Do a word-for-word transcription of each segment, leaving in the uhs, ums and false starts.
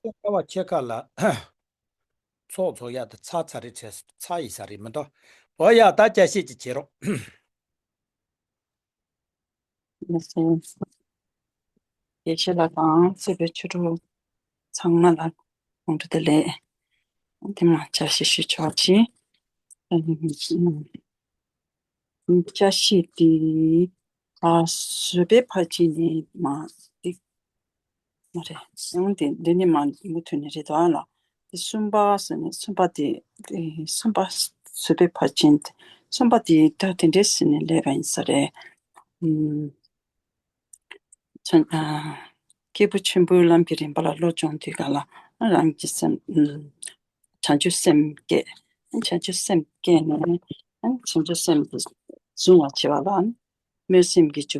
ཁ་བ་ཁྱེད་ཁ་ལ་ཚོགས་ཚོགས་ཡག་ཏུ་ཚ་ཚ་རེད་བྱས་ཚ་ཡི་ས་རེད་མི་འདུག་འོ་ཡ་ད་བཅའ་ཤེས་ཀྱི་བྱེད་རོགས། ཡེ་ཤེས་ལ་དང་སྲིད་པའི་ཆོས་གྲོགས་ཚང་མ་ལ་གོང་དུ་བདེ་ལེགས། དེ་མ་བཅའ་ཤེས་ཞུ་ཆོག་ཅིང་། བཅའ་ཤེས་དེ་ཨ་བཟོད་པའི་ཕར་ཕྱིན་ནི་མ་འདི་མ་རེད། ཡང་དེ་འདི་ནི་མ་མུ་མཐུད་ནས་རེད་དོ་ཨ་ལ། དེ་གསུམ་པ་ཟེར་ནས་གསུམ་པ་དེ་དེ་གསུམ་པ་བཟོད་པའི་ཕར་ཕྱིན་དེ་གསུམ་པ་དེ་ད་དེ་འདྲས་ཟེར་ནས་ལས་པ་ཡིན་ས་རེད། ཨུམ། བྱང་ཨ་སྐྱེས་བུ་ཆེན་པོའི་ལམ་གྱི་རིམ་པ་ལ་བློ་སྦྱོང་དུས་ག་ལ་རང་གི་སེམས་ཨུམ། བྱང་ཆུབ་སེམས་བསྐྱེད། བྱང་ཆུབ་སེམས་བསྐྱེད་ནས་བྱང་ཆུབ་སེམས་དེ་གཟུང་བར་བྱེད་པ་ལ་སྨོན་སེམས་ཀྱི་ཆོ་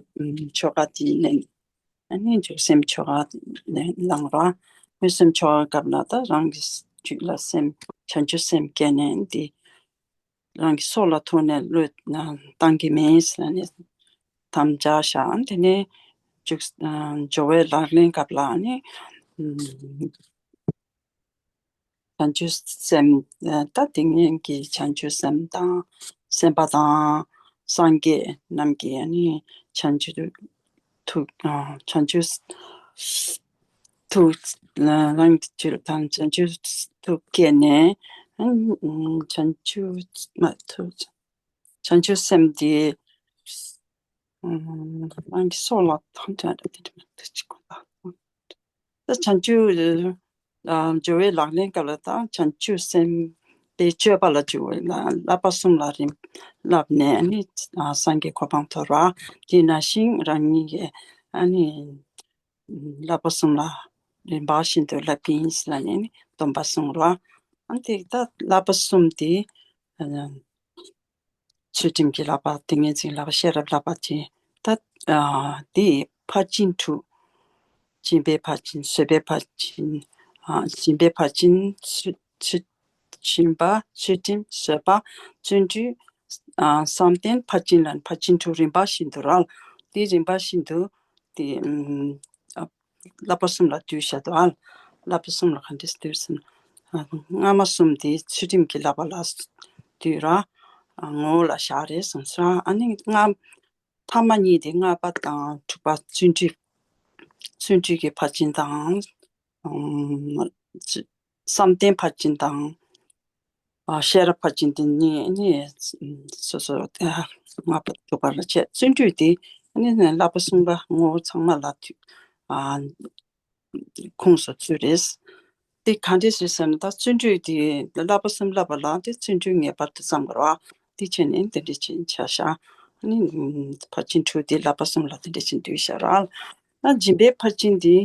ཆོ་ག་དེ་ནས་ཨ་ནི་འཇུག་སེམས་ཆོ་ག་ནས་བླང་བ། སྨོན་སེམས་ཆོ་ག་སྐབས་ལ་ད་རང་གི་རྒྱུད་ལ་སེམས་བྱང་ཆུབ་སེམས་བསྐྱེད་ནས་འདི་རང་གི་སྲོག་ལ་ཐུག་ནས་བློས་བཏང་གི་མིན་ཟེར་ནས་དམ་བཅའ་བཞག་དེ་ནས་འཇུག་སྦྱོར་བའི་ལག་ལེན་སྐབས་ལ་ནི་བྱང་ཆུབ་སེམས་ད་ཏིང་ངེ་གི་བྱང་ཆུབ་སེམས་དང་སེམས་དཔའ་དང་སངས་རྒྱས་རྣམས་ཀྱི་ནི་བྱང་ཆུབ་ཐུགས་བྱང་ཆུབ་ཐུགས་རང་གི་ཆོས་དང་བྱང་ཆུབ་ཐུགས་བསྐྱེད་ནས་བྱང་ཆུབ་མ་ཐུགས་བྱང་ཆུབ་སེམས་དེ་རང་གི་སྲོག་ལ་ཐམས་ཅད་དེ་དེ་ཅིག་གོ་ད་བྱང་ཆུབ་སྦྱོར་བའི་ལག་ལེན་སྐབས་ལ་དང་བྱང་ཆུབ་སེམས་དེ་སྤྱོད་པ་ལ་འཇུག་པའི་བསླབ་པ་གསུམ་ལ་རིམ་བསླབས་ནས་ནི་སངས་རྒྱས་གོ་འཕང་ཐོབ་པ་དེ་ནང་བཞིན་རང་ཉིད་ཀྱི་ཨ་ནི་བསླབ་པ་གསུམ་ལ་རིམ་པ་བཞིན་དུ་བསླབ་ཀྱི་ཡིན་ལ་ནི་སྡོམ་པ་གསུངས་རོགས། ཨ་དེ་ད་བསླབ་པ་གསུམ་དེ་ཚུལ་ཁྲིམས་ཀྱི་བསླབ་པ་ཏིང་ངེ་འཛིན་བསླབ་པ་ཤེས་རབ་བསླབ་པ་བཅས་ད་དེ་ཕར་ཕྱིན་དྲུག་སྦྱིན་པའི་ཕར་ཕྱིན་བཟོད་པའི་ཕར་ཕྱིན་སྦྱིན་པའི་ཕར་ཕྱིན་ཚུལ་ཚུལ་སྦྱིན་པ་ཚུལ་ཁྲིམས་བཟོད་པ་བརྩོན་འགྲུས་བསམ་གཏན་ཕར་ཕྱིན་ལ་ཕར་ཕྱིན་དྲུག་རིམ་པ་བཞིན་དུ་ར་དེ་རིམ་པ་བཞིན་དུ་དེ་བསླབ་པ་གསུམ་ལ་བསྡུས་བཞག་འདུག་ཨ། བསླབ་པ་གསུམ་ལ་ག་འདྲས་བསྡུས་ཟེར་ན། སྔ་མ་གསུམ་དེ་ཚུལ་ཁྲིམས་ཀྱི་བསླབ་པ་ལ་བསྡུས་ར། ངོ་བོ་ལ་བཞག་རེད་གསུངས་སོང་། ཨ་ནི་ལྔ་ཐ་མ་གཉིས་དེ་ལྔ་པ་དང་དྲུག་པ་བརྩོན་འགྲུས་བརྩོན་འགྲུས་ཀྱི་ཕར་ཕྱིན་དང་། བསམ་གཏན་ཕར་ཕྱིན་དང་། ཤེས་རབ་ཕར་ཕྱིན་དེ་གཉིས་ནི་སོ་སོ་ལྔ་པ་དྲུག་པ་ལ་བྱས་བརྩོན་འགྲུས་དེ་ནི་བསླབ་པ་གསུམ་པ་ངོ་བོ་ཚང་མ་ལ་ཁུངས་སུ་ཚུད་རེད། དེ་ག་འདྲས་རེད་ཟེར་ན་ད་བརྩོན་འགྲུས་དེ་བསླབ་པ་གསུམ་བསླབ་པ་ལ་དེ་བརྩོན་འགྲུས་ངེས་པར་དུ་བསམ་དགོས་ར། དེ་བྱས་ནས་དེ་འདྲས་བྱས་བྱ་བཞག་ནི་ཕར་ཕྱིན་དྲུག་དེ་བསླབ་པ་གསུམ་ལ་དེ་འདྲས་བྱས་འདུས་བཞག་ར། ད་སྦྱིན་པའི་ཕར་ཕྱིན་དེ།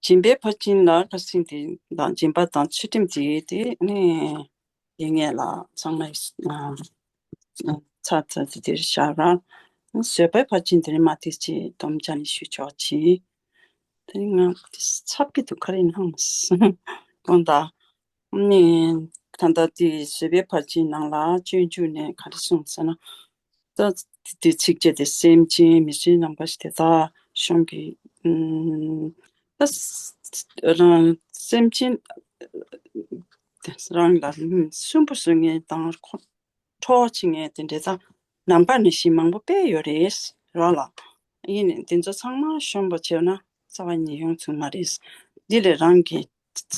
སྦྱིན་པའི་ཕར་ཕྱིན་ལ་ཁ་སིང་དེ་དང་སྦྱིན་པ་དང་ཚུལ་ཁྲིམས་དེ་དེ་ནི་ཡིན་ངེས་ལ་ཚང་མ་ཚ་ཚ་དེ་དེར་བཞག་ར། བཟོད་པའི་ཕར་ཕྱིན་དེ་ནི་མ་དེ་ཅི་སྡོམ་བྱ་ནི་ཞུ་ཆོག་ཅི། དེ་ང་ཚབ་ཀྱི་འདུག་ག་རེ་ནང་དགོངས་དག་ནི་ད་ལྟ་དེ་བཟོད་པའི་ཕར་ཕྱིན་ནང་ལ་སྤྱོད་འཇུག་ནས་ག་རེ་གསུངས་ཟེར་ན། ད་དེ་ཚིགས་བཅད་དེ་སེམས་ཅན་མི་བཟོད་ནམ་མཁའ་ཞིག་དེ་དག་གཞུང་གི་ད་རང་སེམས་ཅན་རང་ལ་སུན་པོ་བཟོ་མཁན་དང་ཁོ་ཁྲོ་བ་བྱེད་མཁན་དེ་འདྲས་ད་ནམ་མཁའ་ནང་བཞིན་མང་པོ་དཔེ་ཡོད་རེད་ར་ལ། ཡིན་ནས་དེ་ཚོ་ཚང་མ་ཤོམ་པ་བྱས་ན་རྩ་བ་ཉིད་ཡོང་ཚུལ་མ་རེད། འདི་ལས་རང་གི་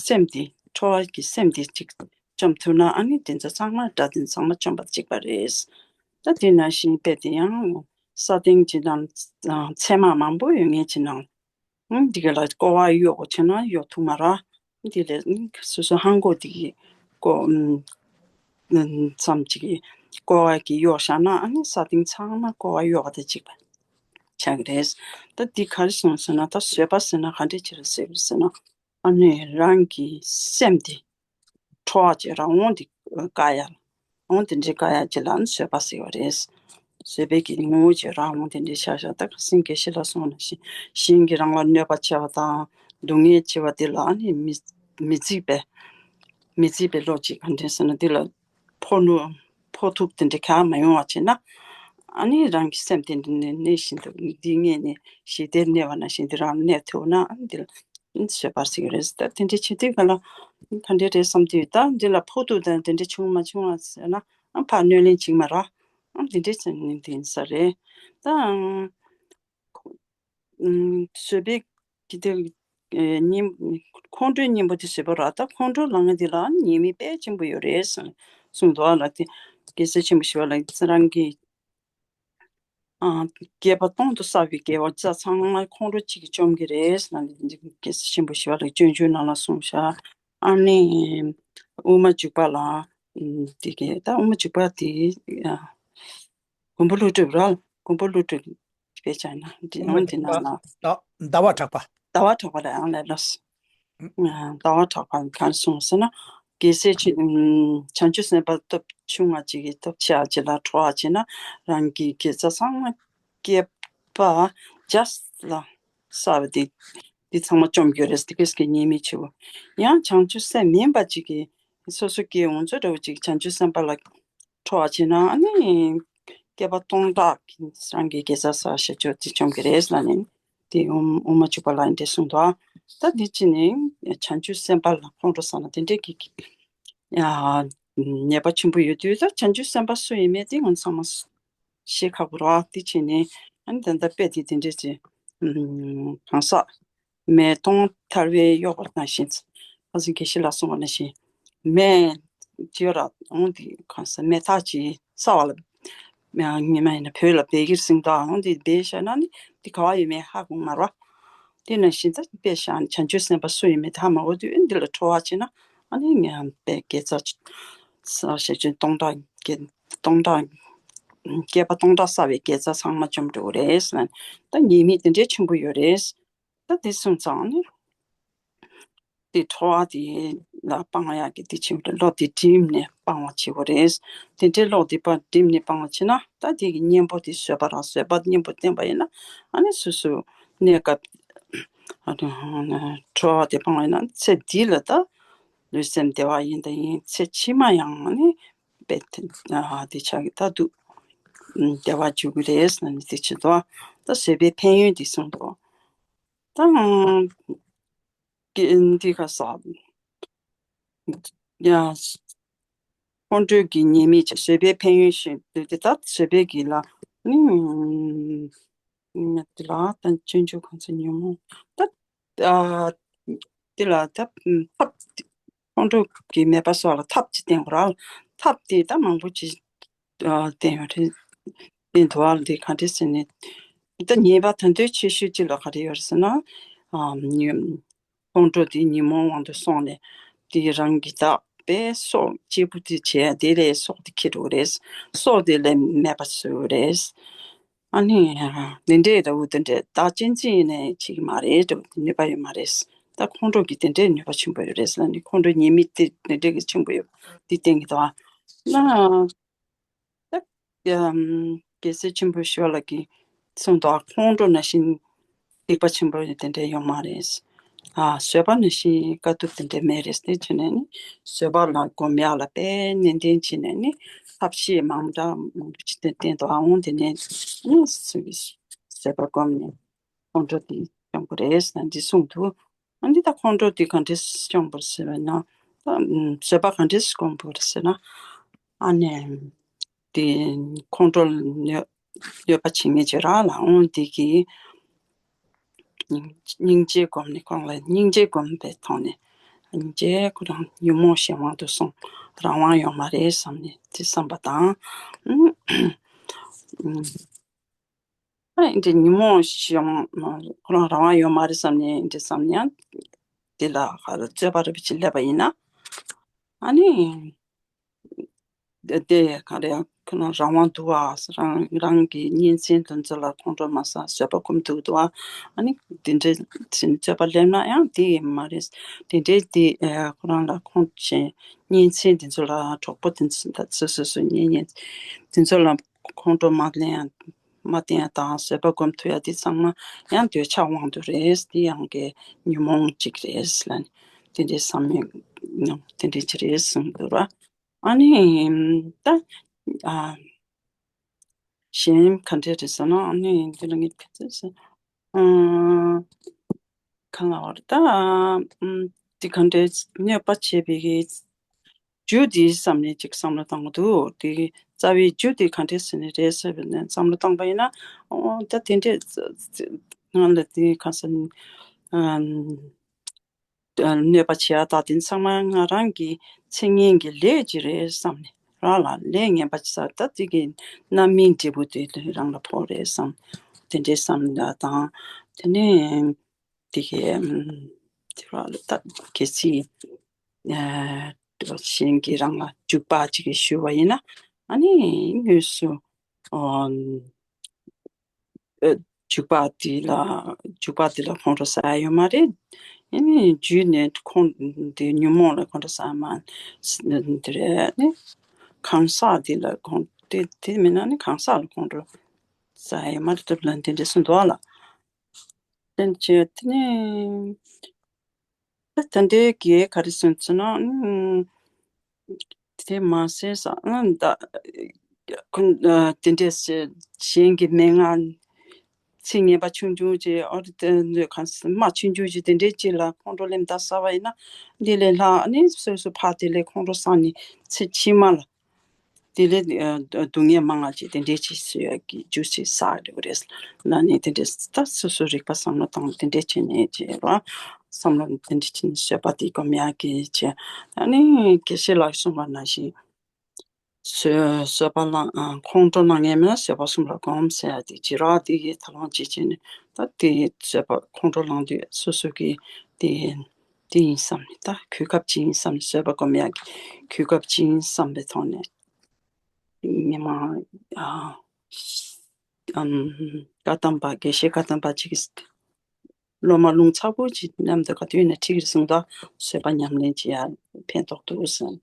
སེམས་དེ་ཁྲོ་བ་གི་སེམས་དེ་ཅིག་བཅོམ་ཐུབ་ན་ཨ་ནི་དེ་ཚོ་ཚང་མ་དགྲ་དེ་ཚང་མ་བཅོམ་པ་གཅིག་པ་རེད། ད་དེ་ནང་བཞིན་དཔེ་དེ་ཡང་ས་སྟེང་ཅིག་དང་ཚད་མ་མང་པོ་ཡོད་ངེས་ཅིག་ནང་འདི་ག་ལ་ཀོ་བ་གཡོག་གོ་བྱས་ན་གཡོག་ཐུབ་མ་ར། འདི་ལས་སོ་སོ་ཧང་གོ་དེ་གི་ཀོ་ཙམ་ཅིག་གི་ཀོ་བ་གི་གཡོག་བཞག་ན་ཨ་ནི་ས་སྟེང་ཚང་མ་ཀོ་བ་གཡོག་པ་དེ་གཅིག་པ་ཆགས་ཀྱི་རེད། ད་འདི་ག་རེ་སོང་ཟེར་ན་ད་བཟོད་པ་ཟེར་ན་ག་འདྲས་ཅིག་རེད་ཟེར་གི་རེད་ཟེར་ན། ཨ་ནི་རང་གི་སེམས་དེ་ཁྲོ་བ་ཅིག་རང་དབང་དེ་དཀའ་ཡ། དབང་དེ་འདྲའི་དཀའ་ཡ་ཅིག་ལ་ནི་བཟོད་པ་ཟེར་བ་རེད། བཟོད་པའི་གི་ངོ་བོ་ཅིག་རང་དབང་དེ་འདྲའི་ཤ་ཤ་ད་ག་སེང་གེ་ཤི་ལ་སོང་ན་ཞིང་ཞིང་གི་རང་ལ་གནོད་པ་ཆེ་བ་དང་སྡུག་བསྔལ་ཆེ་བ་དེ་ལ་ནི་མི་མི་བརྩིས་པའི་མི་བརྩིས་པའི་བློ་ཅིག་ག་འདྲ་ཟེར་ན་དེ་ལ་ཕོ་ནུ་ཕོ་ཐུག་དེ་འདྲའི་ག་མ་ཡོང་བ་བྱས་ན་ཨ་ནི་རང་གི་སེམས་དེ་འདྲ་ནི་གནས་བཞིན་དུ་འདི་ངས་ནི་ཞི་བདེར་གནས་པ་ན་བཞིན་དུ་རང་གནས་ཐུབ་ན་ཨ་ནི་དེ་ལ། བཟོད་པ་ཟེར་གྱི་རེད། ད་དེ་འདྲ་བྱེད་དུས་ག་ལ་ག་འདྲ་རེད་བསམ་དུས། ད་འདི་ལ་ཕོག་ཐུག་དང་དེ་འདྲ་བྱུང་མ་བྱུང་བ་ཟེར་ན། ཨ་ཕར་གནོད་ལན་བྱེད་མ་ར། ཨ་དེ་འདྲ་བྱས་ནས་དེ་ཡིན་ས་རེད། ད་ཨང་། ཨུམ། བཟོད་པའི་གི་དེ་ཨེ་གཉེན། ཁོང་ཁྲོའི་གཉེན་པོ་དེ་བཟོད་པ་ར། ད་ཁོང་ཁྲོ་ལངས་ཡ་དེ་ལ་ཉེས་དམིགས་དཔེ་ཆེན་པོ་ཡོད་རེད་གསུངས་འདུག་ཨ་ལ། དེ་རྒྱལ་སྲས་ཆེན་པོ་ཞི་བ་ལྷ་རང་གི་ཨ་བསྐལ་པ་སྟོང་དུ་བསགས་པའི་དགེ་བ་ཚང་མ་ཁོང་ཁྲོ་གཅིག་གིས་བཅོམ་གྱི་རེད་ཟེར་ནས། རྒྱལ་སྲས་ཆེན་པོ་ཞི་བ་ལྷས་སྤྱོད་འཇུག་ནང་ལ་གསུངས་ཤག་ཨ་ནི་དབུ་མ་འཇུག་པ་ལ། ཨུམ། དེ་གའི་ད་དབུ་མ་འཇུག་པ་དེ་ཨ་མགོན་པོ་ཀླུ་སྒྲུབ་ར། མགོན་པོ་ཀླུ་སྒྲུབ་དཔེ་ཆ་ན་འདི་ཨང་འདི་ནང་ལ། ཟླ་ཟླ་བ་གྲགས་པ། ཟླ་བ་གྲགས་པ་ལ་ཨང་ལས་ལོས། ཟླ་བ་གྲགས་པ་གང་གསུངས་ཟེར་ན། རྒྱལ་སྲས་ཆེན། བྱང་ཆུབ་སེམས་དཔའ་སྟོབས་ཆུང་བ་ཅིག་གིས་སྟོབས་ཆེ་བ་ཅིག་ལ་ཁྲོ་བ་བྱས་ན། རང་གི་དགེ་རྩ་ཚང་མ་བསྐལ་པ་བརྒྱ་ལ་བསགས་པ་དེ་དེ་ཚང་མ་བཅོམ་གྱི་རེད། དེ་གས་ཀྱི་ཉེས་དམིགས་ཆེ་བོ། ཡང་བྱང་ཆུབ་སེམས་དམན་པ་ཅིག་གིས་སོ་སོ་སྐྱེ་བོ་ཚོ་འདྲ་བོ་ཅིག་བྱང་ཆུབ་སེམས་དཔའ་ལ་ཁྲོ་བ་བྱས་ན། ཨ་ནི་བསྐལ་པ་སྟོང་ཕྲག་གི་རང་གི་དགེ་རྩ་བསགས་བྱ་ཆོག་དེ་བཅོམ་གྱི་རེད་ལབ་ནས། དེ་དབུ་དབུ་མ་འཇུག་པ་ལ་འདི་གསུངས་འདུག་ད་འདི་ཅི་ནས་བྱང་ཆུབ་སེམས་དཔའ་ལ་ཁོང་ཁྲོ་ཟ་ན་དེ་འདྲས་ཀྱི་ཡ། ཉེས་པ་ཆེན་པོ་ཡོད་དུས། ད་བྱང་ཆུབ་སེམས་དཔའ་སུ་ཡིན་མིན་དེ་ང་ཚང་མ་ཤེས་ཁག་པོ་རེད་བ། དེ་བྱས་ནས་ཨ་ནི་ད་ལྟ་དཔེ་དེ་དེ་འདྲས་ཀྱི་གང་ཟག་མེ་དོང་ཐལ་བས་གཡོགས་པ་ནང་བཞིན། ཁ་སང་དགེ་བཤེས་ལགས་གསུངས་པ་ནང་བཞིན། མེ་ཅི་ཡོད་ར་འོང་དེ་གང་ཟག་མེ་སྟག་ཅིག་ས་བ་ལ། ཉི་མ་ཡིན་ན་བོད་ལ་སྦལ་གྱི་རིང་དུ་འོང་དེ་སྦས་བཞག་ན་ནི་དེ་ག་བ་ཡོད་མེད་ཧ་གོ་མ་ར། དེ་ནང་བཞིན་ད་དཔེ་བཞག་ནས་བྱང་ཆུབ་སེམས་དཔའ་སུ་ཡིན་མིན་དེ་ཧ་མ་གོ་དུས་འདི་ལ་ཁྲོ་བ་བྱས་ན། ཨ་ནི་ངས་དཔེ་དགེ་རྩ་བསགས་བྱས་ཆོག་སྟོང་ཕྲག་བསྐལ་སྟོང་ཕྲག་བསྐལ་པ་སྟོང་ཕྲག་བསགས་པའི་དགེ་རྩ་ཚང་མ་བཅོམ་འགྲོ་གི་རེད་ཟེར་ན། ད་ཉེས་དམིགས་དེ་འདྲའི་ཆེན་པོ་ཡོད་རེད། ད་དེ་སོང་ཙང་ནི་དེ་ཁྲོ་བ་དེ་ལ་སྤང་ཡག་གི་དེ་ཆེན་པོ་རེད། བློ་དེ་སྒྲིམ་ནས་སྤང་བ་བྱེད་དགོས་རེད། དེ་འདྲའི་བློ་དེ་སྒྲིམ་ནས་སྤང་བ་བྱེད་ན། ད་དེ་གི་གཉེན་པོ་དེ་བཟོད་པ་ར། བཟོད་པ་གཉེན་པོ་བསྟེན་པ་ཡིན་ན། ཨ་ནི་སོ་སོ་གནས་སྐབས་ཁྲོ་བ་དེ་སྤང་བ་ཡིན་ན། ཚེ་འདི་ལ་ད་ལུས་སེམས་བདེ་བ་ཡིན་དང་ཡིན། ཚེ་ཕྱི་མ་ཡང་ནི་དཔེ་དེ་ཆགས་ཀྱི་ད་འདུག་བདེ་བ་འཇུག་གི་རེད་ཟེར་ནས་དེ་བྱེད་དོ། ད་བཟོད་པའི་ཕན་ཡོན་དེ་གསུངས་འདུག་ད་འདི་ག་ས་ཡ། ཁོང་ཁྲོ་གི་ཉེས་དམིགས་བྱས། བཟོད་པའི་ཕན་ཡོན་ཞེས་འདོད་དེ། ད་བཟོད་པའི་གི་ལ་ནི། ཨུམ། དེ་ལ་ད་སྤྱོད་འཇུག་གང་ཚེ་ཉོན་མོངས་ད། ཨ། དེ་ལ་ད་ཐབས་ཁོང་ཁྲོ་གི་མེད་པ་སོགས་ལ་ཐབས་ཅིག་བསྟེན་དགོས་ར། ཐབས་དེ་ད་མང་པོ་ཅིག་ཨ། བསྟེན་ཡོད་རེད། བསྟེན་དུ་བ་ལ་དེ་ག་འདྲས་ཟེར་ནས། ད་ཉེས་པ་ད་དོན་ཆེ་ཤོས་ཅིག་ལ་ག་རེ་ཡོད་རེད་ཟེར་ན། ཨ། ཉོན་ཁོང་ཁྲོ་དེ་ཉོན་མོངས་དབང་དུ་སོང་ནས། དེ་རང་གི་བདག་པས་སྲོག་གཅེར་བུ་དེ་བྱས། དེ་ལས་སྲོག་དེ་འཁྱེར་འགྲོ་གི་རེད། སྲོག་དེ་ལས་མེད་པ་བཟོ་གི་རེད། ཨ་ནི་དེ་འདྲས་འདྲ་བོ་དེ་འདྲས་བདག་གཅེས་འཛིན་ནས་བྱེད་ཀྱི་མ་རེད། འདྲ་བོ་དེ་ནུས་པ་ཡོད་མ་རེད། ད་ཁོང་ཁྲོ་གི་དེ་འདྲས་ནུས་པ་ཆེན་པོ་ཡོད་རེད་ཟེར་ནས། ཁོང་ཁྲོ་ཉེས་དམིགས་དེ་དེ་འདྲས་ཀྱི་ཆེན་པོ་ཡོད་དེ་བསྟེན་གྱི་འདུག་ཨ། ན། ད་ཡ། རྒྱལ་སྲས་ཆེན་པོ་ཞི་བ་ལྷ་གིས་གསུངས་འདུག་ཁོང་ཁྲོ་ནང་བཞིན་སྡིག་པ་ཆེན་པོ་དེ་འདྲས་ཡོད་མ་རེད། ཨ། བཟོད་པ་ནང་བཞིན་དཀའ་ཐུབ་དེ་འདྲས་མེད་རེད། དེ་བྱས་ནས་ནི་བཟོད་པ་ལ་སྒོམ་ཡག་ལ་དཔེ་ནན་ཏན་བྱས་ནས་ནི་ཐབས་ཤེས་མང་དྲགས་མང་པོ་ཅིག་དེ་བསྟེན་འདུག་ཨ། འོང་དེ་ནས་ནི་བཟོད་པ་སྒོམ་ནས་ཁོང་ཁྲོ་དེ་སྐྱོང་དགོས་རེད་ཟེར་ནས་འདི་གསུངས་འདུག་ཨ་འདི་ད་ཁོང་ཁྲོ་འདི་ག་འདྲས་སྐྱོང་དགོས་ཟེར་བ་ན། ད་བཟོད་པ་ག་འདྲས་སྒོམ་དགོས་ཟེར་ན། ཨ་ནི་དེ་ཁོང་ཁྲོ་གནོད་གནོད་པ་བྱེད་མཁན་ཅིག་རག་ལ། འོང་དེ་གིས་སྙིང་རྗེ་སྒོམ་ནས་ཁོང་ལ་སྙིང་རྗེ་སྒོམ་པའི་ཐོག་ནས། སྙིང་རྗེ་ཁོ་རང་ཉོན་མོངས་གཞན་དབང་དུ་སོང་། རང་དབང་ཡོད་མ་རེད་བསམ་ནས་དེ་བསམ་པ་དང་། ཨ་ནི་འདི་ཉོན་མོངས་གཞན་དབང་ཁོ་རང་རང་དབང་ཡོད་མ་རེད་བསམ་ནས་འདི་བསམ་ནས་ཡང་འདི་ལ་ཧ་རྩོད་པ་རེ་བ་ཅིག་སླེབས་པ་ཡིན་ན། ཨ་ནི་དེ་དེ་ག་རེ་ཁོ་རང་རང་དབང་འདུག་བ། རང་རང་གི་གཉེན་ཚན་དེ་ཚོ་ལ་ཁོང་ཁྲོ་མ་ཟ། བཟོད་པ་སྒོམ་ཐུབ་འདུག་བ། ཨ་ནི་འདི་འདྲའི་ཚིག་རྩོད་པ་སླེབས་ན་ཡང་དེ་ཡིན་མ་རེད། དེ་འདྲའི་དེ་ཁོ་རང་ལ་ཁོང་ཆེན་གཉེན་ཚན་དེ་ཚོ་ལ་གྲོགས་པོ་དེ་ཚོ་ད་སོ་སོ་སོ་གཉེན་ཉེ་དེ་ཚོ་ལ་ཁོང་ཁྲོ་མ་ལེན་ཡང་མ་བསྟེན་ཡ་དང་། བཟོད་པ་སྒོམ་ཐུབ་ཡ་དེ་ཚང་མ་ཡང་འདོད་ཆགས་དབང་དུ་རེད། དེ་ཡང་གི་ཉོན་མོངས་གཅིག་རེད་ལབ་ནས་དེ་འདྲའི་བསམ་ཡས་དེ་འདྲའི་ཅི་རེད་གསུངས་འདུག་ར། ཨ་ནི་ད་ཨ་གཞན་ག་འདྲས་རེད་ཟེར་ན། ཨ་ནི་འདི་ལ་ངས་ག་ཚོད་ཟེར། ཨ། གང་ལ་བར་ད་ཨམ་དེ་ག་འདྲའི་གནོད་པ་བྱེད་པའི་རྒྱུ་དེའི་བསམ་ནས་ཅིག་བསམ་བློ་བཏང་གི་འདུག་དེ་རྩ་བའི་རྒྱུ་དེ་ག་འདྲས་ཟེར་ནས་རེད་ཟེར་བ་ནས་བསམ་བློ་བཏང་པ་ཡིན་ན། ཨོ་ད་དེ་འདྲས་ང་ལ་དེ་ག་ས་ཨམ་གནོད་པ་བྱེད་ཡ་ད་དེ་ཚང་མ་ང་རང་གི་ཚེ་སྔོན་གྱི་ལས་ཅིག་རེད་བསམ་ནས། རང་ལ་ལས་ངན་པ་ཅིག་བསགས་ད་དེ་གི་རྣམ་སྨིན་འབྲས་བུ་དེ་རང་ལ་ཕོག་རེད་བསམ། དེ་འདྲས་བསམ་ཡ་དང་། དེ་ནས་དེ་གའི་ཨམ་དེ་ར་ལ་ད་གལ་སྲིད་ཨ་གཞན་གྱིས་རང་ལ་འཇུག་པ་ཅིག་གིས་ཞུ་བ་ཡིན་ན། ཨ་ནི་དངོས་སུ་ཨ་ཨ་འཇུག་པ་དེ་ལ་འཇུག་པ་དེ་ལ་ཁོང་ཁྲོ་ཟ་ཡ་ཡོད་མ་རེད། ཨ་ནི་རྒྱུད་ནས་ཁོང་དེ་ཉོན་མོངས་ལ་ཁོང་ཁྲོ་ཟ་ཡ་མ་དེ་རེད། ཨ་ནི་གང་ཟག་དེ་ལ་ཁོང་དེ་དེ་མིན་ན་ནི་གང་ཟག་ལ་ཁོང་ཁྲོ་ཟ་ཡ་ཡོད་མ་རེད་སྟབས་ལ་དེ་འདྲས་སུ་འདུག་ལ། དེ་བྱས་དེ་ནས་ད་ལྟ་འདྲའི་གི་ག་རེ་སོང་ཚེ་ན་ཨུམ་དེ་མ་ཟད་ས་ཨ་ད་ཁོ་ཨ་དེ་འདྲས་གཞན་གྱི་མན་ངག་ཚིག་ངན་པ་ཆུང་ཆུང་ཅིག་ཨོ་རི་དེ་གང་སྨྲ་ཆུང་ཆུང་ཅིག་དེ་འདྲས་ཅིག་ལ་ཁོང་ཁྲོ་ལེན་ད་ཟ་བ་ཡིན་ན། འདི་ལས་ལྷག་ཨ་ནི་སོ་སོ་ཕར་དེ་ལས་ཁོང་ཁྲོ་ཟ་ནས་ཚེ་ཕྱི་མ་ལ། དེ་ལས་ཨ་སྡུག་བསྔལ་མང་བ་ཅིག་དེ་འདྲས་ཅིག་བཟོ་ཡ་གི་རྒྱུ་ཅིག་བསགས་འགྲོ་གི་རེད་ལབ་ནས། དེ་འདྲས་ད་སོ་སོ་རིག་པ་བསམ་བློ་བཏང་དེ་འདྲས་བྱས་ནས་བྱས་ར། བསམ་བློ་དེ་འདྲས་བྱས་ནས་བཟོད་པ་དེ་སྒོམ་ཡ་གི་བྱས། ཨ་ནི་དགེ་བཤེས་ལགས་གསུངས་པ་ནང་བཞིན་བཟོད་བཟོད་པ་བླང་ཨ་ཁོང་ཁྲོ་ལངས་ངེས་མེད་ན་བཟོད་པ་གསུམ་ལ་སྒོམ་ཟེར་ཡ་དེ་བྱེད་ར། དེ་གི་ད་ལོང་བྱེད་བྱས་ནས་ད་དེ་བཟོད་པ་ཁོང་ཁྲོ་ལངས་དུས་སོ་སོ་གི་དེ་དེ་ཡིན་བསམ་ནས་ད་གོ་སྐབས་ཅིག་ཡིན་བསམ་ནས་བཟོད་པ་སྒོམ་ཡག་གི་གོ་སྐབས་ཅིག་ཡིན་བསམ་པའི་ཐོག་ནས་མི་མང་ཨ་ཨམ་བཀའ་གདམས་པ་དགེ་བཤེས་བཀའ་གདམས་པ་ཅིག་གིས་སློབ་མ་རླུང་ཚ་པོ་ཅིག་མཉམ་དུ་ག་དུས་ནས་ཁྲིད་ཀྱི་སོང་ད་བཟོད་པ་ཉམས་ལེན་བྱེད་ཡག་ཕན་ཐོགས་འདུག་བསམ།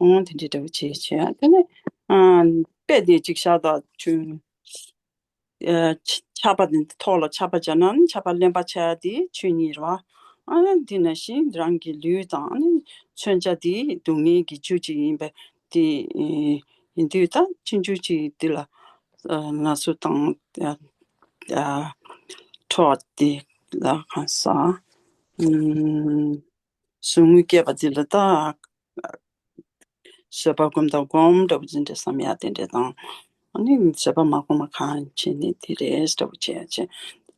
ཨོང་དེ་འདྲའི་འདྲ་བོ་བྱེད་བྱེད་དེ་ནས་ཨ་དཔེ་དེ་ཅིག་བཞག་ད་ཆུ། ཨ་ཆ་ཆར་པ་དེ་ཐོག་ལ་ཆར་པ་བྱས་ན་ནི་ཆར་པ་རློན་པ་ཆགས་ཡ་དེ་ཆོས་ཉིད་རེད་བ། ཨ་ནི་དེ་ནང་བཞིན་རང་གི་ལུས་དང་ནི་མཚོན་ཆ་དེ་སྡུག་བསྔལ་གྱི་རྒྱུ་ཅིག་ཡིན་པས་དེ་ཡིན་དུས་ད་ཆུང་ཆུང་ཅིག་དེ་ལ་ཨ་ན་ཟུག་དང་ཨ་ཨ་ཁྲག་དེ་ལ་གང་ཟག་ཨུམ། ཟུག་རྔུ་སྐྱེས་པ་དེ་ལ་ད་བཟོད་པ་སྒོམ་དང་སྒོམ་འདྲ་བོ་ཅིག་འདྲ་བསམ་ཡ་དེ་འདྲ་དང་། ཨ་ནི་བཟོད་པ་མ་སྒོམ་པ་གང་བྱས་ནས་དེ་རེད་འདྲ་བོ་བྱས་བྱས།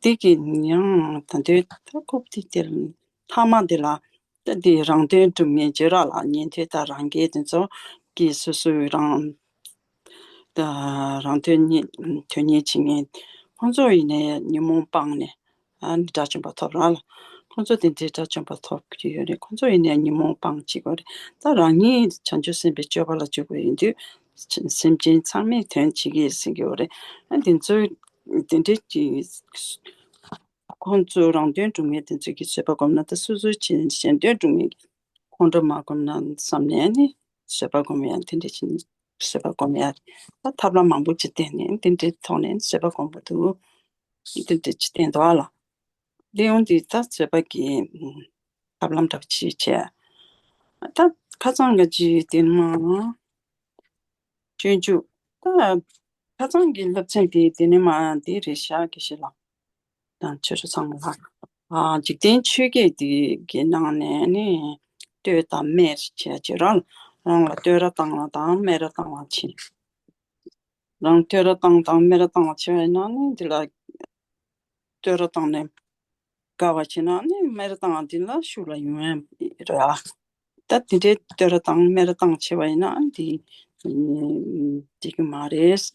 དེ་གི་ཡང་ད་འདོད་ད་རྐུབ་དེ་དེ་ལ་ཐ་མ་དེ་ལ་ད་དེ་རང་དོན་སྒྲུབ་མཁན་བྱེ་བྲག་ལ་ཉན་ཐོས་དང་རང་རྒྱལ་དེ་ཚོ་གིས་སོ་སོའི་རང་ད་རང་དོན་གཉེར་དོན་གཉེར་བྱེད་མཁན་ཁོང་ཚོ་ཡིན་ནའི་ཉོན་མོངས་སྤངས་ནས། ཨ་ནི་དགྲ་བཅོམ་པ་ཐོབ་ར་ལ། ཁོང་ཚོ་དེ་འདྲའི་དགྲ་བཅོམ་པ་ཐོབ་ཀྱི་ཡོད་རེད། ཁོང་ཚོ་ཡིན་ནའི་ཉོན་མོངས་སྤངས་བྱེད་དགོས་རེད། ད་རང་ཉིད་བྱང་ཆུབ་སེམས་དཔའི་སྤྱོད་པ་ལ་འཇུག་དགོས་ཡིན་དུས། སེམས་ཅན་ཚང་མའི་དོན་བྱེད་ཀྱི་ཟེར་གྱི་ཡོད་རེད། ཨ་དེ་ཚོའི་དེ་འདྲའི་གྱི་ཁོང་ཚོ་རང་དོན་སྒྲུབ་མཁན་དེ་ཚོ་གིས་བཟོད་པ་སྒོམ་ན་ད་སོ་སོའི་གཞན་གཞན་དོན་སྒྲུབ་མཁན་གྱིས་ཁོང་ཁྲོ་མ་སྒོམ་ན་བསམ་ནས་ནི་བཟོད་པ་སྒོམ་ཡ་དེ་འདྲ་བྱས་ནས་བཟོད་པ་སྒོམ་ཡ་ད་ཐབས་ལམ་མང་པོ་ཅིག་བསྟན་ནས་དེ་འདྲའི་ཐོག་ནས་བཟོད་པ་སྒོམ་པ་འདུག་དེ་འདྲ་ཅིག་བསྟན་འདུག་ཨ་ལ། དེ་ཡང་དེ་ད་བཟོད་པ་གི་ཐབས་ལམ་འདྲ་པོ་ཅིག་བྱས། ད་ཁ་སང་གི་ཅིག་དེ་མ་སྤྱོད་འཇུག་ད་ཁ་སང་གི་སློབ་ཚན་དེ་དེ་ནས་མ་དེ་རེད་ཤག་དགེ་བཤེས་ལགས་དང་ཆོས་གྲོགས་ཚང་མ་ལགས། ཨ་འཇིག་རྟེན་ཆོས་བརྒྱད་དེ་གི་ནང་ནས་ནི་བསྟོད་དང་སྨད་བྱས་བྱས་རང་རང་ལ་བསྟོད་ར་བཏང་བ་དང་སྨད་ར་བཏང་བ་བྱས། རང་བསྟོད་ར་བཏང་དང་སྨད་ར་བཏང་བ་བྱས་པ་ཡིན་ན་ནི་འདི་ལ་བསྟོད་ར་བཏང་ནས་དགའ་བ་བྱས་ན་ནི་སྨད་ར་བཏང་བ་འདི་ལ་ཤུགས་ལ་ཡོང་ཡ་རེད་ཨ། ད་དེ་འདྲའི་བསྟོད་ར་བཏང་སྨད་ར་བཏང་བྱས་པ་ཡིན་ན་འདི་འགྲིག་གི་མ་རེད།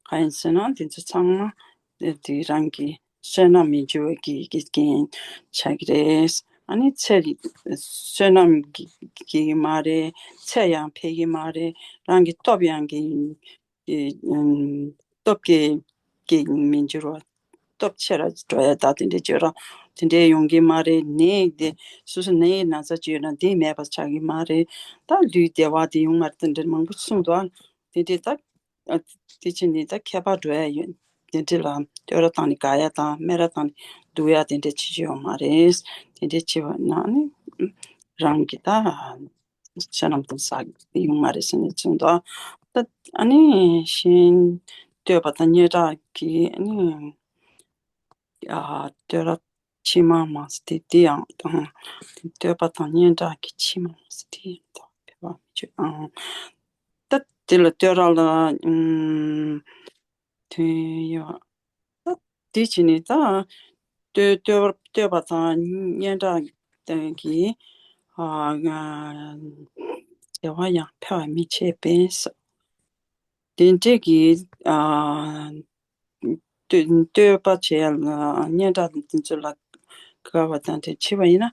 གང་ཡིན་ཟེར་ན་འདི་ཚོ་ཚང་མ་འདི་རང་གི་བསོད་ནམས་མི་འགྱུར་བ་གི་གི་རྐྱེན་ཆགས་ཀྱི་རེད། ཨ་ནི་ཚེ་བསོད་ནམས་ཀྱི་གི་མ་རེད། ཚེ་ཡང་འཕེལ་གི་མ་རེད། རང་གི་སྟོབས་ཡང་གི་ཨེ་ཨམ་སྟོབས་ཀྱིས་ཀྱིས་མི་འགྱུར་བ། སྟོབས་ཆེ་ར་འགྲོ་ཡ་ད་དེ་འདྲའི་བརྗོད་ར་དེ་འདྲའི་ཡོང་གི་མ་རེད། ནད་དེ་སོ་སོ་ནད་ཡི་ན་ཚ་ཅིག་ཡོད་ན་དེ་མེད་པ་ཆགས་ཀྱི་མ་རེད། ད་ལུས་བདེ་བ་དེ་ཡོང་མ་རེད། དེ་འདྲའི་མང་པོ་གསུངས་འདུག་ཨ། དེ་འདྲའི་ད་ཨ་དེ་ཕྱིན་ནས་ད་ཁྱད་པར་འགྲོ་ཡ་ཡོད། དེ་འདྲའི་ལ་བསྟོད་ར་བཏང་ནས་དགའ་ཡ་དང་སྨད་ར་བཏང་ནས་སྡུག་ཡ་དེ་འདྲའི་བྱེད་རྒྱུ་ཡོད་མ་རེད། དེ་འདྲའི་བྱེད་པ་ན་ནི་རང་གི་ད། བསོད་ནམས་དེ་བསགས་ཡོང་མ་རེད་ཟེར་ནས་གསུངས་འདུག་ད་ཨ་ནི་གཞན་བསྟོད་པ་དང་སྙན་གྲགས་ཀྱིས་ཨ་ནི་ཨ་བསྟོད་ར་ ཕྱི་མ་མ་ཟེར་དེ་དེ་ཡང་དང་། བསྟོད་པ་དང་སྙན་གྲགས་ཀྱི་ཕྱི་མ་མ་ཟེར་དེ་ཡང་དང་འཕེལ་བ་མི་བྱེད་ཨང་། ད་དེ་ལ་བསྟོད་ར་ལ་ཨུམ་དོན་ཡོད། ད་དེ་བྱས་ནས་ད་བསྟོད་བསྟོད་བསྟོད་པ་དང་སྙན་གྲགས་དང་གི་ཨ་བདེ་བ་ཡང་འཕེལ་བ་མི་བྱེད་པས། དེ་འདྲས་ཀྱི་ཨ་བསྟོད་བསྟོད་པ་བྱེད་ཡ་ལ་སྙན་གྲགས་དེ་ཚོ་ལ་དགའ་བ་དང་དེ་བྱེད་པ་ཡིན་ན།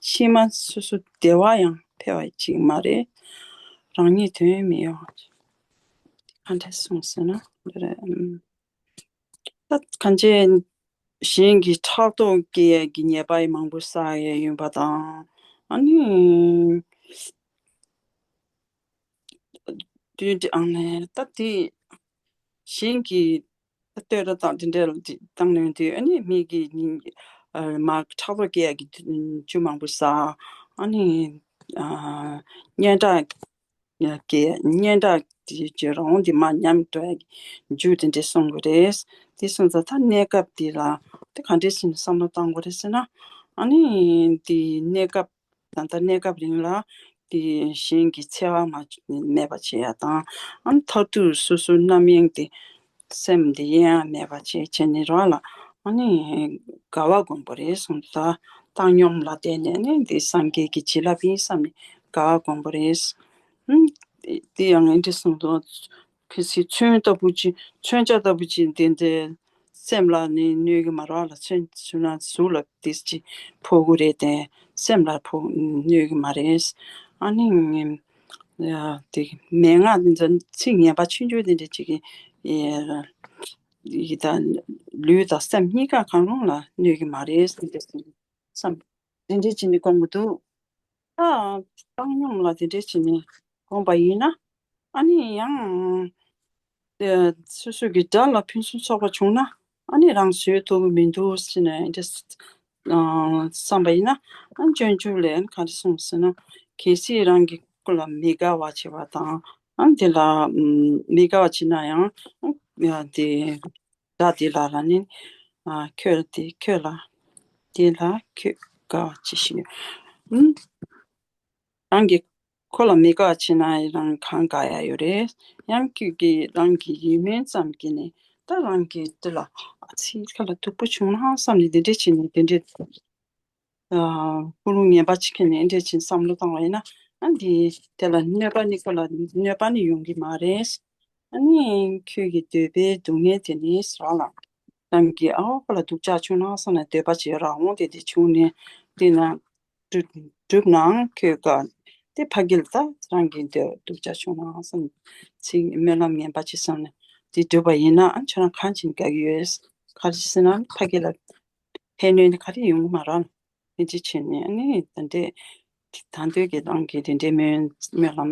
ཕྱི་མ་སོ་སོ་བདེ་བ་ཡང་འཕེལ་བ་ཅིག་མ་རེད། རང་ཉིད་དོན་མི་ཡོང་། ག་འདྲས་གསུངས་ཟེར་ན་འདི་རེད། ད་གང་ཅི་གཞན་གྱི་ཕྲག་དོག་སྐྱེ་ཡས་ཀྱི་ཉེས་པ་ཡི་མང་པོ་བསགས་ཡས་ཡོད་པ་དང་། ཨ་ནི་དུས་འདི་ཨང་ནས་ད་དེ་གཞན་གྱི་ད་ལྟོས་ར་དང་དེ་འདྲ་ལ་དེ་བཏང་ནས་དུས། ཨ་ནི་མི་གི་ཨ་མ་ཕྲག་དོག་སྐྱེ་ཡ་གི་རྒྱུ་མང་པོ་བསགས། ཨ་ནི་ཨ་སྙན་གྲགས་སྐྱེ་སྙན་གྲགས་དེ་ཀྱི་རང་དབང་དེ་མ་ཉམས་འགྲོ་ཡ་གི་རྒྱུ་དེ་འདྲས་གསུང་གི་རེད། དེ་སོང་ཙང་ད་གནས་སྐབས་དེ་ལ་དེ་ག་འདྲས་ཟིན་བསམ་བློ་བཏང་དགོས་རེད་ཟེར་ན། ཨ་ནི་དེ་གནས་སྐབས་ད་ལྟ་གནས་སྐབས་རིང་ལ་དེ་གཞན་གྱི་འཚེ་བ་མ་མེད་པ་བྱེད་ཡ་དང་། ཨ་ནི་མཐར་ཐུག་སོ་སོའི་རྣམ་གཡེང་དེ་སེམས་དེ་གཡེང་ཡ་མེད་པ་བྱེད་བྱེད་ནི་རོགས་ལ། ཨ་ནི་དགའ་བ་སྒོམ་པ་རེད་གསུངས། ད་བཏང་སྙོམས་ལ་བརྟེན་ནས་ནི་འདི་སངས་རྒྱས་ཀྱི་བྱིན་རླབས་ཡིན་བསམ་ནས་དགའ་བ་སྒོམ་པ་རེད། ཨ་ནི་དེ་ཡང་ཨེ་འདྲ་གསུངས་འདུག། གལ་སྲིད་ཚོན་ལྟ་བུ་ཅིག་མཚོན་ཆ་ལྟ་བུ་ཅིག་དེ་འདྲའི་སེམས་ལ་ནི་གནོད་ཀྱི་མ་རེད་ལ། མཚོན་མཚོན་ན་གཟུགས་ལ་ཏིས་ཅིག་ཕོག་གི་རེད་དེ་སེམས་ལ་ཕོག་གནོད་ཀྱི་མ་རེད། ཨ་ནི་ཡ་དེ་མན་ངག་དེ་ཚོ་ཚིག་ངན་པ་ཆུང་ཆུང་དེ་འདྲ་ཅིག་གིས་ཡི་དང་ལུས་དང་སེམས་གཉིས་ཀ་གང་རུང་ལ་གནོད་ཀྱི་མ་རེད་ཟེར་ཏེ་བསམ། དེ་འདྲ་བྱས་ནས་སྒོམ་གྱི་འདུག། ད་བཏང་སྙོམས་ལ་དེ་འདྲ་བྱས་ནས་སྒོམ་པ་ཡིན་ན། ཨ་ནི་ཡང་ཨེ་སོ་སོ་གི་དགྲ་ལ་ཕུན་སུམ་ཚོགས་པ་བྱུང་ན། ཨ་ནི་རང་བཟོད་ཐུབ་ཀྱི་མི་འདུག་ཟེར་ནས་འདྲ་ཨ་བསམ་པ་ཡིན་ན། ཨ་སྤྱོད་འཇུག་ལས་ག་རེ་གསུངས་ཟེར་ན། གལ་སྲིད་རང་གི་སྐུ་ལ་མི་དགའ་བ་བྱེད་པ་དང་། ཨ་དེ་ལ་ཨམ་མི་དགའ་བ་བྱེད་ན་ཡང་། ཨ་དེ་དགྲ་དེ་ལ་ལ་ནི་ཨ་ཁྱོད་དེ་ཁྱོད་ལ་དེ་ལ་ཁྱོད་དགའ་བ་ཅི་ཞིག་ཡོད། ཨམ་རང་གི་ཁོ་ལ་མི་དགའ་བྱེད་ན་རང་གང་དགའ་ཡ་ཡོད་རེད། ཡང་ཁྱོད་ཀྱིས་རང་གི་ཡིད་སྨོན་ཙམ་གྱིས་ནི་ད་རང་གི་དེ་ལ་ཨ་ཚིག་ཁ་ལ་སྡུག་པོ་བྱུང་ན་བསམ་ནས་དེ་འདྲས་བྱས་ནས་དེ་འདྲས་ཨ་ཀུན་སློང་ངན་པ་ཅིག་ཁྱེར་ནས་དེ་འདྲས་བྱས་བསམ་བློ་བཏང་བ་ཡིན་ན། ཨ་འདི་དེ་ལ་གནོད་པ་ནི་ཁོ་ལ་གནོད་པ་ནི་ཡོང་གི་མ་རེད། ཨ་ནི་ཁྱོད་ཀྱི་འདོད་པའི་སྡུག་བསྔལ་དེ་ནི་ཟ་ལ་རང་གི་ཨ་ཁོ་ལ་སྡུག་ཅག་བྱུང་ན་བསམ་ནས་འདོད་པ་བྱེད་རང་འོང་དེ་དེ་བྱུང་ནས་དེ་ན། གྲུབ་གྲུབ་ནའང་ཁྱོད་དགའ། དེ་ཕ་གི་ལ་ད་རང་གི་འདོད་སྡུག་ཅག་བྱུང་ན་བསམ། ཚིག་སྨོན་ལམ་ངན་པ་ཅིག་བསམ་ནས་དེ་གྲུབ་པ་ཡིན་ན། ཨ་ཁྱོད་རང་གང་བྱས་ནས་དགའ་གི་ཡོད། ག་རེ་ཟེར་ན་ཕ་གི་ལ་ཕན་གནོད་ནི་ག་རེ་ཡོང་གི་མ་རེད། དེ་འདྲ་བྱས་ནས་ཨ་ནི་ད་འདྲས་ད་འདོད་ཀྱི་རང་གི་དེ་འདྲའི་སྨོན་སྨོན་ལམ་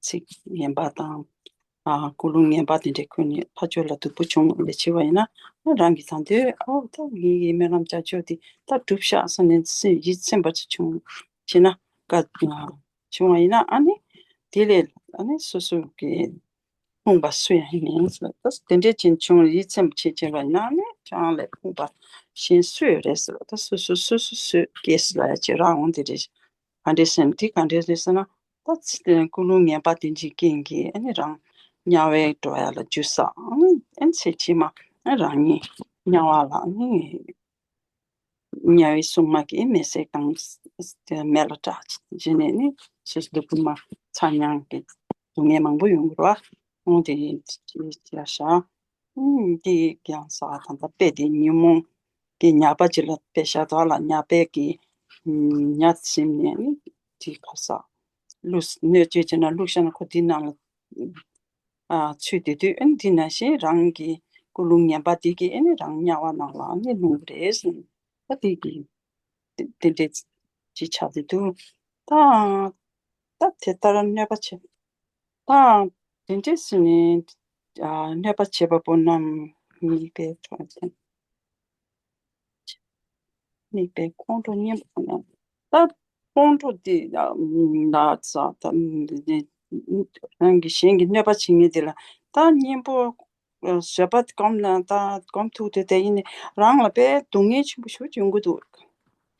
ཚིག་ངན་པ་དང་། ཨ་ཀུན་སློང་ངན་པ་དེ་འདྲའི་ཁུར་ནས་ཕ་ཆོས་ལ་སྡུག་པོ་བྱུང་ལས་བྱེད་པ་ཡིན་ན། ཨ་རང་གི་ད་འདོད་ཨོ་ད་ངའི་སྨོན་ལམ་བྱ་ཆོག་དེ་ད་གྲུབ་ཤག་བསམ་ནས་སེམས་ཡིད་ཚིམ་པ་ཅིག་བྱུང་བྱས་ན་དགའ་བྱུང་བ་ཡིན་ན། ཨ་ནི་དེ་ལས་ཨ་ནི་སོ་སོ་གི་ཕོངས་པ་སུ་ཡང་ཡིན་མིན་ཟེར། ད་དེ་འདྲས་ཅན་བྱུང་ཡིད་ཚིམ་བྱེད་བྱེད་པ་ཡིན་ན་ནི་ཁྱེད་རང་ལས་ཕོངས་པ་གཞན་སུ་ཡོད་རེད་ཟེར་བ། ད་སོ་སོ་སོ་སོ་སོས་སྐྱེས་སུ་ལ་ཡ་བྱེད་རང་འོང་དེ་རེད། ག་འདྲས་ཟེར་ན་དེ་ག་འདྲས་རེད་ཟེར་ན། ད་ཚེ་ཀུན་སློང་ངན་པ་དེ་འཇིག་རྐྱེན་གྱིས་ཨ་ནི་རང་དམྱལ་བའི་འགྲོ་ཡ་ལ་འཇུ་ས། ཨ་ནི་ཨ་ནི་ཚེ་ཕྱི་མ་ཨ་རང་ཉིད་དམྱལ་བ་ལ་ཨ་ནི་དམྱལ་བའི་སྲུང་མ་གིས་མེ་བསྲེགས་དང་མེ་ལ་བསྲེགས་བྱས་ནས་ནི་སོ་སོ་སྡུག་པོ་མ་ཚ་མྱང་གི་སྡུག་བསྔལ་མང་པོ་ཡོང་གི་རེད་བ། འོང་དེ་ཡིན་ཅི་ཡ་ཤ། ཨུམ་དེ་ཡང་ས་ད་ལྟ་དཔེ་དེ་ཉོན་མོངས་ཀྱི་ཉག་པ་ཅིག་ལ་དཔེ་བཞག་དོ་ལ། ཉག་པའི་གི་ཉ་ཟིན་ནས་ནི་དེ་ཁ་ས་ལུས་སྣོད་བཅུད་ཅིག་ན་བླུགས་བཞག་ན་ཁོ་དེ་ནང་ལ་ཨ་ཚུད་དེ་དུས། ཨ་ནི་དེ་ནང་བཞིན་རང་གི་ཀུན་སློང་ངན་པ་དེ་གིས་ཨ་ནི་རང་དམྱལ་བ་ནང་ལ་ཨ་ནི་ལྷུང་གི་རེད་ཟེར། ད་དེ་གི་དེ་དེ་འདྲས་ཅིག་ཆགས་དེ་འདུག། ད་ད་དེ་ལྟར་གནོད་པ་བྱེད། ད་དེ་འདྲས་ཟེར་ནས་ཨ་གནོད་པ་བྱེད་པ་པོ་རྣམས་དམིགས་པའི་ཁྲོད་དུ། དམིགས་པའི་ཁོང་ཁྲོ་གཉེན་པོ་ནི། ད་ཁོང་ཁྲོ་དེ་ལ་ལ་ཙ་ད་རང་གི་གཞན་གྱི་གནོད་པ་བྱེད་མཁན་དེ་ལ་ད་གཉེན་པོ་བཟོད་པ་སྒོམ་ན་ད་སྒོམ་ཐུབ་དུས་དེ་ཡིན་ནི་རང་ལ་དཔེ་སྡུག་བསྔལ་ཆེན་པོ་ཞེ་པོ་ཅིག་ཡོང་གི་འདུག།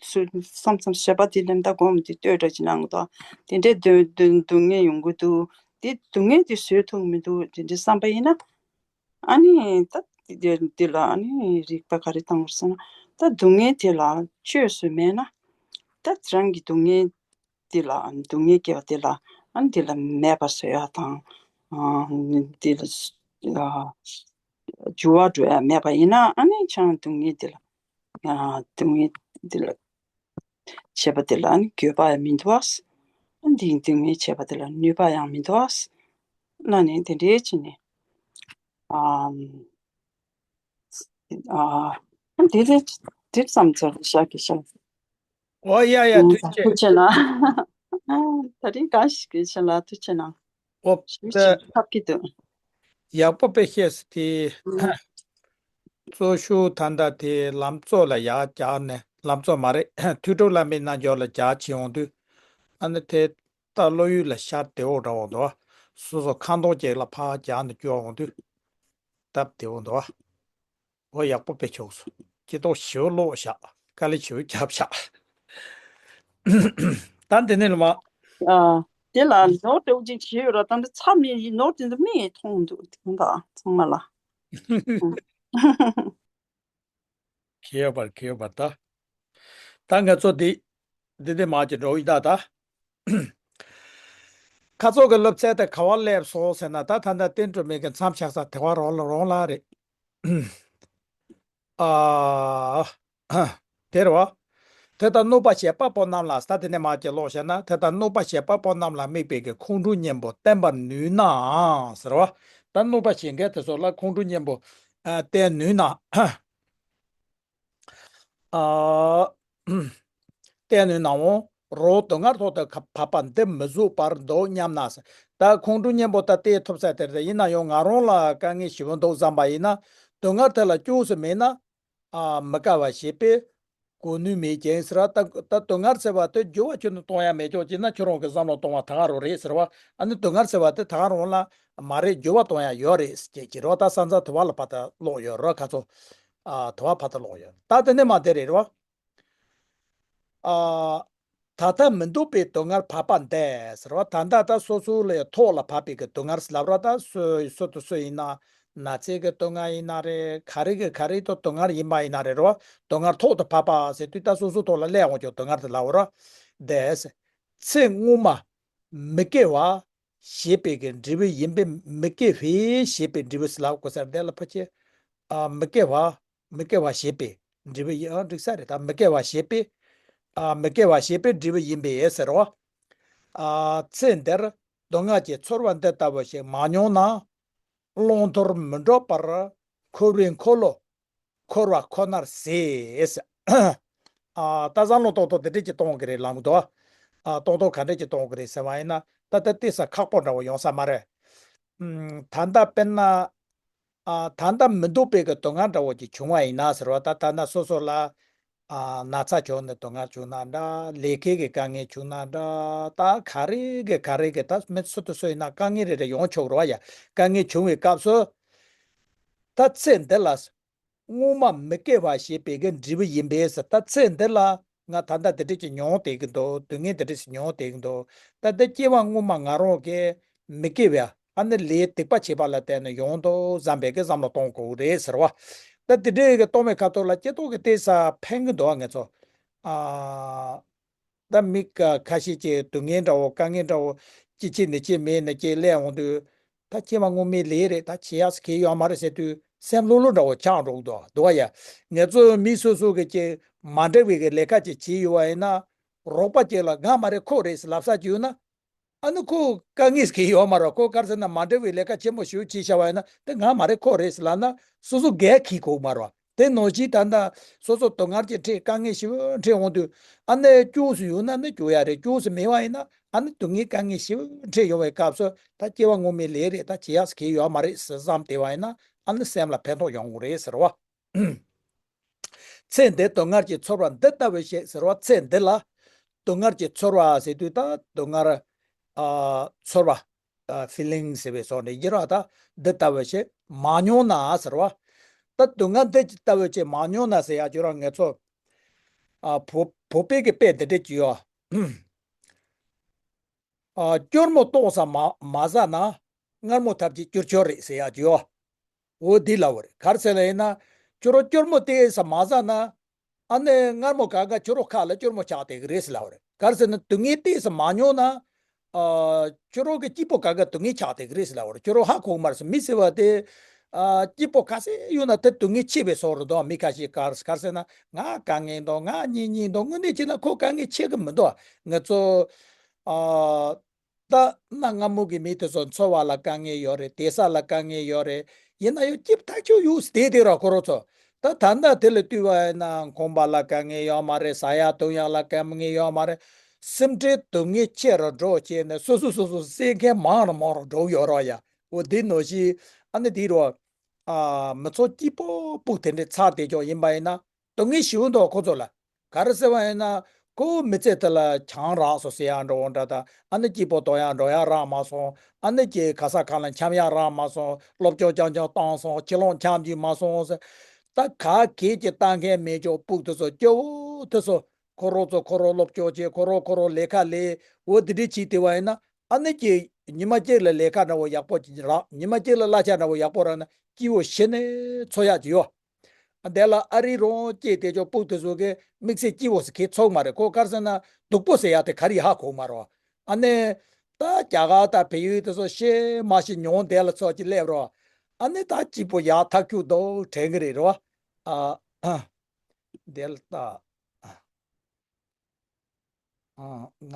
ཚུལ་བསམ་བསམ་བྱས་པ་དེ་ལས་ད་སྒོམ་དེ་ལྟོས་འདྲ་ཅིག་གནང་གི་འདུག་དེ་འདྲའི་སྡུག་སྡུག་སྡུག་བསྔལ་ཡོང་གི་འདུག་དེ་སྡུག་བསྔལ་དེ་བཟོད་ཐུབ་མི་འདུག་དེ་འདྲའི་བསམ་པ་ཡིན་ན། ཨ་ནི་ད་དེ་དེ་ལ་ཨ་ནི་རིག་པ་ག་རེ་བཏང་བར་ཟེར་ན། ད་སྡུག་བསྔལ་དེ་ལ་བཅོས་སུ་མེད་ན། ད་རང་གི་སྡུག་བསྔལ་དེ་ལ་སྡུག་བསྔལ་སྐྱེ་བ་དེ་ལ་ཨ་ནི་དེ་ལ་མེད་པ་བཟོ་ཡ་དང་། ཨ་ནི་དེ་ལ་ཨ་འགྱུར་བ་འགྲོ་ཡ་མེད་པ་ཡིན་ན། ཨ་ནི་ཅང་སྡུག་བསྔལ་དེ་ལ་ཨ་སྡུག་བསྔལ་དེ་ལ་བྱས་པ་དེ་ལ་ཨ་ནི་འགྱོད་པ་ཡང་མི་འདུག་ཨ། ཨ་ནི་སྡུག་བསྔལ་བྱས་པ་དེ་ལ་གནོད་པ་ཡང་མི་འདུག་ཨ། ན་ནི་དེ་འདྲའི་ཅི་ནི། ཨ་ཨ་དེ་དེ་དེ་ཙམ་ཙམ་བཞག་གི་བཞག་འོ་ཡ་ཡ། ཨ་ཐུགས་རྗེ་ཆེ། ཐུགས་རྗེ་གནང་། ད་རིང་གང་ཞིག་གི་ཆེ་ལ་ཐུགས་རྗེ་གནང་། འོ་ཞུ་ད་ཞིག་ཐབས་ཀྱི་འདུག་ཡག་པོ་དཔེ་བཤད་སོང་དེ། ཨ་གཙོ་ཤུགས་ད་ལྟ་དེ་ལམ་གཙོ་ལ་ཡར་བརྒྱབ་ནས། ལམ་གཙོ་མ་རེད། ཐོས་གྲོལ་བླ་མའི་རྣལ་འབྱོར་ལ་རྒྱག་བྱེད་འོང་དུས། ཨ་ནི་དེ་ད་བློ་ཡུལ་ལ་ཤར་བདེ་བོ་འདྲ་བོ་འདུག་སོ་སོ་ཁ་མདོག་ཅིག་ལ་ཕར་རྒྱག་ནས་སྐྱོར་འོང་དུས་སྟབས་བདེ་བོ་འདུག་འོ་ཡག་པོ་དཔེ་ཆོག་སོང་། ཅི་ཏོག་ཞིའུ་ཀློག་བཞག་དཀའ་ལས་ཞིའུ་རྒྱབ་བཞག་ད་འདི་ནས་ལ་མ། ཨ། དེ་ལ་ནོར་འདྲ་བོ་ཅིག་བྱས་ཡོད་ར། ད་འདི་ཚར་མེད་ཡིན། ནོར་དེ་འདི་མིག་གིས་མཐོང་འདུག་དེ་འདྲ་ཚང་མ་ལ། ཨ། གལ་ཡོད་པར་གལ་ཡོད་པར་ད། ད་ང་ཚོ་འདི་འདི་འདི་མ་ཅིག་འགྲོ་ཡི་ད་ད། ཁ་ཚོགས་ཀྱི་སློབ་ཚན་དེ་ག་བར་སླེབས་སོང་ཟེར་ན། ད་ད་ལྟ་བསྟན་སྒྲོན་མའི་གི་མཚམས་བཞག་ས་དེ་བར་རོང་ལ་རོང་ལ་རེད། ཨ། དེ་རེད་བ། དེ་ལྟར་གནོད་པ་བྱེད་པ་པོ་རྣམས་ལ། ད་དེ་ནས་མ་ཅིག་ཀློག་བྱས་ན། དེ་ལྟར་གནོད་པ་བྱེད་པ་པོ་རྣམས་ལ་དམིགས་པའི་གི་ཁོང་ཁྲོ་གཉེན་པོ་བསྟེན་པར་ནུས་ནའང་ཟེར་བ། ད་གནོད་པ་བྱེད་མཁན་དེ་ཚོ་ལ་ཁོང་ཁྲོ་གཉེན་པོ་ཨ་བསྟེན་ནུས་ན། ཨ། བསྟེན་ནུས་ནའང་རོགས་སྡུག་བསྔལ་ཐོག་ཏུ་བབ་པ་འདི་མི་བཟོད་པར་འདུག་སྙམ་ན། ད་ཁོང་ཁྲོ་གཉེན་པོ་ད་བསྟེན་ཐུབ་ས་དེ་རེད། ཡིན་ན་ཡང་ང་རང་ལ་དཀའ་ངལ་ཞེ་པོ་འདུག་བསམ་པ་ཡིན་ན། སྡུག་བསྔལ་དེ་ལ་སྐྱོབ་སུ་མེད་ན། ཨ། མི་དགའ་བ་བྱེད་པས་གོ་ནུས་མེད་ཅིང་ཟེར་བ། ད་ད་སྡུག་བསྔལ་ཟེར་བ་དེ་འགྱུར་བ་ཁྱོན་ནས་གཏོང་ཡ་མེད་ཀྱང་། ཅིག་ན་ཁྱོད་རང་གི་བསམ་བློ་གཏོང་བ་ད་ག་རང་རེད་ཟེར་བ། ཨ་ནི་སྡུག་བསྔལ་ཟེར་བ་དེ་ད་ག་རང་ལ་མ་རེད། འགྱུར་བ་གཏོང་ཡ་ཡོད་རེད་ཟེར་གྱི་རེད་བ། ད་ས་མཚམས་དེ་བ་ལ་ཕར་ད་ཀློག་ཡོད་རེད། ཁ་ཚོ། ཨ། དེ་བ་ཕར་ད་ཀློག་ཡོད། ད་དེ་ནས་མ་དེ་རེད་རེད་བ། ཨ། ད་ལྟ་མི་འདོད་པའི་སྡུག་བསྔལ་བབ་པ་འདི་ཟེར་བ། ད་ལྟ་ད་སོ་སོ་ལ་ཐོག་ལ་བབ་པའི་གི་སྡུག་བསྔལ་ལབ་ར། ད་སུ་སུ་དང་སུ་ཡིན་ན། ན་ཚའི་གི་སྡུག་བསྔལ་ཡིན་ན་རེད། ག་རེ་གི་ག་རེ་དང་སྡུག་བསྔལ་ཡིན་པ་ཡིན་ན་རེད་རོ། སྡུག་བསྔལ་ཐོག་ཏུ་བབ་པ་ཟེར་དུས་ད་སོ་སོ་ཐོག་ལ་སླེབས་འོང་ཀྱང་སྡུག་བསྔལ་དེ་ལབ་ར། འདི་ཚེ་སྔོན་མ་མི་དགེ་བ་བྱས་པའི་གི་འབྲས་བུ་ཡིན་པས། མི་དགེ་བས་བྱས་པའི་འབྲས་བུ་ཟེར་ལབ་དགོས་ས་རེད། འདི་ལ་ཕལ་ཆེར། ཨ། མི་དགེ་བ། མི་དགེ་བ་བྱས་པའི་འབྲས་བུ་ཡིན། ཨ། འགྲིག་ས་རེད། ད་མི་དགེ་བ་བྱས་པའི། ཨ། མི་དགེ་བ་བྱས་པའི་འབྲས་བུ་ཡིན་པས་ཟེར་རོ། ཨ། ཚེ་འདིར་སྡུག་བསྔལ་གྱི་ཚོར་བ་འདི་ལྟ་བུ་ཞིག་མ་མྱོང་ན། བླང་དོར་མི་འགྲོགས་པར་འཁོར་བའི་འཁོར་ལོ་འཁོར་བ་ཁོ་ནར་ཟད། ཨ། ད་བསམ་བློ་ཏོག་ཏོག་དེ་འདྲས་ཀྱི་གཏོང་གི་རེད་ལབ་འདུག་ཨ། ཏོག་ཏོག་ག་འདྲས་ཀྱི་གཏོང་གི་རེད་ཟེར་བ་ཡིན་ན། ད་ལྟ་ཏོག་ཙམ་ཁག་པོ་འདྲ་བོ་ཡོང་ས་མ་རེད། ཨམ། ད་ལྟ་དཔེར་ན། ཨ། ད་ལྟ་མི་འདོད་པའི་གི་སྡུག་བསྔལ་འདྲ་བོ་ཅིག་བྱུང་བ་ཡིན་ན་ཟེར་བ། ད་ད་ལྟ་སོ་སོ་ལ། ཨ། ན་ཚ་བྱུང་ནས་སྡུག་བསྔལ་བྱུང་ན་འདྲ། ལས་ཀའི་གི་དཀའ་ངལ་བྱུང་ན་འདྲ། ད་ག་རེ་གི་ག་རེ་གི་ད་མི་སུ་དང་སུ་ཡིན་ན་དཀའ་ངལ་རེ་རེ་ཡོང་ཆོག་རེད་བ་ཡ། དཀའ་ངལ་བྱུང་བའི་སྐབས་སུ། ད་ཚེ་འདི་ལ་སྔོན་མ་མི་དགེ་བ་བྱས་པའི་གི་འབྲས་བུ་ཡིན་པས་ཟེར། ད་ཚེ་འདི་ལ་ང་ད་ལྟ་དེ་འདྲ་ཅིག་མྱོང་བསྡད་ཀྱི་འདུག་སྡུག་བསྔལ་དེ་འདྲ་ཞིག་མྱོང་བསྡད་ཀྱི་འདུག་ད་ལྟ་སྐྱེ་བ་སྔོན་མ་ང་རང་གིས་མི་དགེ་བའི་ཨ་ནི་ལས་སྡིག་པ་བྱས་པ་ལ་བརྟེན་ནས་ཡོང་འདུག་བསམ་པའི་གི་བསམ་བློ་གཏོང་དགོས་རེད་ཟེར་བ། ད་དེ་འདྲའི་གི་གཏོང་བའི་ཁ་ཐོག་ལ་སྐྱེ་ཐོག་གི་ལྟས་ས་ཕན་གི་འདུག་ང་ཚོ། ཨ། ད་མི་ཁ་ཤས་ཀྱིས་སྡུག་བསྔལ་འདྲ་བོ་དཀའ་ངལ་འདྲ་བོ་ཅི་བྱེད་ནི་ཅི་མེད་ནི་ཅི་སླེབས་འོང་དུས། ད་སྐྱེ་བ་སྔོན་མའི་ལས་རེད། ད་བྱེད་ཡག་གི་ཡོད་མ་རེད་ཟེར་དུས་སེམས་ལྷོད་ལྷོད་འདྲ་བོ་ཆགས་འགྲོ་གི་འདུག་འདུག་བ་ཡ། ང་ཚོ་མི་སོ་སོ་གི་ཅིག་མ་འདྲ་བའི་གི་ལས་ཀ་ཅིག་བྱེད་ཡོད་བ་ཡིན་ན། རོགས་པ་ཅིག་ལ་ང་མ་རེད་ཁོ་རེད་ཟེར་ལབ་ས་ཅིག་ཡོད་ན། ཨ་ནི་ཁོ་དཀའ་ངལ་གྱི་ཡོད་མ་རེད། ཁོ་ག་རེ་ཟེར་ན་མ་འདྲ་བའི་ལས་ཀ་ཆེན་པོ་ཞིག་བྱས་བཞག་པ་ཡིན་ན། དེ་ང་མ་རེད་ཁོ་རེད་ཟེར་ལབ་ན་སོ་སོ་འགན་འཁྱེར་དགོས་མ་རེད། དེ་ནང་བཞིན་ད་ལྟ་སོ་སོ་སྡུག་བསྔལ་གྱི་འཕྲད་དཀའ་ངལ་ཞིག་འཕྲད་འོང་དུས། ཨ་ནི་སྐྱོབ་སུ་ཡོང་ན་ནི་སྐྱོབ་ཡ་རེད། སྐྱོབ་སུ་མེད་པ་ཡིན་ན་ཨ་ནི་སྡུག་བསྔལ་དཀའ་ངལ་ཞིག་འཕྲད་ཡོང་བའི་སྐབས་སུ། ད་སྐྱེ་བ་སྔོན་མའི་ལས་རེད། ད་བྱེད་ཡག་གི་ཡོད་མ་རེད་ཟེར་བསམ་བསྡད་པ་ཡིན་ན། ཨ་ནི་སེམས་ལ་ཕན་ཐོགས་ཡོང་གི་རེད་ཟེར་བ། ཚེ་འདིར་སྡུག་བསྔལ་གྱི་ཚོར་བ་འདི་ལྟ་བུ་ཞིག་ཟེར་བ། ཚེ་འདི་ལ་སྡུག་བསྔལ་གྱི་ཚོར་བ་ཟེར་དུས་ད་སྡུག་བསྔལ། ཨ། ཚོར་བ། ཨ། ཕི་ལིང་ཟེར་བའི་སོགས་འདི་ཡིན་ར། ད་འདི་ལྟ་བུ་ཞིག་མ་མྱོང་ན་ཟེར་བ། ད་སྡུག་བསྔལ་འདི་ལྟ་བུ་ཞིག་མ་མྱོང་ན་ཟེར་ཡ་ཅིག་ར། ང་ཚོ། ཨ་བོ་བོད་པའི་གི་དཔེ་འདི་འདྲ་ཅིག་ཡོད། ཨ་སྐྱུར་མོ་ཏོག་ཙམ་མ་མ་ཟ་ན། མངར་མོ་ཐབས་ཀྱིས་སྐྱུར་ཆོག་རེད་ཟེར་ཡག་ཅིག་ཡོད། འོ་འདི་ལབ་པ་རེད། ག་རེ་ཟེར་ལབ་ཡིན་ན། ཁྱོད་རང་སྐྱུར་མོ་ཏོག་ཙམ་མ་ཟ་ན། ཨ་ནི་མངར་མོ་གང་ག་ཁྱོད་རང་ཁ་ལ་སྐྱུར་མོ་ཆགས་བསྡད་ཀྱི་རེད་ཟེར་ལབ་པ་རེད། ག་རེ་ཟེར་ན་སྡུག་བསྔལ་ཏོག་ཙམ་མ་མྱོང་ན། ཨ་ཁྱོད་རང་གི་སྐྱིད་པོ་གང་ག་སྡུག་བསྔལ་ཆགས་བསྡད་ཀྱི་རེད་ཟེར་ལབ་པ་རེད། ཁྱོད་རང་ཧ་གོ་གི་མ་རེད་ཟེར། མི་ཟེར་བ་དེ། ཨ་སྐྱིད་པོ་ག་ཚོད་ཡོད་ན་དེ་སྡུག་བསྔལ་ཆེ་བའི་བཟོ་འདྲ་འདུག་མི་ཁ་ཤས་ག་རེ་ག་རེ་ཟེར་ན། ང་དཀའ་ངལ་འདུག་ང་གཉིད་གཉིད་འདུག་དངོས་གནས་བྱས་ན་ཁོ་དཀའ་ངལ་ཆེ་གི་མི་འདུག་ང་ཚོ། ཨ། ད་གནའ་སྔ་མོ་གི་མི་དེ་ཚོ་འཚོ་བ་ལ་དཀའ་ངལ་ཡོད་རེད། བསྡད་ས་ལ་དཀའ་ངལ་ཡོད་རེད། ཡིན་ན་ཡང་སྐྱིད་པོ་ཐག་ཆོད་ཡོད་བསྡད་དེ་ར་ཁོ་རང་ཚོ། ད་ད་ལྟ་དེ་ལ་ལྟོས་པ་ཡིན་ན་ཁང་པ་ལ་དཀའ་ངལ་ཡོད་མ་རེད། ཟ་ཡག་འཐུང་ཡག་ལ་དཀའ་ངལ་ཡོད་མ་རེད། སེམས་ཁྲལ་སྡུག་བསྔལ་ཆེ་རུ་འགྲོ་བྱས་ནས་སོ་སོ་སོ་སོ་བསད་མཁན་མང་རུ་མང་རུ་འགྲོ་ཡོད་ར་ཡ། འོ་འདི་ནང་བཞིན་ཨ་ནི་དེ་རུ། ཨ་མི་ཚོ་སྐྱིད་པོ་སྤུག་དེ་འདྲའི་ཚར་བསྡད་ཀྱང་ཡིན་པ་ཡིན་ན། སྡུག་བསྔལ་ཞེ་པོ་འདུག་ཁོ་ཚོ་ལ། ག་རེ་ཟེར་བ་ཡིན་ན། ཁོ་མི་ཚེ་དེ་ལ་ཆང་རག་སོགས་ཟ་ཡག་འགྲོ་འོང་འདྲ་དང་། ཨ་ནི་སྐྱིད་པོ་འདུག་ཡག་འགྲོ་ཡག་རག་མ་སོང་། ཨ་ནི་ཀྱི་ག་ས་གང་ལ་འཁྱམ་ཡག་རག་མ་སོང་། སློབ་སྦྱོང་རྐྱང་རྐྱང་བཏང་སོང་། ཁྱི་ལོང་འཁྱམ་རྒྱུ་མ་སོང་ཟེར། ད་ག་གེ་ཀྱི་ལྟ་མཁན་མེད་ཀྱང་སྤུག་དེ་ཚོ་སྐྱོ་བོ་དེ་ཚོ། ཁོ་རང་ཚོ་ཁོ་རང་སློབ་སྦྱོང་བྱེད། ཁོ་རང་ཁོ་རང་ལས་ཀ་ལས། འོ་དེ་འདྲ་བྱས་བསྡད་པ་ཡིན་ན། ཨ་ནི་ཀྱི་ཉི་མ་གཅིག་ལ་ལས་ཀ་འདྲ་བོ་ཡག་པོ་ཅིག་རག་ཉི་མ་གཅིག་ལ་གླ་ཆ་འདྲ་བོ་ཡག་པོ་རག་ན་སྐྱིད་པོ་གཞི་ནས་འཚོ་ཡག་ཅིག་ཡོད། དེ་ལ་ཨ་རི་རང་སྐྱེས་བསྡད་ཀྱང་སྤུག་དེ་ཚོ་གི་དམིགས་བསལ་སྐྱིད་པོ་ཟེར་མཁན་ཚོར་མ་རེད། ཁོ་ག་རེ་ཟེར་ན་སྡུག་པོ་ཟེར་ཡག་དེ་ག་རེ་ཧ་གོ་མ་རེད། ཨ་ནི་ད་རྒྱ་གར་དང་བལ་ཡུལ་དེ་ཚོ་ཤེས་མ་ཤེས་མྱོང་བསྡད་ལ་ཚོ་ཅིག་སླེབས་རོགས། ཨ་ནི་ད་སྐྱིད་པོ་ཡག་ཐག་ཆོད་འདུག་དྲན་གི་རེད་རོ། ཨ་དེ་ལ་ད། ཨ་ང་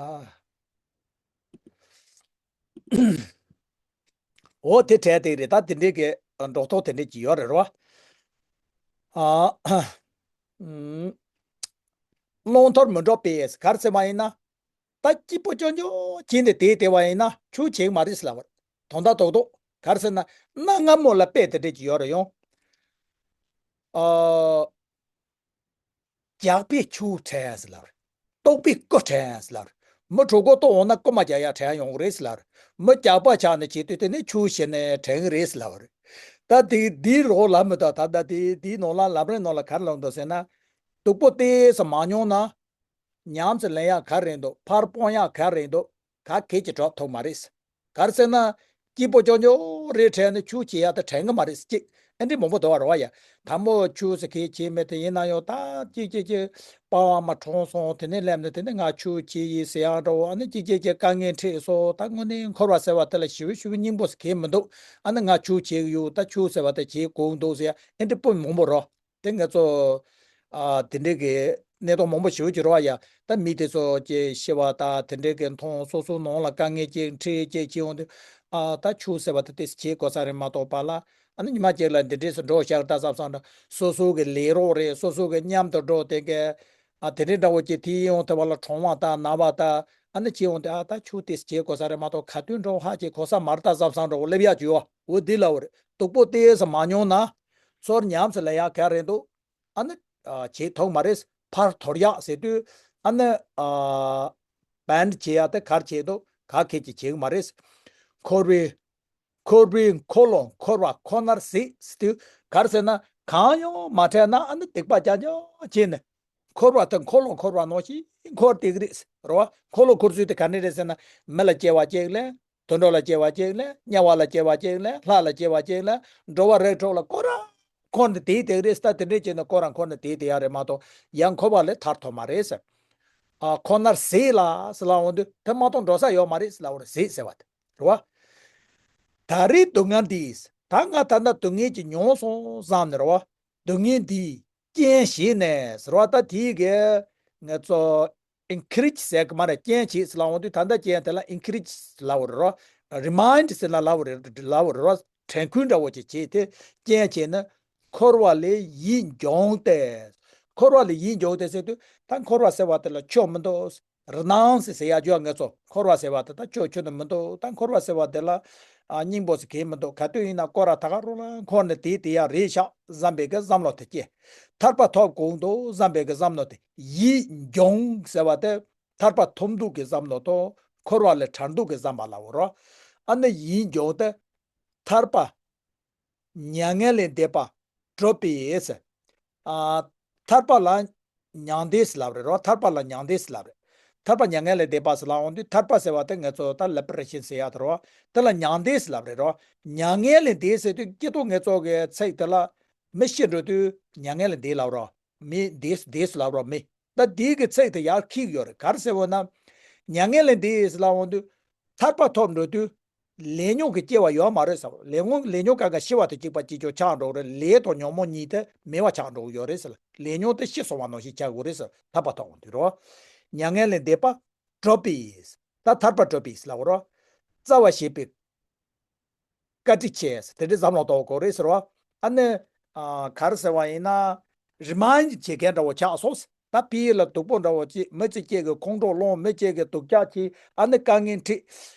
འོ་དེ་དྲན་དེ་རེད། ད་དེ་འདྲའི་གི་འགྲོ་ཐོག་དེ་འདྲའི་གི་ཡོད་རེད་རོ། ཨ་ཨམ། བླང་དོར་མི་འགྲོ་པས་ག་རེ་ཟེར་བ་ཡིན་ན། ད་སྐྱིད་པོ་ཅོ་ཅོ་བྱས་ནས་བསྡད་བསྡད་པ་ཡིན་ན་ཆོས་བྱེད་ཀྱི་མ་རེད་ཟེར་ལབ་པ་རེད། དོན་དག་རྡོག་རྡོག་ག་རེ་ཟེར་ན། གནའ་སྔ་མོ་ལ་དཔེ་དེ་འདྲ་ཅིག་ཡོད་རེད་ཡོང་། ཨ། རྒྱགས་པས་ཆུ་དྲན་ཟེར་ལབ་རེད། ལྟོགས་པས་ཀོ་དྲན་ཟེར་ལབ་རེད། མི་གྲོད་ཁོག་ལྟོགས་འོང་ན་ཀོ་མ་རྒྱག་ཡག་དྲན་ཡོང་གི་རེད་ཟེར་ལབ་རེད། མི་རྒྱགས་པ་ཆགས་ནས་བྱེད་དུས་དེ་ནས་ཆུ་བྱིན་ནས་དྲན་གི་རེད་ཟེར་ལབ་རེད། ད་དེ་དེའི་རོགས་ལབ་མི་འདུག་ད་ལྟ་དེ་དེའི་ནང་ལ་ལམ་རིམ་ནང་ལ་ག་རེ་ལབ་འདུག་ཟེར་ན། སྡུག་པོ་ཏོག་ཙམ་མ་མྱོང་ན། ཉམས་སུ་ལེན་ཡག་ག་རེ་འདུག་ཕར་སྤོང་ཡག་ག་རེ་འདུག་ག་གེ་ཅིག་འགྲོ་ཐུབ་མ་རེད། ག་རེ་ཟེར་ན། སྐྱིད་པོ་ཅོ་ཅོ་རེད་དྲན་ནས་ཆུ་བྱེད་ཡག་དེ་དྲན་གི་མ་རེད། ཅིག་ཨེ་འདྲི་མང་པོ་འདུག་བ་རེད་བ་ཡ། དང་པོ་ཆུ་ཟེར་མཁན་བྱེད་མེད་དེ་ཡིན་ན་ཡང་ད་ཅིག་ཅིག་ཅིག་པ་བ་མ་གྲོངས་སོང་། དེ་ནས་སླེབས་ནས་དེ་ནས་ང་ཆུ་བྱེད་ཡིན་ཟེར་ཡག་འདྲ་བོ། ཨ་ནི་ཅིག་ཅིག་ཅིག་དཀའ་ངལ་འཕྲད་སོང་། ད་དངོས་གནས་འཁོར་བ་ཟེར་བ་དེ་ལ་ཞེ་པོ་ཞེ་པོ་སྙིང་པོ་ཟེར་མཁན་མི་འདུག་ཨ་ནི་ང་ཆུ་བྱེད་གི་ཡོད། ད་ཆུ་ཟེར་བ་དེ་བྱེད་དགོས་འདུག་ཟེར་ཡག་ཨེ་འདྲི་དཔེ་མང་པོ་རོ། དེ་ང་ཚོ། ཨ་དེ་འདྲའི་གི་གནས་སྟངས་མང་པོ་ཞེ་པོ་ཅིག་རེད་བ་ཡ། ད་མི་དེ་ཚོ་ཅིག་ཤི་བ་དང་དེ་འདྲའི་གི་མཐོང་། སོ་སོ་ནང་ལ་དཀའ་ངལ་ཅིག་འཕྲད་ཅིག་བྱེད་ཡོང་དུས། ཨ་ད་ཆུ་ཟེར་བ་དེ་ཏོག་ཙམ་བྱེད་དགོས་ས་རེད་མ་གཏོགས་པ་ལ། ཨ་ནི་ཉི་མ་གཅིག་ལ་འདི་འདྲས་སུ་འགྲོ་བཞག་ད་བསམ་བསམ་འདྲ། སོ་སོ་གི་ལས་རོགས་རེད། སོ་སོ་གི་མཉམ་དུ་འགྲོ་དེ་གི། ཨ་དེ་འདྲའི་འདྲ་བོ་ཅིག་དེ་ཡོང་དུས་བ་ལ་གྲོངས་པ་དང་ན་བ་དང་། ཨ་ནི་བྱེད་ཡོང་དུས་ཨ་ད་ཆུ་ཏོག་ཙམ་བྱེད་དགོས་ས་རེད་མ་གཏོགས་ག་དུས་འགྲོ་ཧ་ཅིག་གོ་ས་མ་རེད་ད་བསམ་བསམ་འདྲ་བོ་སླེབས་ཡག་ཅིག་ཡོད། འོ་འདི་ལབ་པ་རེད། སྡུག་པོ་ཏོག་ཙམ་མ་མྱོང་ན། ཚུར་ཉམས་སུ་ལེན་ཡག་ག་རེ་འདུག་ཨ་ནི། ཨ་བྱེད་ཐུབ་མ་རེད། ཕར་དོར་ཡག་ཟེར་དུས། ཨ་ནི། ཨ་བན་བྱེད་ཡག་དེ་ག་རེ་བྱེད་འདུག་ག་གེ་ཅིག་བྱེད་གི་མ་རེད། འཁོར་བའི། འཁོར་བའི་འཁོར་ལོ་འཁོར་བ་ཁོ་ནར་གཟིགས་ཟེར་དུས། ག་རེ་ཟེར་ན། གང་ཡང་མ་འཕྲད་ན་ཨ་ནི་སྡིག་པ་རྐྱང་རྐྱང་བྱས་ནས། འཁོར་བ་དེ་འཁོར་ལོ་འཁོར་བ་ནང་བཞིན་འཁོར་བསྡད་ཀྱི་རེད། རེད་བ། འཁོར་ལོ་འཁོར་ཚུལ་དེ་ག་འདྲ་རེད་ཟེར་ན། མི་ལ་སྐྱེ་བ་གཅིག་ལེན། དུད་འགྲོ་ལ་སྐྱེ་བ་གཅིག་ལེན། དམྱལ་བ་ལ་སྐྱེ་བ་གཅིག་ལེན། ལྷ་ལ་སྐྱེ་བ་གཅིག་ལེན། འགྲོ་བ་རིགས་དྲུག་ལ་སྐོར་ར་འཁོར་ནས་བསྡད་བསྡད་ཀྱི་རེད། ད་དེ་འདྲས་བྱས་ནས་སྐོར་ར་འཁོར་ནས་བསྡད་བསྡད་ཡག་རེད་མ་གཏོགས་ཡང་འཁོར་བ་ལས་ཐར་ཐུབ་མ་རེད་ཟེར། ཨ་ཁོ་ནར་གཟིགས་ལ་ཟེར་ལབ་འོང་དུས་དེ་མ་གཏོགས་འགྲོ་ས་ཡོད་མ་རེད་ཟེར་ལབ་པ་རེད། གཟིགས་ཟེར་བ་དེ་རེད་བ། ད་རེས་སྡུག་བསྔལ་འདི། ད་ང་ད་ལྟ་སྡུག་བསྔལ་ཅིག་མྱོང་སོང་བསམ་ནས་རེད་བ། སྡུག་བསྔལ་འདི་རྐྱེན་བྱས་ནས་ཟེར་བ། ད་དེའི་གི་ང་ཚོ་ཨིན་ཁི་རེཇ་ཟེར་གི་མ་རེད། རྐྱེན་བྱས་ཟེར་ལབ་འོང་དུས་ད་ལྟ་རྐྱེན་དེ་ལ་ཨིན་ཁི་རེཇ་ལབ་པ་རེད་རོ། རི་མའིན་ཌི་ཟེར་ན་ལབ་པ་རེད། ལབ་པ་རེད་རོ། དྲན་སྐུལ་འདྲ་བོ་ཅིག་བྱས་ཏེ། རྐྱེན་བྱས་ནས་འཁོར་བ་ལས་ཡིད་འབྱུང་སྟེ། འཁོར་བ་ལས་ཡིད་འབྱུང་སྟེ་ཟེར་དུས་ད་འཁོར་བ་ཟེར་བ་དེ་ལ་ཆོས་མི་འདུག་རི་ནང་སི་ཟེར་ཡག་ཅིག་ཡོད། ང་ཚོ་འཁོར་བ་ཟེར་བ་དེ་ད་ཆོས་ཆོས་ནི་མི་འདུག་ད་འཁོར་བ་ཟེར་བ་དེ་ལ་ཨ་སྙིང་པོ་ཟེར་མཁན་མི་འདུག་ག་དུས་ཡིན་ན་སྐོར་ར་ད་ག་རུ་ལ་འཁོར་ནས་དེ་དེ་ཡག་རེད་ཤག་བསམ་པའི་གི་བསམ་བློ་དེ་སྐྱེ། ཐར་པ་ཐོབ་དགོས་འདུག་བསམ་པའི་གི་བསམ་བློ་དེ། ཡིད་འབྱུང་ཟེར་བ་དེ་ཐར་པ་ཐོབ་འདོད་ཀྱི་བསམ་བློ་དང་འཁོར་བ་ལས་ཐར་འདོད་ཀྱི་བསམ་པ་ལབ་པ་རོ། ཨ་ནི་ཡིད་འབྱུང་དེ་ཐར་པ། མྱ་ངན་ལས་འདས་པ་སྒྲུབ་པའི་ཟེར། ཨ་ཐར་པ་ལ་ མྱང་འདས་ཟེར་ལབ་རེད་རོ། ཐར་པ་ལ་མྱང་འདས་ཟེར་ལབ་རེད། ཐར་པ་མྱ་ངན་ལས་འདས་པ་ཟེར་ལབ་འོང་དུས་ཐར་པ་ཟེར་བ་དེ་ང་ཚོ་ད་ལི་པ་རེ་ཤན་ཟེར་ཡ་དེ་རོ། དེ་ལ་མྱང་འདས་ཟེར་ལབ་རེད་རོ། མྱ་ངན་ལས་འདས་ཟེར་དུས་སྐྱེ་ཐོག་ངེས་ཚོགས་ཀྱི་ཚིག་དེ་ལ་མི་ཤི་འགྲོ་དུས་མྱ་ངན་ལས་འདས་ལབ་རོ། མི་འདས་འདས་ཟེར་ལབ་རོ་མི། ད་འདས་ཀྱི་ཚིག་དེ་ཡར་འཁྱེར་ཡོད་རེད། ག་རེ་ཟེར་བ་ན། མྱ་ངན་ལས་འདས་ཟེར་ལབ་འོང་དུས། ཐར་པ་ཐོབ་འགྲོ་དུས། ལས་ཉོན་གྱི་སྐྱེ་བ་ཡོད་མ་རེད་ཟེར། ལས་ཉོན་ལས་ཉོན་གང་ག་ཤི་བ་དང་གཅིག་པ་གཅིག་རྐྱང་ཆགས་འགྲོ་གི་རེད། ལས་དང་ཉོན་མོངས་གཉིས་དེ་མེད་པ་ཆགས་འགྲོ་གི་ཡོད་རེད་ཟེར། ལས་ཉོན་དེ་ཤི་སོང་བ་ནང་བཞིན་ཆགས་དགོས་རེད་ཟེར། ཐར་པ་ཐོབ་འོང་དུས་རོ། མྱ་ངན་ལས་འདས་པ་གྲུབ་པས། ད་ཐར་པ་གྲུབ་པས་ལབ་རོ། རྩ་བ་ཤེས་པའི་བཀའ་དྲིན་ཆེ་ཟེར། དེ་འདྲའི་བསམ་བློ་གཏོང་དགོས་རེད་ཟེར་བ། ཨ་ནི། ཨ། ག་རེ་ཟེར་བ་ཡིན་ན། རི་མའིན་ཌི་བྱེད་མཁན་འདྲ་བོ་ཆགས་སོང་ཟེར། ད་ཕི་ཡི་ལ་སྡུག་པོ་འདྲ་བོ་ཅིག་མི་ཚེ་སྐྱེལ་གི་ཁོང་ཁྲོ་སློང་། མི་སྐྱེལ་གི་སྡུག་ཅག་གིས་ཨ་ནི་དཀའ་ངལ་འཕྲད།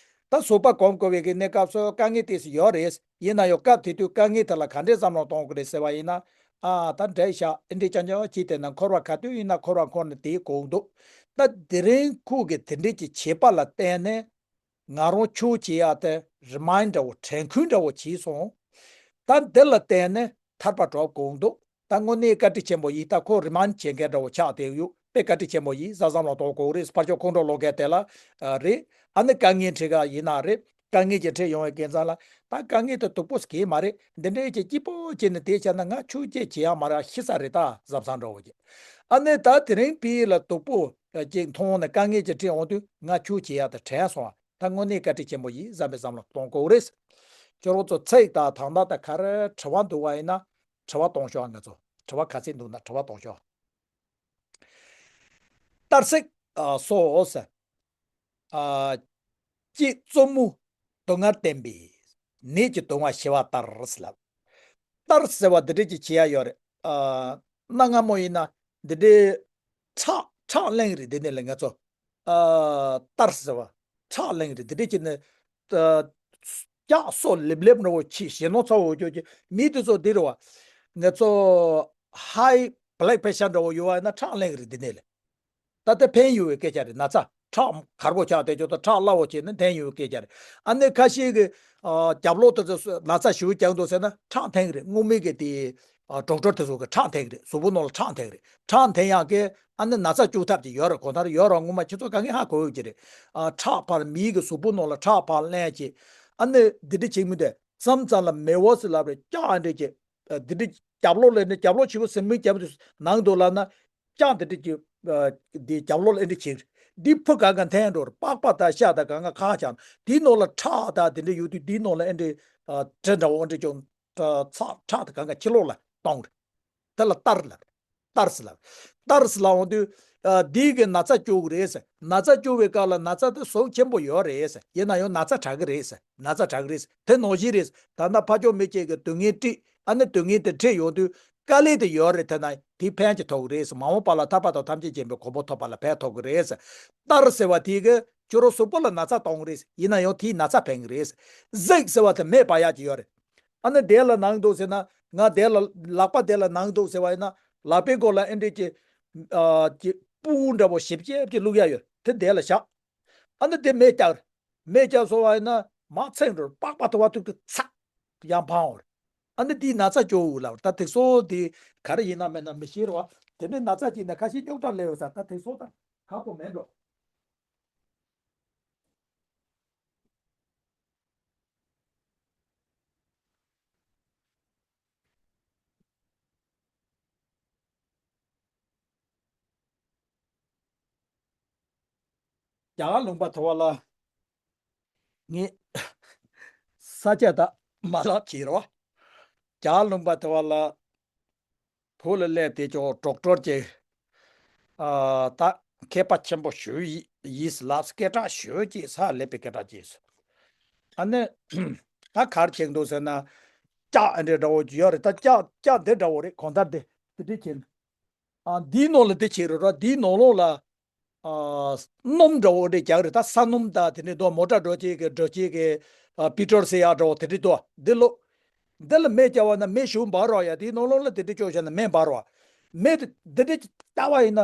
ད་གཟུགས་པོ་གོམས་དགོས་པའི་གི་གནས་སྐབས་སུ་དཀའ་ངལ་དེ་ཚོ་ཡོད་རེད། ཡིན་ན་ཡང་སྐབས་དེ་དུས་དཀའ་ངལ་དེ་ལ་ག་འདྲས་བསམ་བློ་གཏོང་དགོས་རེད་ཟེར་བ་ཡིན་ན། ཨ། ད་འདྲ་ཤག་འདི་འདྲས་ཅང་ཅང་བྱས་བསྡད་ན་འཁོར་བ་ག་དུས་ཡིན་ན་འཁོར་བ་འཁོར་ནས་བསྡད་དགོས་འདུག་ད་དེ་རིང་ཁོ་གི་དེ་འདྲས་ཀྱི་བྱེད་པ་ལ་བརྟེན་ནས། ང་རང་ཆོས་བྱེད་ཡ་དེ་རི་མའིན་ཌི་འདྲ་བོ་དྲན་སྐུལ་འདྲ་བོ་བྱས་སོང་། ད་འདི་ལ་བརྟེན་ནས་ཐར་པ་གྲུབ་དགོས་འདུག་ད་དངོས་གནས་བཀའ་དྲིན་ཆེན་པོ་ཡིན། ད་ཁོ་རི་མའིན་ཌི་བྱེད་མཁན་འདྲ་བོ་ཆགས་བསྡད་ཡོད་པས། བཀའ་དྲིན་ཆེན་པོ་ཡིན་བསམ་བསམ་བློ་གཏོང་དགོས་རེད། ཕར་ཕྱོགས་ཁོང་ཁྲོ་སློང་མཁན་དེ་ལ་ཨ་རེད། ཨ་ནི་དཀའ་ངལ་འཕྲད་ག་ཡིན་ན་རེད། དཀའ་ངལ་ཅིག་འཕྲད་ཡོང་བའི་དགེ་མཚན་ལ། ད་དཀའ་ངལ་དེ་སྡུག་པོ་ཟེར་གྱི་མ་རེད། འདི་འདྲའི་ཅིག་སྐྱིད་པོ་བྱས་ནས་བསྡད་བྱས་ན་ང་ཆོས་བྱེད་བྱེད་ཡ་མ་རེད། ཤི་ས་རེད་ད་བསམ་བསམ་འདྲ་བོ་ཅིག་ཨ་ནི་ད་དེ་རིང་ཕི་ཡི་ལ་སྡུག་པོ་ཅིག་མཐོང་ནས་དཀའ་ངལ་ཅིག་འཕྲད་འོང་དུས་ང་ཆོས་བྱེད་ཡ་དེ་དྲན་སོང་བ། ད་དངོས་གནས་བཀའ་དྲིན་ཆེན་པོ་ཡིན་བསམ་པའི་བསམ་བློ་གཏོང་དགོས་རེད། ཁྱོད་རང་ཚོ་ཚིག་དང་དང་ད་ད་ག་རེ་དྲི་བ་འདུག་བ་ཡིན་ན་དྲི་བ་གཏོང་ཤོག་ང་ཚོ་དྲི་བ་ག་ཚད་འདུག་ན་དྲི་བ་གཏོང་ཤོག་གཏར་སྲེག་ཨ་སོགས་ཟེར། ཨ། གཅིག་གཙོ་མོ་སྡུག་བསྔལ་བསྟན་པས། ནད་ཀྱི་སྡུག་བསྔལ་ཞི་བ་ལྟར་ཟེར་ལབ། གཏར་ཟེར་བ་འདི་འདྲས་ཀྱི་བྱེད་ཡ་ཡོད་རེད། ཨ། གནའ་སྔ་མོ་ཡིན་ན་འདི་འདྲའི་ཁྲག་ཁྲག་ལེན་རེད། འདི་ནས་ལ་ང་ཚོ། ཨ། གཏར་ཟེར་བ་ཁྲག་ལེན་རེད། འདི་འདྲས་ཀྱི་ནི། ཨ། ལྕགས་སོགས་ལེབ་ལེབ་འདྲ་བོ་ཆེ་ཞེ་ནོ་ཚ་བོ་ཅོ་ཅོ་མི་དེ་ཚོ་འདི་རེད་བ། ང་ཚོ་ཧའི་བྷི་ལཌ་པེ་ཤར་འདྲ་བོ་ཡོད་བ་ཡིན་ན་ཁྲག་ལེན་རེད། འདི་ནས་ལ། ད་ལྟ་ཕན་ཡོད་པའི་སྐད་ཆ་རེད། ན་ཚ་ཁྲག་དཀར་པོ་ཆགས་བསྡད་ཆོག་ད་ཁྲག་སླ་བོ་བྱས་ན་ཕན་ཡོད་པའི་སྐད་ཆ་རེད། ཨ་ནི་ཁ་ཤས་ཀྱི་ཨ་རྒྱབ་ལོགས་དེ་ཚོ་ན་ཚ་ཞེ་པོ་རྒྱག་འདུག་ཟེར་ན་ཁྲག་འཐེན་གི་རེད། སྔོན་མའི་གི་དེ་ཨ་ཌོག་ཊར་དེ་ཚོ་གི་ཁྲག་འཐེན་གི་རེད། གཟུགས་པོ་ནང་ལ་ཁྲག་འཐེན་གི་རེད། ཁྲག་འཐེན་ཡག་གི་ཨ་ནི་ན་ཚ་བཅོས་ཐབས་ཀྱི་ཡོད་རེད། གང་ལྟར་ཡོད་རེད། སྔོན་མ་ཁྱེད་ཚོ་དཀའ་ངལ་ཧ་གོ་ཡོད་ཀྱི་རེད། ཨ་ཁྲག་ཕར་མིའི་གི་གཟུགས་པོ་ནང་ལ་ཁྲག་ཕར་ལེན་གྱི་ཨ་ནི་འདི་འདྲ་བྱེད་མི་འདུག་མཚམས་མཚམས་ལ་མེ་འོ་ཟེར་ལབ་རེད། ལྕགས་འདྲ་གྱི་འདི་འདྲ་རྒྱབ་ལོགས་ལ་ནི་རྒྱབ་ལོགས་ཆེ་བོ་ཟེར་མི་རྒྱབ་དུས་ནང་དུ་ལ་ན། ལྕགས་འདི་འདྲ་གྱི་འདི་རྒྱབ་ལོགས་ལ་ཨེ་འདྲ་བྱེད། འདི་ཕུ་གང་ག་འཐེན་འགྲོ་རེད། པགས་པ་དང་ཤ་དང་གང་ག་ཁ་བྱང་འདི་ནང་ལ་ཁྲག་དང་འདི་འདྲ་ཡོད་དུས་འདི་ནང་ལ་ཨེ་འདྲ་དྲི་འདྲ་བོ་ཨེ་འདྲ་ཅུང་ཚ་ཁྲག་དང་གང་ག་ཕྱི་ལོགས་ལ་གཏོང་རེད། དེ་ལ་གཏར་ལབ། གཏར་ཟེར་ལབ། གཏར་ཟེར་ལབ་འོང་དུས། ཨ། འདི་གི་ན་ཚ་བཅོས་ཀྱི་རེད་ཟེར། ན་ཚ་བཅོས་པའི་སྐབས་ལ་ན་ཚ་དེ་ཟུག་ཆེན་པོ་ཡོད་རེད་ཟེར། ཡིན་ན་ཡང་ན་ཚ་དྲག་གི་རེད་ཟེར། ན་ཚ་དྲག་གི་རེད་ཟེར། དེ་ནང་བཞིན་རེད་ཟེར། ད་ལྟ་ཕར་ཕྱོགས་མི་གཅིག་གི་སྡུག་བསྔལ་འཕྲད། ཨ་ནི་སྡུག་བསྔལ་དེ་འཕྲད་ཡོང་དུས་དཀའ་ལས་དེ་ཡོད་རེད། དེ་ན་དེ་ཕན་ཅིག་ཐོགས་ཀྱི་རེད་ཟེར། མ་འོངས་པ་ལ་ཐར་པ་དང་ཐམས་ཅད་མཁྱེན་པའི་གོ་འཕང་ཐོབ་པ་ལ་ཕན་ཐོགས་ཀྱི་རེད་ཟེར། གཏར་ཟེར་བ་དེ་གི་ཁྱོད་རང་གཟུགས་པོ་ལ་ན་ཚ་གཏོང་གི་རེད་ཟེར། ཡིན་ན་ཡང་དེའི་ན་ཚ་ཕན་གྱི་རེད་ཟེར། གཟེགས་ཟེར་བ་དེ་མེ་འབར་ཡག་ཅིག་ཡོད་རེད། ཨ་ནི་དེ་ལ་ན་གི་འདུག་ཟེར་ན། ང་དེ་ལ་ལག་པ་དེ་ལ་ན་གི་འདུག་ཟེར་བ་ཡིན་ན། ལག་པའི་མགོ་ལ་ཨེ་འདྲ་གྱི་ཨ་གྱི་སྤུ་གུ་འདྲ་པོ་ཞིབ་ཅེབ་ཅིག་བླུགས་ཡ་ཡོད། དེ་དེ་ལ་བཞག་ཨ་ནི་དེ་མེ་བརྒྱབ་རེད། མེ་བརྒྱབ་སོང་བ་ཡིན་ན་མར་ཚིག་འགྲོ་རེད། པགས་པ་དེ་བ་ཐུག་གི་ཚག་ཡང་འཕང་འོང་རེད། ཨ་ནི་དེའི་ན་ཚ་སྐྱོ་བོ་ལབ་རེད། ད་དེ་ཚོ་དེ་ག་རེ་ཡིན་ན་མིན་ན་མི་ཤེས་རེད་བ། དེ་ནས་ན་ཚ་ཅིག་ན་ཁ་ཤས་རྙོག་དྲ་སླེབས་ཡོད་ས། ད་དེ་ཚོ་ད་ཁག་པོ་མེད་འགྲོ། རྒྱ་གར་ལུང་པ་དེ་བ་ལ་ངས་ས་ཆ་ད་མ་ལབ་བྱེད་རོགས། རྒྱ་གར་ལུང་པ་དེ་བ་ལ་བོད་ལ་སླེབས་དེ་ཅོག་ཌོག་ཊར་གྱི་ཨ་ད་མཁས་པ་ཆེན་པོ་ཞུ་ཡི་ཡིས་ལབ། སྐད་གྲགས་ཞུ་ཅིག་ས་སླེབས་པའི་སྐད་གྲགས་ཅིག་ཨ་ནི་ད་གར་ཁྱེར་འདུག་ཟེར་ན་ལྕགས་ཨ་འདྲ་འདྲ་བོ་ཡོད་རེད། ད་ལྕགས་ལྕགས་འདི་འདྲ་བོ་རེད། གང་ལྟར་འདི་འདི་འདྲ་ཁྱེར་ན། ཨ་འདིའི་ནང་ལ་འདི་བྱེད་རོགས་ར། འདིའི་ནང་ལོགས་ལ་ཨ་སྣུམ་འདྲ་བོ་འདྲ་རྒྱག་རེད། ད་ས་སྣུམ་ད་དེ་འདྲ་འདུག་མོ་ཊ་འགྲོ་བྱེད་ཀྱི་འགྲོ་བྱེད་ཀྱི་ཨ་པི་ཊོལ་ཟེར་ཡག་འདྲ་བོ་དེ་འདྲ་འདུག་འདི་ལོ། འདི་ལ་མེ་བརྒྱབ་པ་ན་མེ་ཞིག་འབར་རོགས་ཡ། དེའི་ནང་ལོགས་ལ་དེ་འདྲ་བཅོས་བྱས་ན་མེ་འབར་རོགས། མེ་དེ་འདི་འདྲ་བལྟ་བ་ཡིན་ན།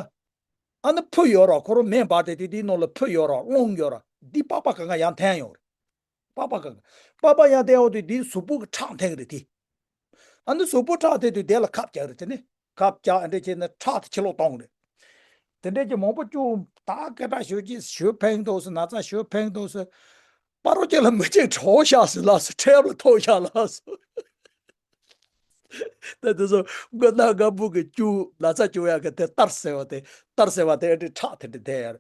ཨ་ནི་ཕུ་ཡོད་རོགས། ཁོ་རང་མེ་འབར་ཏེ་དེ་དེའི་ནང་ལ་ཕུ་ཡོད་རོགས། རླུང་ཡོད་རོགས། འདི་པགས་པ་གང་ག་ཡང་འཐེན་ཡོང་རེད། པགས་པ་གང་ག་པགས་པ་ཡང་འཐེན་ཡོང་དུས་འདིའི་གཟུགས་པོ་གི་ཁྲག་འཐེན་གི་རེད་དེ། ཨ་ནི་གཟུགས་པོ་ཁྲག་འཐེན་དུས་དེ་ལ་ཁབ་རྒྱག་རེད། དེ་ནི་ཁབ་རྒྱག་ཨ་འདྲ་བྱས་ནས་ཁྲག་དེ་ཕྱི་ལོགས་གཏོང་གི་རེད། དེ་འདྲས་ཀྱི་མང་པོ་བཅུག་ད་སྐད་གྲགས་ཞུ་གི་ཞུ་ཕན་འདུག་སུ་ན་ཚ་ཞུ་ཕན་འདུག་སུ། པ་རོ་ཅིག་ལ་མི་གཅིག་གྲོགས་ཤག་སུ་ལ་སུ་ཁྲེབ་ལ་ཐོག་ཤག་ལ་སུ། ད་དེ་ཚོ་མགོ་ན་སྒམ་པོ་གི་བཅུག་ན་ཚ་བཅུག་ཡག་གི་དེ་ཏར་ཟེར་བ་དེ་ཏར་ཟེར་བ་དེ་ཨེ་འདྲས་ཁྲག་དེ་འདྲས་དེ་ཡར་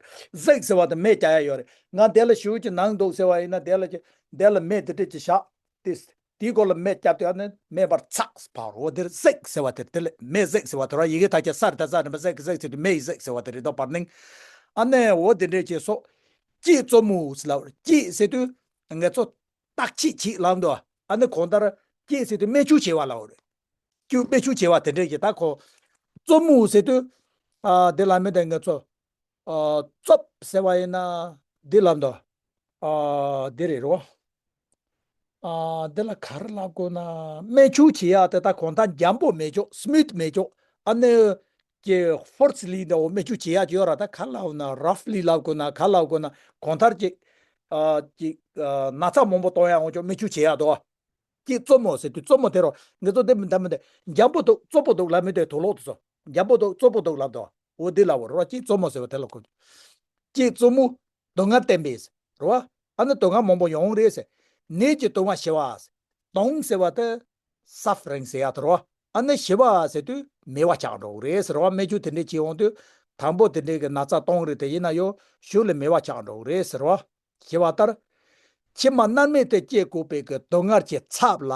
ཟེག་ཟེར་བ་དེ་མེ་རྒྱག་ཡག་ཡོད་རེད། ང་དེ་ལ་ཞུ་གི་ནང་འདུག་ཟེར་བ་ཡིན་ན་དེ་ལ་ཅི་དེ་ལ་མེ་དེ་འདྲས་ཅི་བཞག་དེ། དེའི་སྐོར་ལ་མེ་བརྒྱབ་དུས་ཨ་ནི་མེ་འབར་ཚགས་སུ་འཕར་འོ་དེར་ཟེག་ཟེར་བ་དེར་དེ་ལས་མེ་ཟེག་ཟེར་བ་དེ་ར་ཡི་གེ་ཐག་ཆད་ས་རི་ད་ས་རི་མ་ཟེག་ཟེག་ཟེར་དུས་མེ་ཡི་ཟེག་ཟེར་བ་དེ་རེད་དོ་བར་ནིང་། ཨ་ནི་འོ་དེ་འདྲས་ཅེས་སོགས་སྐྱེས་བཙོ་མོ་ཟེར་ལབ་རེད། སྐྱེས་ཟེར་དུས་ང་ཚོ་བརྟག་དཔྱད་བྱེད་ལབ་འདུག་ཨ་ནི་གང་ལྟར་སྐྱེས་ཟེར་དུས་སྨན་བཅོས་བྱེད་པ་ལབ་རེད། སྐྱེས་སྨན་བཅོས་བྱེད་པ་དེ་འདྲས་ཀྱི་ད་ཁོ་བཙོ་མོ་ཟེར་དུས་ཨ་དེ་ལ་མེ་དེ་ང་ཚོ། ཨ་བཙོབ་ཟེར་བ་ཡིན་ན་འདི་ལབ་འདུག་ཨ་འདི་རེད་རོ། ཨ་འདི་ལ་ག་རེ་ལབ་དགོས་ན་སྨན་བཅོས་བྱེད་ཡག་དེ་ད་གང་ལྟར་འཇམ་པོ་མེད་ཅོག་སྨུད་མེད་ཅོག་ཨ་ནི་ཀྱི་ཧྥོར་སི་ལི་འདྲ་བོ་སྨན་བཅོས་བྱེད་ཡག་ཅིག་ཡོད་ར། ད་ག་ལབ་ན་རབ་ལི་ལབ་དགོས་ན་ག་ལབ་དགོས་ན་གང་ལྟར་ཅིག་ཨ་ཅིག་ཨ་ན་ཚ་མང་པོ་གཏོང་ཡག་འོང་ཅོག་སྨན་བཅོས་བྱེད་ཡག་དོ། སྐྱེས་བཙོ་མོ་ཟེར་དུས་བཙོ་མོ་དེ་རོ་ངེད་ཚོ་དེ་མི་འདྲ་མི་འདྲ་འཇམ་པོ་འདུག་བཙོག་པོ་འདུག་ལབ་མི་འདྲ་དུག་ལོག་དུ་ཚོ་འཇམ་པོ་འདུག་བཙོག་པོ་འདུག་ལབ་དོ། འོ་འདི་ལབ་བོ་རོ་སྐྱེས་བཙོ་མོ་ཟེར་བ་དེ་ལ་གོ། སྐྱེས་བཙོ་མོ་སྡུག་བསྔལ་བསྟན་པས་རོ། ཨ་ནི་སྡུག་བསྔལ་མང་པོ་ཡོང་རེད་ཟེར། ནད་ཀྱི་སྡུག་བསྔལ་ཞི་བ། སྡུག་ཟེར་བ་དེ་སབ་ཕ་རིང་ཟེར་ཡག་དེ་རོ། ཨ་ནི་ཞི་བ་ཟེར་དུས་མེད་པ་ཆགས་འགྲོ་གི་རེད་ཟེར་བ། སྨན་བཅོས་དེ་འདྲས་བྱེད་འོང་དུས་དང་པོ་དེ་འདྲས་ཀྱི་ན་ཚ་གཏོང་གི་རེད་དེ་ཡིན་ན་ཡོ་གཞུག་ལ་མེད་པ་ཆགས་འགྲོ་གི་རེད་ཟེར་བ། ཞི་བ་ལྟར། ཕྱི་མ་མནར་མེད་དུ་སྐྱེ་དགོས་པའི་གི་སྡུག་བསྔལ་གྱི་ཚབ་ལ།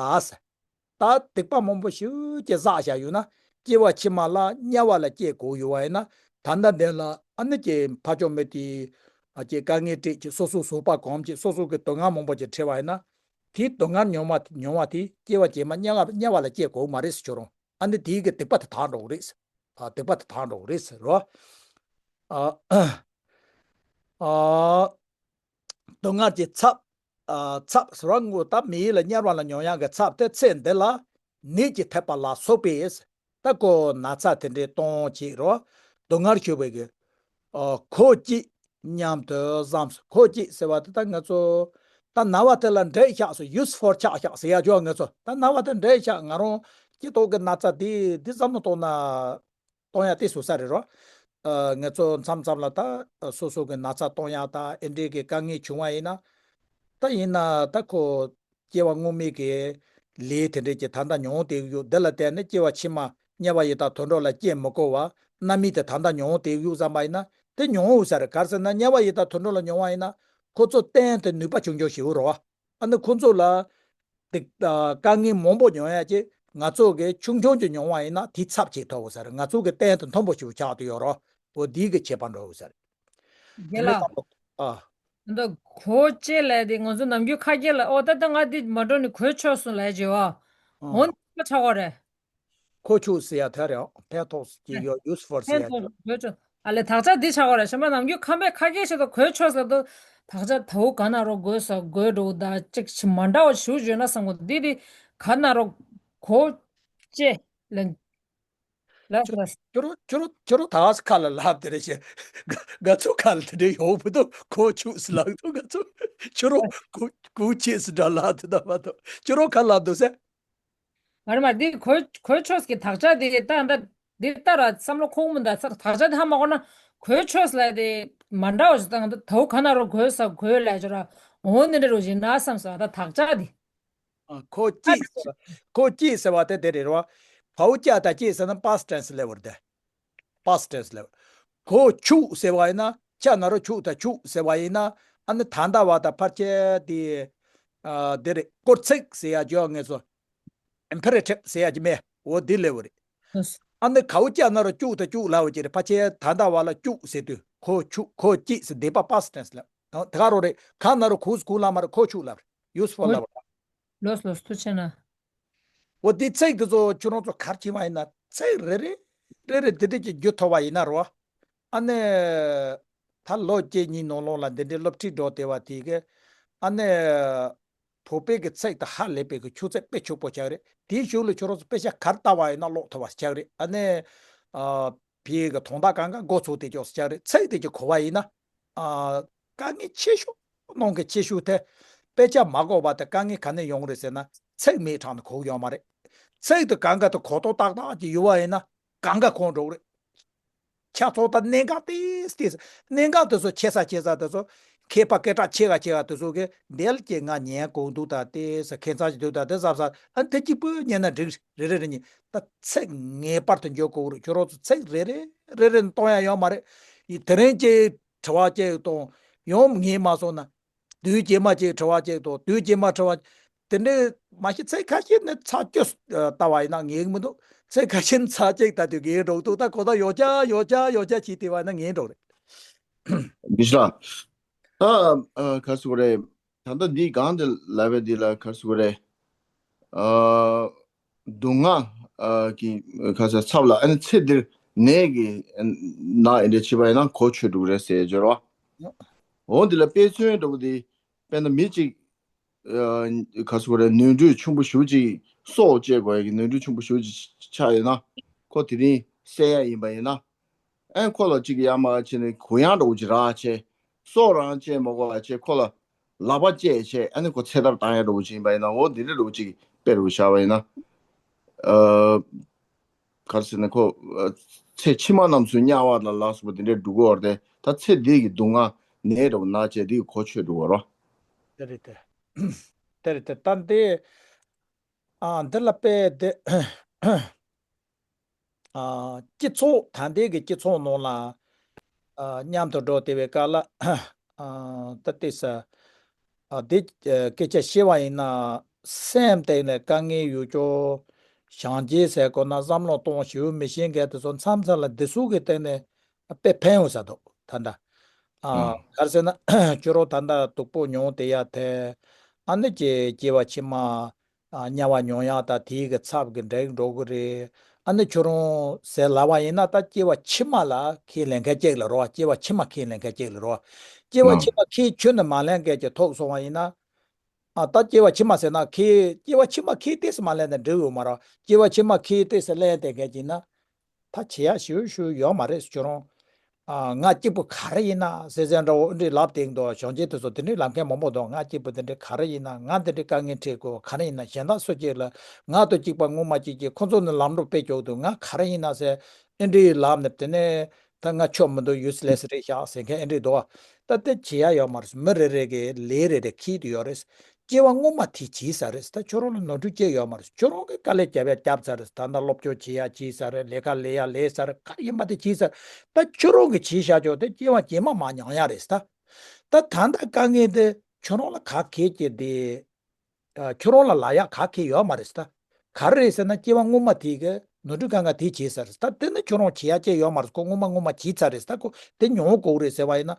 ད་སྡིག་པ་མང་པོ་ཞིག་ཅིག་བསགས་བཞག་ཡོད་ན་སྐྱེ་བ་ཕྱི་མ་ལ་དམྱལ་བ་ལ་སྐྱེ་དགོས་ཡོད་པ་ཡིན་ན་ད་ལྟ་འདི་ལ་ཨ་ནི་ཀྱི་ཕ་ཆོས་མི་དེ་ཨ་ཀྱི་དཀའ་ངལ་སྤྲད་ཀྱི་སོ་སོའི་བཟོད་པ་གོམས་ཀྱི་སོ་སོ་གི་སྡུག་བསྔལ་མང་པོ་ཅིག་འཕྲད་པ་ཡིན་ན་དེའི་སྡུག་བསྔལ་མྱོང་བ་མྱོང་བ་དེ་སྐྱེ་བ་རྗེས་མ་དམྱལ་བ་དམྱལ་བ་ལ་སྐྱེ་དགོས་མ་རེད་ཟེར་ཁྱོད་རང་ཨ་ནི་དེའི་གི་སྡིག་པ་དེ་དག་འགྲོ་གི་རེད། ཨ་སྡིག་པ་དེ་དག་འགྲོ་གི་རེད་ཟེར་རོ། ཨ། ཨ། སྡུག་བསྔལ་གྱི་ཚབ། ཨ་ཚབ་ཟེར་བ་དངོས་ད་མི་ཡུལ་ལ་དམྱལ་བ་ལ་མྱོང་ཡག་གི་ཚབ་དེ་ཚེ་འདི་ལ་ནད་ཀྱིས་ཐེབས་པ་ལ་སོགས་པས། ད་ཁོ་ན་ཚ་དེ་འདྲའི་གཏོང་བྱེད་རོ། སྡུག་བསྔལ་ཞུ་བའི་གི་ཨ་ཁོ་ཅི་སྙམ་དུ་བསམས། ཁོ་ཅི་ཟེར་བ་དེ་ད་ང་ཚོ་ད་ན་བ་དེ་ལ་འདྲེས་ཤག་སོ་ཡུས་ཕོར་ཆགས་ཤག་ཟེར་ཡག་ཅོ་ང་ཚོ་ད་ན་བ་དེ་འདྲེས་ཤག་ང་རང་སྐྱེ་ཐོག་གི་ན་ཚ་དེ་འདི་བསམ་བློ་གཏོང་ན། གཏོང་ཡ་དེ་བཟོ་ས་རེད་རོ། ཨ་ང་ཚོ་མཚམས་མཚམས་ལ་ད་སོ་སོ་གི་ན་ཚ་གཏོང་ཡ་ད་ཨེ་འདྲས་ཀྱི་དཀའ་ངལ་བྱུང་བ་ཡིན་ན། ད་ཡིན་ན་ད་ཁོ་སྐྱེ་བ་སྔོན་མའི་གི་ལས་དེ་འདྲས་ཀྱི་ད་ལྟ་མྱོང་བསྡད་ཡོད་འདི་ལ་བརྟེན་ནས་སྐྱེ་བ་ཕྱི་མ་དམྱལ་བ་ཡི་དྭགས་དུད་འགྲོ་ལ་སྐྱེ་མི་དགོས་པ་རྣམ་སྨིན་དེ་ད་ལྟ་མྱོང་བསྡད་ཡོད་བསམ་པ་ཡིན་ན་དེ་མྱོང་འོས་ས་རེད། ག་རེ་ཟེར་ན་དམྱལ་བ་ཡི་དྭགས་དུད་འགྲོ་ལ་མྱོང་བ་ཡིན་ན་ཁོ་ཚོ་གཏན་དུ་ནུས་པ་ཆུང་ཆུང་ཞིག་ཡོད་རེད་བ། ཨ་ནི་ཁོ་ཚོ་ལ་དེ་དཀའ་ངལ་མང་པོ་མྱོང་ཡ་ཅེ་ང་ཚོ་གི་ཆུང་ཆུང་ཅིག་མྱོང་བ་ཡིན་ན་དེ་ཚབ་བྱེད་ཐུབ་ས་རེད། ང་ཚོ་གི་གཏན་དུ་མཐོན་པོ་ཞིག་ཆགས་དུ་ཡོད་རོ། འོ་དེའི་གི་ཁྱད་པར་འགྲོ་ས་རེད། དེ་རྒན་ལགས། ལྟ་ཨ། འདི་གོ་ཅེ་ལས་དེ་ང་ཚོ་ནམ་རྒྱུན་ཁ་སྐད་ལ་ཨོ་ད་ལྟ་ང་འདི་མ་འགྲོ་ནི་གོ་ཆོད་སོང་ལས་ཅེ་བ། ཨ། འོ་འདི་ཆགས་པ་རེད། ཁོ་ཆུ་ཟེར་ཡ་དེ་རེད། ཕན་ཐོགས་ཀྱི་ཡོ་ཡུས་ཕོར་ཟེར་ཡ་ཕན་ཐོགས་དེ། དགོས་ཆོག་ཨ་ལས་དག་ཆ་འདི་ཆགས་པ་རེད། གཞན་པ་ནམ་རྒྱུན་ཁམས་པའི་ཁ་སྐད་ཆེད་དུ་གོས་ཆོག་ཟེར་དུས་དག་ཆ་དའུ་ག་ན་རོ་དགོས་ས་དགོས་འགྲོ་ད་ཅིག་ཆི་མ་འདྲ་བ་ཞུ་བརྗོད་ན་བསམ་གོ་འདི་འདི་ག་ན་རོ་གོ་ཅེ་ལན་ལ་ལ་ཁྱོད་རོ་ཁྱོད་རོ་ཁྱོད་རོ་ད་ག་ས་ཁ་ལ་ལབ་དེ་རེད་ཤེ། ང་ཚོ་ཁ་ལ་དེ་འདྲ་ཡོང་བུ་དུ་གོ་ཆུ་ཟེར་ལབ་དུ་ང་ཚོ་ཁྱོད་རོ་གོ་གོ་ཅེ་ཟེར་འདྲ་ལབ་དེ་ད་མ་གཏོགས་ཁྱོད་རོ་ཁ་ལབ་དུ་ཟེར། མ་རེད་མ་འདི་གོས་གོས་ཆོས་ཀྱི་དག་ཆ་དེ་ལྟ་འདྲ་འདི་ལྟ་ར་བསམ་བློ་ཁོག་མི་འདའ་ཚར་དག་ཆ་དེ་ཧ་མ་གོ་ན་གོས་ཆོས་ལ་དེ་མ་འདྲ་བ་ཞིག་དང་འདི་དའུ་ག་ན་རོ་གོས་ས་གོས་ལ་ཅོ་ར་འོ་འདི་འདྲ་རོ་ཞིག་ན་བསམ་སོ་ད་དག་ཆ་དེ། ཨ་ཁོ་ཨ་ཅི་ཟེར་བ་ཁོ་ཅི་ཟེར་བ་དེ་དེ་རེད་རོ། བའུ་ཅ་ད་ཅི་ཟེར་ན་past tense་ལེ་བར་དེ། past tense་ལ། གོ་ཆུག་ཟེར་བ་ཡིན་ན་ཆ་ན་རོ་ཆུག་ད་ཆུག་ཟེར་བ་ཡིན་ན་ཨ་ནི་ད་ལྟ་བ་དང་ཕར་ཆེ་དེ། ཨ་དེ་རེད་སྐོར་ཚིག་ཟེར་ཡ་ཇོ་ངེས་སོ། imperative་ཟེར་ཡ་ཅི་མེད་འོ་དེ་ལེ་བོ་རེད། ཨ་ནི་གའུ་ཅ་ན་རོ་ཅུག་ད་ཅུག་ལ་བོ་ཅི་རེད་ཕར་ཆེ་ད་ལྟ་བ་ལ་ཅུག་ཟེར་དུས་གོ་ཆུག་གོ་ཅི་ཟེར་དེ་པ་past tense་ལ། དེ་ག་རོ་རེད་ག་ན་རོ་གུ་གུ་ལ་མ་རོ་གོ་ཆུག་ལ་useful་ལ་བོ། ལོས་ལོས་ཐུགས་ཆེ་ན། འོ་དེ་ཚིག་དེ་ཚོ་ཁྱོད་རང་ཚོ་གར་ཕྱིན་པ་ཡིན་ན་ཚིག་རེ་རེ་རེ་རེ་དེ་འདྲས་ཀྱི་རྒྱུ་ཐོབ་པ་ཡིན་ན་རོ། ཨ་ནི་ད་ལོ་གཅིག་གཉིས་ནང་ལོགས་ལ་འདི་འདྲའི་སློབ་ཁྲིད་འགྲོ་བསྡད་པ་དེ་གི་ཨ་ནི་བོད་པའི་གི་ཚིག་དེ་ཧ་ལས་པའི་གི་ཆུ་ཚད་དཔེ་ཕྱུག་པོ་ཆགས་རེད། དེའི་གཞུག་ལ་ཁྱོད་རང་ཚོ་དཔེ་ཆ་གར་ལྟ་བ་ཡིན་ན་ཀློག་ཐུབ་པ་ཆགས་རེད། ཨ་ནི་ཨ་བོད་གི་དོན་དག་གང་ག་མགོ་ཚོས་དེ་ཅོག་ཆགས་རེད། ཚིག་དེ་ཀྱི་གོ་བ་ཡིན་ན། ཨ། དཀའ་ངལ་ཆེ་ཤོས་ནང་གི་ཆེ་ཤོས་དེ། དཔེ་ཆ་མ་གོ་བ་དེ་དཀའ་ངལ་ག་ནས་ཡོང་རེད་ཟེར་ན་ཚིག་མེད་དྲགས་ནས་གོ་གི་ཡོད་མ་རེད། ཚིག་དེ་གང་ག་དེ་གོ་རྟོགས་ཏག་ཏག་ཅིག་ཡོད་པ་ཡིན་ན་གང་ག་གོ་འགྲོ་གི་རེད། ཆ་ཚོགས་དང་གནད་འགག་ཏིས་ཏིས། གནད་འགག་དེ་ཚོ་ཆེ་ས་ཆེ་ས་དེ་ཚོ། མཁས་པ་སྐད་གྲགས་ཆེ་ག་ཆེ་ག་དེ་ཚོ་གི་འདེལ་གྱི་ང་ཉན་གོ་འདུག་ད་ཏིས་ཁྱད་མཚར་ཞིག་འདུག་ད་དེ་ཟབ་ས་ཨ་དེ་གཅིག་པུ་ཉན་ན་འགྲིག་རེ་རེ་རེ་ཉིན་ད་ཚིག་ངེས་པར་དུ་འཇོག་དགོས་རེད། ཁྱོད་རང་ཚོ་ཚིག་རེ་རེ་རེ་རེ་གཏོང་ཡ་ཡོད་མ་རེད། ཡི་དེ་རིང་གཅིག་དྲི་བ་གཅིག་གཏོང་ཡོང་ངེས་མ་སོང་ན། དུས་རྗེས་མ་གཅིག་དྲི་བ་གཅིག་དང་དུས་རྗེས་མ་དྲི་བ། དེ་འདྲའི་མ་གཞི་ཚིག་ཁ་ཤས་ནི་ཚར་གཅིག་ལྟ་བ་ཡིན་ན་ངེས་མི་འདུག་ཚིག་ཁ་ཤས་ནི་ཚར་གཅིག་ལྟ་དུས་ངེས་འགྲོ་འདུག་ད་གོ་ད་ཡོད་ཀྱ་ཡོད་ཀྱ་ཡོད་ཀྱ་བྱས་བལྟས་པ་ཡིན་ན་ངེས་འགྲོ་རེད། དགེ་བཤེས་ལགས། ད་ཨ་ག་རེ་ཟེར་དགོས་རེད། ད་ལྟ་འདི་སྒང་དེ་ལབ་པའི་འདི་ལ་ག་རེ་ཟེར་དགོས་རེད། ཨ། སྡུག་བསྔལ་ཨ་གི་ག་ས་ཚབ་ལ་ཨ་ནི་ཚེ་འདིར་ནད་ཀྱི་ནད་ཨེ་འདྲ་བྱེད་པ་ཡིན་ན་གོ་ཆོད་འགྲོ་གི་རེད་ཟེར་སྦྱོར་བ། འོ་འདི་ལ་དཔེ་མཚོན་འདྲ་བོ་འདི་དཔེར་ན་མི་གཅིག་ཨ་ག་ས་གོ་རེ་ནོར་འཁྲུལ་ཆེན་པོ་ཞེ་པོ་ཅིག་སྲོག་བཅད་དགོས་ཡ་གི་ནོར་འཁྲུལ་ཆེན་པོ་ཞེ་པོ་ཅིག་ཆགས་ཡོད་ན་ཁོ་དེ་རིང་བསད་ཡ་ཡིན་པ་ཡིན་ན། ཨེ་ཁོ་ལ་གཅིག་ཡར་མར་བྱས་ནས་གུ་ཡངས་འདྲ་བོ་ཅིག་རག་བྱས། སྲོག་རང་བཅད་མ་དགོས་པ་བྱས་ཁོ་ལ་ལག་པ་བཅད་བྱས་ཨ་ནི་ཁོ་ཚེ་ཐར་བཏང་ཡ་འདྲ་བོ་ཅིག་ཡིན་པ་ཡིན་ན་འོ་འདི་འདྲ་འདྲ་བོ་ཅིག་དཔེ་འདྲ་བོ་བཞག་པ་ཡིན་ན། ཨ་ག་རེ་ཟེར་ན་ཁོ་ཨ་ཚེ་ཕྱི་མ་རྣམས་སུ་དམྱལ་བ་ལ་ལ་སོགས་པ་འདི་འདྲའི་འགྲོ་གི་ཡོད་རེད་དེ་ད་ཚེ་འདི་གི་སྡུག་བསྔལ་ནད་འདྲ་བོ་ན་བྱས་འདི་གི་གོ་ཆོད་འགྲོ་གི་ཡོད་རེད། དེ་རེད་དེ། དེ་རེད་དེ་ད་འདི་ཨ་འདི་ལ་དཔེ་དེ། ཨ་སྤྱི་ཚོགས་ད་ལྟའི་གི་སྤྱི་ཚོགས་ནང་ལ་ཨ་མཉམ་དུ་འགྲོ་བསྡད་པའི་སྐབས་ལ་ཨ་ད་ལྟའི་ས་ཨ་དེ་སྐད་ཆ་བཤད་པ་ཡིན་ན་སེམས་སྟེང་ནས་དཀའ་ངལ་ཡོད་ཅོག་བྱང་ཆེ་ཟེར་དགོས་ན་བསམ་བློ་གཏོང་ཞེ་པོ་མི་ཤེས་མཁན་དེ་ཚོ་མཚམས་མཚམས་ལ་འདི་ཚོ་གི་སྟེང་ནས་དཔེ་ཕན་ཡོང་ས་འདུག་ད་ལྟ་ཨ་ག་རེ་ཟེར་ན་ཁྱོད་རང་ད་ལྟ་སྡུག་པོ་མྱོང་བསྡད་ཡ་དེ་ཨ་ནི་ཀྱི་སྐྱེ་བ་ཕྱི་མ། ཨ་དམྱལ་བ་མྱོང་ཡག་དང་དེའི་གི་ཚབ་གི་འགྲིག་འགྲོ་གི་རེད། ཨ་ནི་ཁྱོད་རང་ཟེར་ལབ་པ་ཡིན་ན་ད་སྐྱེ་བ་ཕྱི་མ་ལ་ཁས་ལེན་མཁན་གཅིག་ལ་རོ། སྐྱེ་བ་ཕྱི་མ་ཁས་ལེན་མཁན་གཅིག་ལ་རོ། སྐྱེ་བ་ཕྱི་མ་ཁས་ཁྱོན་ནས་མ་ལེན་མཁན་གྱི་ཐོག་སོང་བ་ཡིན་ན། ཨ་ད་སྐྱེ་བ་ཕྱི་མ་ཟེར་ན་ཁས་སྐྱེ་བ་ཕྱི་མ་ཁས་ཏོག་ཙམ་མ་ལེན་ན་འགྲིག་ཡོད་མ་རེད། སྐྱེ་བ་ཕྱི་མ་ཁས་ཏོག་ཙམ་ལེན་བསྡད་མཁན་གྱིས་ན། ད་བྱེད་ཡག་ཞེ་པོ་ཞེ་པོ་ཡོད་མ་རེད་ཁྱོད་རང་། ཨ་ང་གཅིག་པུ་ག་རེ་ཡིན་ན་ཟེར་ཟེར་འདྲ་བོ་འདི་ལབ་སྟེང་དུ་གཞོན་སྐྱེས་དེ་ཚོ་དེ་འདྲའི་ལབ་མཁན་མང་པོ་འདུག་ང་གཅིག་པུ་དེ་འདྲའི་ག་རེ་ཡིན་ན་ང་དེ་འདྲའི་དཀའ་ངལ་འཕྲད་དགོས་ག་རེ་ཡིན་ན་གཞན་དག་སུ་གཅིག་ལ་ང་དང་གཅིག་པ་ངོ་མ་གཅིག་གཅིག་ཁོ་ཚོ་ནི་ལམ་འགྲོ་དཔེ་ཀྱོག་འདུག་ང་ག་རེ་ཡིན་ན་ཟེར་ཨེ་འདྲའི་ལབ་ནས་དེ་ནས་ད་ང་ཆོ་མི་འདུག་ཡུ་སི་ལེ་སི་རེད་ཤག་ཟེར་མཁན་ཨེ་འདྲའི་འདུག་ད་དེ་བྱེད་ཡག་ཡོད་མ་རེད། མི་རེ་རེ་གི་ལས་རེ་རེ་འཁྱེར་དུ་ཡོད་རེད། སྐྱེ་བ་སྔོན་མ་དེ་བྱས་ས་རེད། ད་ཁྱོད་རང་ལ་ནོར་འཁྲུལ་སྐྱེས་ཡོད་མ་རེད། ཁྱོད་རང་གིས་དཀའ་ལས་བརྒྱབ་ཡ་བརྒྱབ་ས་རེད། ད་ལྟ་སློབ་སྦྱོང་བྱེད་ཡ་བྱས་ས་རེད། ལས་ཀ་ལས་ཡ་ལས་ས་རེད། ག་རེ་ཡིན་པ་དེ་བྱས་ས་རེད། ད་ཁྱོད་རང་གིས་བྱས་བཞག་ཆོག་དེ་སྐྱེ་བ་རྗེས་མ་མ་མྱོང་ཡ་རེད་ད། ད་ད་ལྟ་དཀའ་ངལ་དེ་ཁྱོད་རང་ལ་ག་གེ་སྐྱེས་དེ། ཨ་ཁྱོད་རང་ལ་ལབ་ཡག་ག་གེ་ཡོད་མ་རེད་ད། ག་རེ་རེད་ཟེར་ན་སྐྱེ་བ་སྔོན་མ་དེ་གི་ནོར་འཁྲུལ་དཀའ་ངལ་དེ་བྱས་ས་རེད་ད། དེ་ནི་ཁྱོད་རང་བྱེད་ཡ་ཅིག་ཡོད་མ་རེད། ཁོ་སྔོན་མ་སྔོན་མ་བྱས་ཚར་རེད་ད། ཁོ་དེ་མྱོང་དགོས་རེད་ཟེར་བ་ཡིན་ན།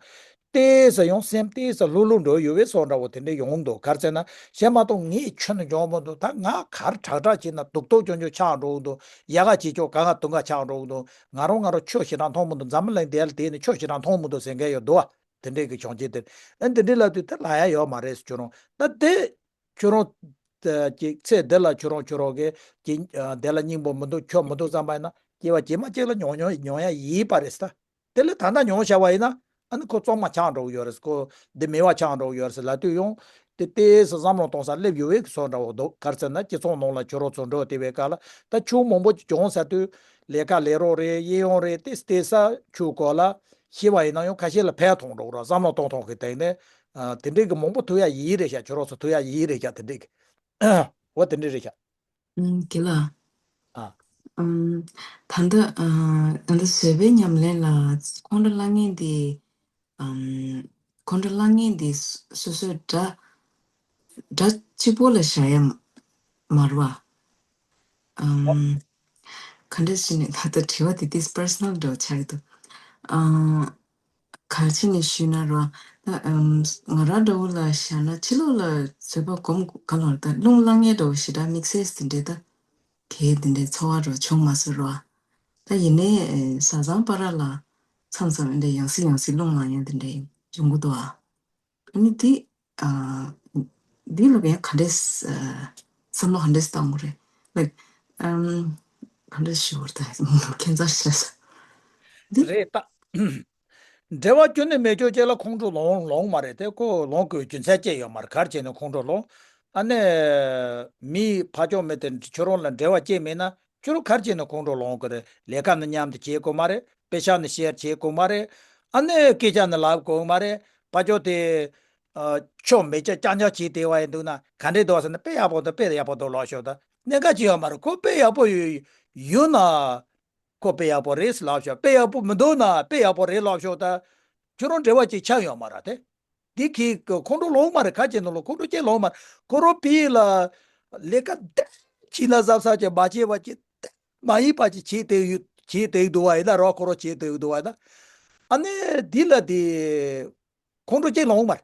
ཏོག་ཙམ་ཡང་སེམས་ཏོག་ཙམ་ལྷོད་ལྷོད་འགྲོ་ཡོད་པའི་བཟོ་འདྲ་བོ་དེ་འདྲ་ཡོང་འདུག་ག་རེ་ཟེར་ན་གཞན་མ་གཏོགས་ངས་ཁྱོན་ནས་འཇོན་མི་འདུག་ད་ང་ག་རེ་དྲག་དྲག་བྱས་ན་སྡུག་སྡུག་ཅུང་ཅུང་ཆགས་འགྲོ་གི་འདུག་ཡག་ག་བྱེད་ཆོག་ག་ང་དུང་ག་ཆགས་འགྲོ་གི་འདུག་ང་རང་ང་རང་ཆོས་ཞེ་དྲག་མཐོང་མི་འདུག་འཛམ་བུ་གླིང་འདི་ལ་བསྡད་ནས་ཆོས་ཞེ་དྲག་མཐོང་མི་འདུག་ཟེར་མཁན་ཡོད་འདུག་བ། དེ་འདྲའི་གི་བྱུང་རྗེས་དེ་ཨ་འདི་འདྲའི་ལབ་དུས་དེ་ལབ་ཡ་ཡོད་མ་རེད་ཁྱོད་རང་ད་དེ། ཁྱོད་རང་། ཨ་ཅིག་ཚེ་འདི་ལ་ཁྱོད་རང་ཁྱོད་རང་གི་ཅིག་ཨ་དེ་ལ་སྙིང་པོ་མི་འདུག་ཁྱོད་མི་འདུག་བསམ་པ་ཡིན་ན་སྐྱེ་བ་རྗེས་མ་གཅིག་ལ་མྱོང་མྱོང་མྱོང་ཡ་ཡིན་པ་རེད་ད། དེ་ལས་ད་ལྟ་མྱོང་བྱ་བ་ཡིན་ན་ཨ་ནི་ཁོ་གཙང་མ་ཆགས་འགྲོ་གི་ཡོད་རེད། ཁོ་འདི་མེད་པ་ཆགས་འགྲོ་གི་ཡོད་རེད་ལབ་དུས་ཡང་དེ་ཏོག་ཙམ་བསམ་བློ་གཏོང་ས་སླེབས་ཡོད་པའི་བཟོ་འདྲ་བོ་འདུག་ག་རེ་ཟེར་ན་སྤྱི་ཚོགས་ནང་ལ་ཁྱོད་རང་ཚོ་འགྲོ་བསྡད་པའི་སྐབས་ལ་ད་ཆུང་མང་པོ་ཅིག་བྱུང་ཟེར་དུས་ལས་ཀ་ལས་རོགས་རེད། གཡས་གཡོན་རེད། ཏོག་ཙམ་ཏོག་ཙམ་ཆུ་སྐོར་ལ་ཤེས་པ་ཡིན་ན་ཡང་ཁ་ཤས་ལ་ཕན་ཐོགས་འགྲོ་གི་རེད། བསམ་བློ་གཏོང་ཐོག་གི་སྟེང་ནས་ཨ་དེ་འདྲའི་གི་མང་པོ་ཐུག་ཡ་ཡིན་རེད་ཤག་ཁྱོད་རང་ཚོ་ཐུག་ཡ་ཡིན་རེད་ཤག་དེ་འདྲའི་གི་འོ་དེ་འདྲ་རེད་ཤག་ཨུམ། དགེ་ལགས། ཨ། ཨུམ། ད་ལྟ་ཨ། ད་ལྟ་བཟོད་པའི་ཉམས་ལེན་ལ་ཁོང་ཁྲོ་ལངས་མཁན་དེ། ཨུམ། ཁོང་ཁྲོ་ལངས་མཁན་དེ་སོ་སོའི་དགྲ། དགྲ་གཅིག་པོ་ལ་བཞག་ཡ་མ་རེད་བ། ཨུམ། ག་འདྲ་ཞིག་ནས་ད་ལྟ་དྲི་བ་དེ་ཏིས་པར་སོ་ནལ་འདྲ་བོ་ཆགས་ཀྱི་འདུག་ཨ། གལ་ཆེ་ནས་ཞུས་ན་རོ། ད་ཨམ། ང་རང་འདྲ་བོ་ལ་བཞག་ན་ཕྱི་ལོགས་ལ་བཟོད་པ་སྒོམ་དགོས་ག་ལ་ད་རླུང་ལངས་ངེས་འདྲ་བོ་ཞེ་དྲག་དམིགས་བསལ་དེ་འདྲའི་ད་གལ་དེ་འདྲའི་ཚོར་བ་རོ་བྱུང་མ་སོང་རོ། ད་ཡིན་ནའི་བཟའ་ཚང་བར་ལ་མཚམས་མཚམས་འདྲ་ཡང་སེ་ཡང་སེ་རླུང་ལངས་ཡ་དེ་འདྲ་ཡོང་གི་འདུག་ཨ། ཨ་ནི་འདི། ཨ། འདི་ལ་ཡང་ག་འདྲས། ཨ། བསམ་བློ་ག་འདྲས་བཏང་དགོས་རེད། ལའིཀ་ཨམ། ག་འདྲས་ཞུ་བར་ད་ཁྱད་མཚར་ཤ་ས། འདི། རེད་ད། འབྲེལ་བ་ཁྱོན་ནས་མེད་ཆོག་ཅེས་ལ་ཁོང་ཁྲོ་ལངས་ལངས་མ་རེད་དེ་ཁོ་ལངས་དགོས་རྒྱུ་མཚན་ཅི་ཡོད་མ་རེད། ག་རེ་བྱས་ནས་ཁོང་ཁྲོ་ལངས། ཨ་ནི། མི་ཕར་ཕྱོགས་མི་དེ་ཁྱོད་རང་ལ་འབྲེལ་བ་ཅི་མེད་ན། ཁྱོད་རང་ག་རེ་བྱས་ནས་ཁོང་ཁྲོ་ལངས་དགོས་རེད། ལས་ཀ་ནི་མཉམ་དུ་བྱེད་དགོས་མ་རེད། དཔེ་ཆ་ནི་བཤད་བྱེད་དགོས་མ་རེད། ཨ་ནི་སྐད་ཆ་ནི་ལབ་དགོས་མ་རེད། ཕ་ཇོ་དེ་ཨ་ཆོ་མེད་ཅག་ཅག་ཉག་བྱེད་བསྡད་པ་ཡིན་འདུག་ན་ག་འདྲས་འདུག་ཟེར་ན། དཔེ་ཡག་པོ་འདུག་དཔེ་ཡག་པོ་འདུག་ལབ་ཤོག་ད། གནད་འགག་ཅི་ཡོད་མ་རེད། ཁོ་དཔེ་ཡག་པོ་ཡོད་ཡོད་ན་ཁོ་དཔེ་ཡག་པོ་རེད་ལབ་ཤོག་དཔེ་ཡག་པོ་མི་འདུག་ན་དཔེ་ཡག་པོ་རེད་ལབ་ཤོག་ད། ཁྱོད་རང་འབྲེལ་བ་ཅིག་ཆགས་ཡོད་མ་རེད་དེ། འདི་གི་ཁོང་ཁྲོ་ལངས་མ་རེད། ཁ་ཅིག་ནང་ལ་ཁོང་ཁྲོ་སྐྱེ་ལངས་མ་རེད། ཁོ་རང་ཕ་གི་ལ་ལས་ཀ་འདི་བྱས་ན་བཟང་ས་ཅིག་མ་བྱས་པ་ཅིག་མ་ཡིན་པ་ཅིག་བྱས་བསྡད་ཡོད། བྱས་བསྡད་འདུག་པ་ཡིན་ན་རོགས། ཁོ་རང་བྱས་བསྡད་འདུག་པ་ཡིན་ན། ཨ་ནི་འདི་ལ་དེ་ཁོང་ཁྲོ་སྐྱེ་ལངས་མ་རེད།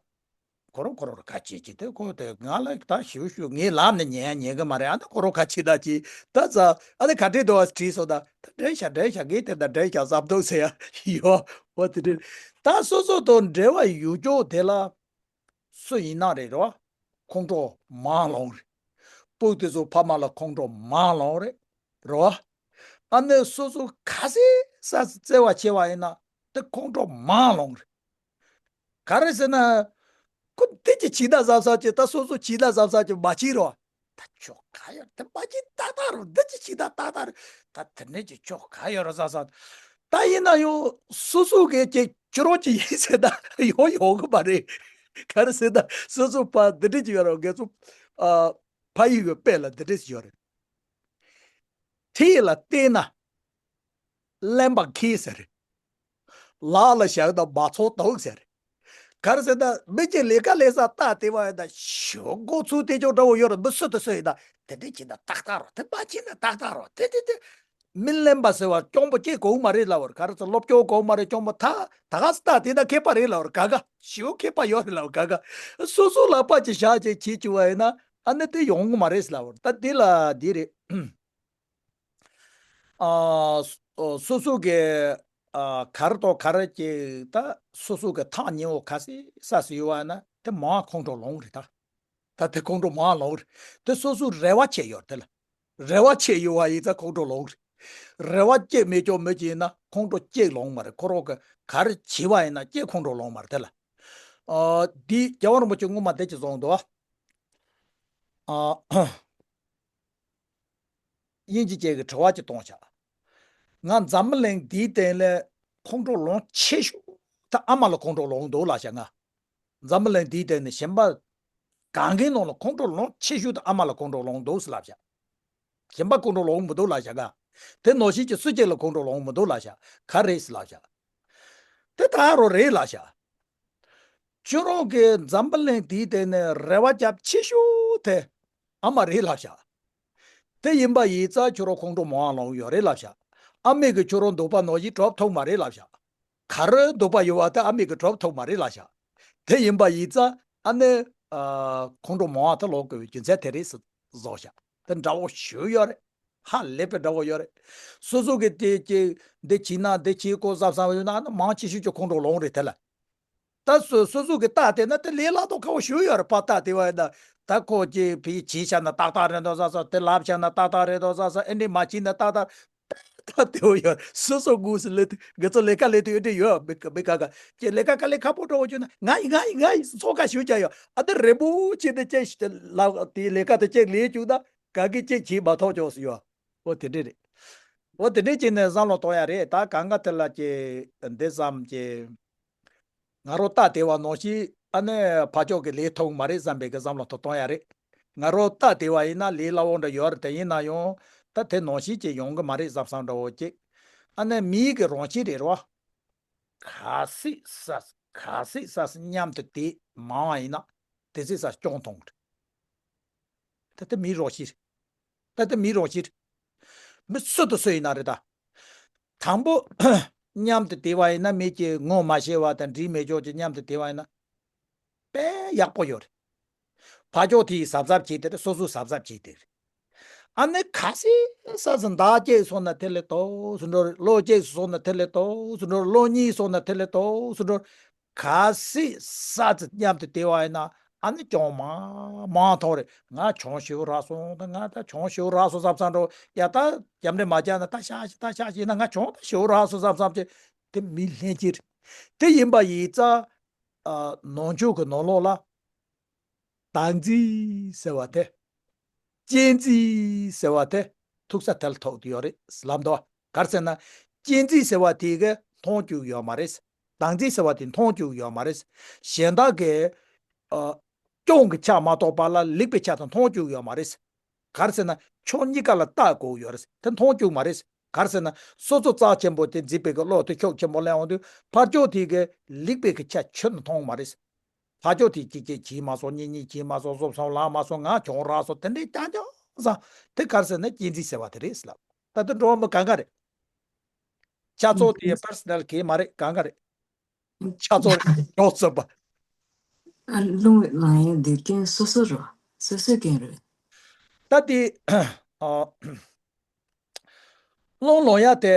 ཁོ་རང་ཁོ་རང་ཁ་ཅིག་ཅིག་དེ་ཁོ་དེ་ང་ལ་ད་ཞུ་ཞུ་ངའི་ལམ་ནས་ཉན་ཉན་གི་མ་རེད། ཨ་ནི་ཁོ་རང་ཁ་ཅིག་ད་ཅིག་ད་ཙ་ཨ་ནི་ག་འདྲས་འདུག་བ་དྲིས་སོང་ད། ད་འགྲིག་ཤག་འགྲིག་ཤག་ངས་དེ་ད་འགྲིག་ཤག་བསམ་འདུག་ཟེར་ཡ་ཡོད། འོ་དེ་འདྲས་ད་སོ་སོ་དང་འབྲེལ་བ་ཡོད་ཅོག་དེ་ལ། སུ་ཡིན་ན་རེད་རོ། ཁོང་ཁྲོ་མང་ལངས་རེད། སྤུ་དེ་ཚོ་ཕ་མ་ལ་ཁོང་ཁྲོ་མང་ལངས་རེད་རོ། ཨ་ནི་སོ་སོ་ག་སེ་ས་བརྩེ་བ་ཆེ་བ་ཡིན་ན་དེ་ཁོང་ཁྲོ་མང་ལངས་རེད། ག་རེ་ཟེར་ན། ཁོ་འདི་ཅི་བྱིས་ད་བཟང་ས་ཅི་ད་སོ་སོ་བྱིས་ད་བཟང་ས་ཅི་མ་བྱིས་རོ། ད་ཆོ་ག་ཡོད་དེ་མ་བྱིས་ཏག་ཏག་རོ། འདི་ཅི་བྱིས་ད་ཏག་ཏག་རེད། ད་དེ་འདྲས་ཀྱི་ཆོ་ག་ཡོད་རོ་བཟང་ས། ད་ཡིན་ན་ཡང་སོ་སོ་གི་ཅིག་ཁྱོད་རང་ཅིག་ཡིན་ཟེར་ད་ཡོང་ཡོང་གི་མ་རེད། ག་རེ་ཟེར་ད་སོ་སོ་ཕ་འདི་འདྲས་ཅིག་ཡོད་རོ། དགེ་ཚོ་ཨ་ཕ་ཡུལ་གི་དཔེ་ལ་འདི་འདྲས་ཅིག་ཡོད་རེད། ཐིག་ལ་བལྟས་ན། གླེན་པ་མཁས་ཟེར། ལག་ལ་བཞག་ན་མ་ཚོགས་འདུག་ཟེར། ག་རེ་ཟེར་ན་མི་གཅིག་ལས་ཀ་ལས་ས་ལྟ་བལྟས་པ་ཡིན་ན་ཞོ་མགོ་ཚུགས་དེ་ཅོག་འདྲ་བོ་ཡོད་རེད། མི་སུ་དང་སུ་ཡིན་ན་དེ་འདྲས་བྱས་ན་ཏག་ཏག་རོ། དེ་མ་བྱས་ན་ཏག་ཏག་རོ། དེ་དེ་དེ་མི་གླེན་པ་ཟེར་བ་སྐྱོན་པོ་སྐྱེ་དགོས་མ་རེད་ལབ་པར། ག་རེ་ཟེར་སློབ་སྐྱོན་དགོས་མ་རེད། སྐྱོན་པོ་ད་ད་ག་ས་ལྟ་བལྟས་ན་མཁས་པ་རེད་ལབ་པར། ག་ག་ཞོ་མཁས་པ་ཡོད་རེད་ལབ་པར། ག་ག་སོ་སོ་ལག་པ་ཅིག་བཞག་ཅིག་བྱེད་བཅུག་པ་ཡིན་ན་ཨ་ནི་དེ་ཡོང་གི་མ་རེད་ལབ་པར། ད་འདི་ལ་འདི་རེད། ཨ། སོ་སོ་གི་ཨ་གར་དང་གར་གྱི་ད་སོ་སོ་གི་ཐག་ཉེ་བོ་ག་སེ་ས་སེ་ཡོད་བ་ན་དེ་མང་ཁོང་ཁྲོ་ལངས་རེད་ད། ད་དེ་ཁོང་ཁྲོ་མང་ལངས་རེད། དེ་སོ་སོ་རེ་བ་བྱས་ཡོད་དེ་ལ། རེ་བ་བྱས་ཡོད་བ་ཡིན་ཙང་ཁོང་ཁྲོ་ལངས་རེད། རེ་བ་བྱས་མེད་ཅོག་མི་གཅིག་ཡིན་ན་ཁོང་ཁྲོ་སྐྱེ་ལངས་མ་རེད། ཁོ་རང་གི་གར་བྱས་པ་ཡིན་ན་སྐྱེ་ཁོང་ཁྲོ་ལངས་མ་རེད་དེ་ལ། ཨ་འདི་རྒྱལ་བ་རིན་པོ་ཆེ་སྔོན་མ་དེ་ཅི་གསུངས་འདུག་ཨ། དབྱིན་ཇི་ཅན་གྱི་དྲི་བ་ཅིག་གཏོང་བྱ། ང་འཛམ་བུ་གླིང་འདིའི་སྟེང་ལ་ཁོང་ཁྲོ་ལངས་ཆེ་ཤོས་ད་ཨ་མ་ལ་ཁོང་ཁྲོ་ལངས་འདུག་ལབ་བྱ། ང་འཛམ་བུ་གླིང་འདིའི་སྟེང་ནས་གཞན་པ་གང་གའི་ནང་ལ་ཁོང་ཁྲོ་ལངས་ཆེ་ཤོས་ད་ཨ་མ་ལ་ཁོང་ཁྲོ་ལངས་འདུག་ལབ་བྱ། གཞན་པ་ཁོང་ཁྲོ་ལངས་མི་འདུག་ལབ་བྱ། ང་དེ་ནང་བཞིན་གྱི་སུ་གཅིག་ལ་ཁོང་ཁྲོ་ལངས་མི་འདུག་ལབ་བྱ། ག་རེ་ལབ་བྱ། དེ་ད་རུང་རེད་ལབ་བྱ། ཁྱོད་རང་གིས་འཛམ་བུ་གླིང་འདིའི་སྟེང་ནས་རེ་བ་རྒྱབ་ཆེ་ཤོས་དེ་ཨ་མ་རེད་ལབ་བྱ། དེ་ཡིན་པ་ཡིན་ཙང་ཁྱོད་རང་ཁོང་ཁྲོ་མང་བ་ལངས་ཡོད་རེད་ལབ་བྱ། ཨ་མས་གིས་ཁྱོད་རང་འདོད་པ་ནང་བཞིན་འགྲུབ་ཐུབ་མ་རེད་ལབ་བྱ། ག་རེ་འདོད་པ་ཡོད་པ་དེ་ཨ་མས་གིས་འགྲུབ་ཐུབ་མ་རེད་ལབ་བྱ། དེ་ཡིན་པ་ཡིན་ཙང་ཨ་ནི་ཨ་ཁོང་ཁྲོ་མང་བ་དེ་ལངས་དགོས་པའི་རྒྱུ་མཚན་དེ་རེད་ཟེར་བཟོ་བྱ། དེ་འདྲ་བོ་ཞིག་ཡོད་རེད། ཧ་ལས་པའི་འདྲ་བོ་ཡོད་རེད། སོ་སོ་གིས་དེ་ཅིག་འདི་བྱས་ན་འདི་བྱེད་དགོས་བསམ་བསམ་ཡོད་ན་ཨ་ནི་མང་ཆེ་ཤོས་ཀྱི་ཁོང་ཁྲོ་ལངས་རེད་དེ་ལ། ད་སོ་སོ་སོ་གི་རྟགས་དེ་ན་དེ་ལས་སླ་དོ་ཁ་བོ་ཞུ་ཡོད་རེད། ཕ་རྟགས་དེ་བ་ཡིན་ན་ད་ཁོ་ཅིག་ཕི་བྱས་བྱས་ན་ཏག་ཏག་རེད་འདུག་བསམ་བསམ། དེ་ལབ་བྱས་ན་ཏག་ཏག་རེད་འདུག་བསམ་བསམ། ཨེ་འདྲས་མ་བྱས་ན་ཏག་ཏག་རྟགས་དེ་བོ་ཡོད་རེད། སོ་སོ་དངོས་སུ་ལས་དུས་དགེ་ཚོ་ལས་ཀ་ལས་དུས་ཨེ་འདྲས་ཡོད་མི་མི་ག་ག་ཅེ་ལས་ཀ་དཀའ་ལས་ཁག་པོ་འགྲོ་བ་བྱུང་ན་ང་ཡིན་ང་ཡིན་ང་ཡིན་ཚོགས་ཁ་ཞུ་བྱས་ཡོད། ཨ་ད་རེ་བོ་བྱས་ཏེ་ཅེ་ཞིག་དེ་ལབ་དེ་ལས་ཀ་དེ་ཅེ་ལས་བཅུག་ན་ག་གི་ཅེ་བྱས་མ་ཐོག་ཅོག་སུ་ཡོད། འོ་དེ་འདྲས་རེད། འོ་དེ་འདྲས་བྱས་ནས་བསམ་བློ་གཏོང་ཡ་རེད། ད་གང་ག་དེ་ལ་ཅེ་འདི་བསམ་ཅེ། ང་རང་རྟགས་དེ་བ་ནང་བཞིན་ཨ་ནི་ཕར་ཕྱོགས་ཀྱི་ལས་ཐུབ་མ་རེད་བསམ་པའི་གི་བསམ་བློ་ཐོ་གཏོང་ཡ་རེད། ང་རང་རྟགས་དེ་བ་ཡིན་ན་ལས་སླ་བོ་འདྲ་ཡོད་རེད། དེ་ཡིན་ན་ཡང་ད་དེ་ནང་བཞིན་ཅིག་ཡོང་གི་མ་རེད་བསམ་བསམ་འདྲ་བོ་ཅིག་ཨ་ནི་མིའི་གི་རང་བཞིན་རེད་རོ། ག་སྲིད་ས་ག་སྲིད་ས་སྲིད་མཉམ་དུ་དེ་མང་བ་ཡིན་ན་དེ་སྲིད་ས་སྐྱོན་མཐོང་གི་རེད། ད་དེ་མིའི་རང་བཞིན་རེད། ད་དེ་མིའི་རང་བཞིན་རེད། མི་སུ་དང་སུ་ཡིན་ན་རེད་ད། དང་པོ་མཉམ་དུ་བསྡད་པ་ཡིན་ན་མི་གཅིག་ངོ་མ་ཤེས་པ་དང་འདྲིས་མེད་ཕྱོགས་ཀྱི་མཉམ་དུ་བསྡད་པ་ཡིན་ན་དཔེ་ཡག་པོ་ཡོད་རེད། ཕར་ཕྱོགས་དེ་ཡིས་གཟབ་གཟབ་བྱས་ཏེ་རེད། སོ་སོས་གཟབ་གཟབ་བྱས་ཏེ་རེད། ཨ་ནི་ག་སྲིད་ས་སྲིད་ཟླ་གཅིག་སོང་ན་དེ་ལས་ཏོག་ཙམ་འགྲོ་རེད། ལོ་གཅིག་སོང་ན་དེ་ལས་ཏོག་ཙམ་འགྲོ་རེད། ལོ་གཉིས་སོང་ན་དེ་ལས་ཏོག་ཙམ་འགྲོ་རེད། ག་སྲིད་ས་ཚིགས་མཉམ་དུ་བསྡད་པ་ཡིན་ན་ཨ་ནི་གྱོང་མང་མང་ཐོག་རེད། ང་གྱོང་ཞེ་པོ་རག་སོང་། ད་ང་ད་གྱོང་ཞེ་པོ་རག་སོང་བསམ་བསམ་འགྲོ། ཡ་ད་རྒྱབ་འདྲེ་མ་རྒྱག་ན་ད་ཤག་ཤག་ད་ཤག་ཤག་ཡིན་ན་ང་གྱོང་ད་ཞེ་པོ་རག་སོང་བསམ་བསམ་བྱས་དེ་མི་ལྷན་སྐྱེས་རེད། དེ་ཡིན་པ་ཡིན་ཙང་ཨ་ནང་ཆོས་ཀྱི་ནང་ལོགས་ལ་བདག་འཛིན་ཟེར་བ་དེ། གཅེས་འཛིན་ཟེར་བ་དེ་ཐུག་ས་དེ་ལ་ཐུག་ཡོད་རེད་ལབ་འདུག་ག་རེ་ཟེར་ན། གཅན་གཟན་ཟེར་བ་དེ་གིས་མཐོང་བཅུག་ཡོད་མ་རེད། བདག་འཛིན་ཟེར་བ་དེ་མཐོང་བཅུག་ཡོད་མ་རེད། གཞན་དག་གི་ཨ་སྐྱོན་གྱི་ཆ་མ་གཏོགས་པ་ལ་ལེགས་པའི་ཆ་དེ་མཐོང་བཅུག་ཡོད་མ་རེད། ག་རེ་ཟེར་ན་ཕྱོགས་གཉིས་ཀ་ལ་ལྟ་དགོས་ཡོད་རེད། དེ་མཐོང་བཅུག་མ་རེད། ག་རེ་ཟེར་ན་སོ་སོ་རྩ་ཆེན་པོ་དེ་འཛིན་པའི་གི་བློ་དེ་ཕྱོགས་ཆེན་པོ་སླེབས་འོང་དུས་ཕར་ཕྱོགས་དེ་གི་ལེགས་པའི་གི་ཆ་ཁྱོན་ནས་མཐོང་མ་རེད། ཕར་ཕྱོགས་དེ་གཅིག་གཅིག་བྱས་མ་སོང་། གཉིས་གཉིས་བྱས་མ་སོང་། གསུམ་གསུམ་ལངས་མ་སོང་། ང་གྱོང་རག་སོང་། དེ་འདྲའི་རྐྱང་རྐྱང་ཟེར། དེ་ག་རེ་ཟེར་ན་གཅན་གཟན་ཟེར་བ་དེ་རེད་ཟེར་ལབ། ད་དེ་འགྲོ་བ་མི་གང་ག་རེད། ཆ་ཚང་དེ་པར་སོ་ནལ་གང་ཡང་མ་རེད། གང་ག་རེད། ཆ་ཚང་རེད། ཡོངས་སུ་པ། ཨ། རླུང་ལངས་ཡས་འདི་རྐྱེན་སོ་སོ་རེད། སོ་སོའི་རྐྱེན་རེད། ད་དེ་ཨ་རླུང་ལངས་ཡ་དེ་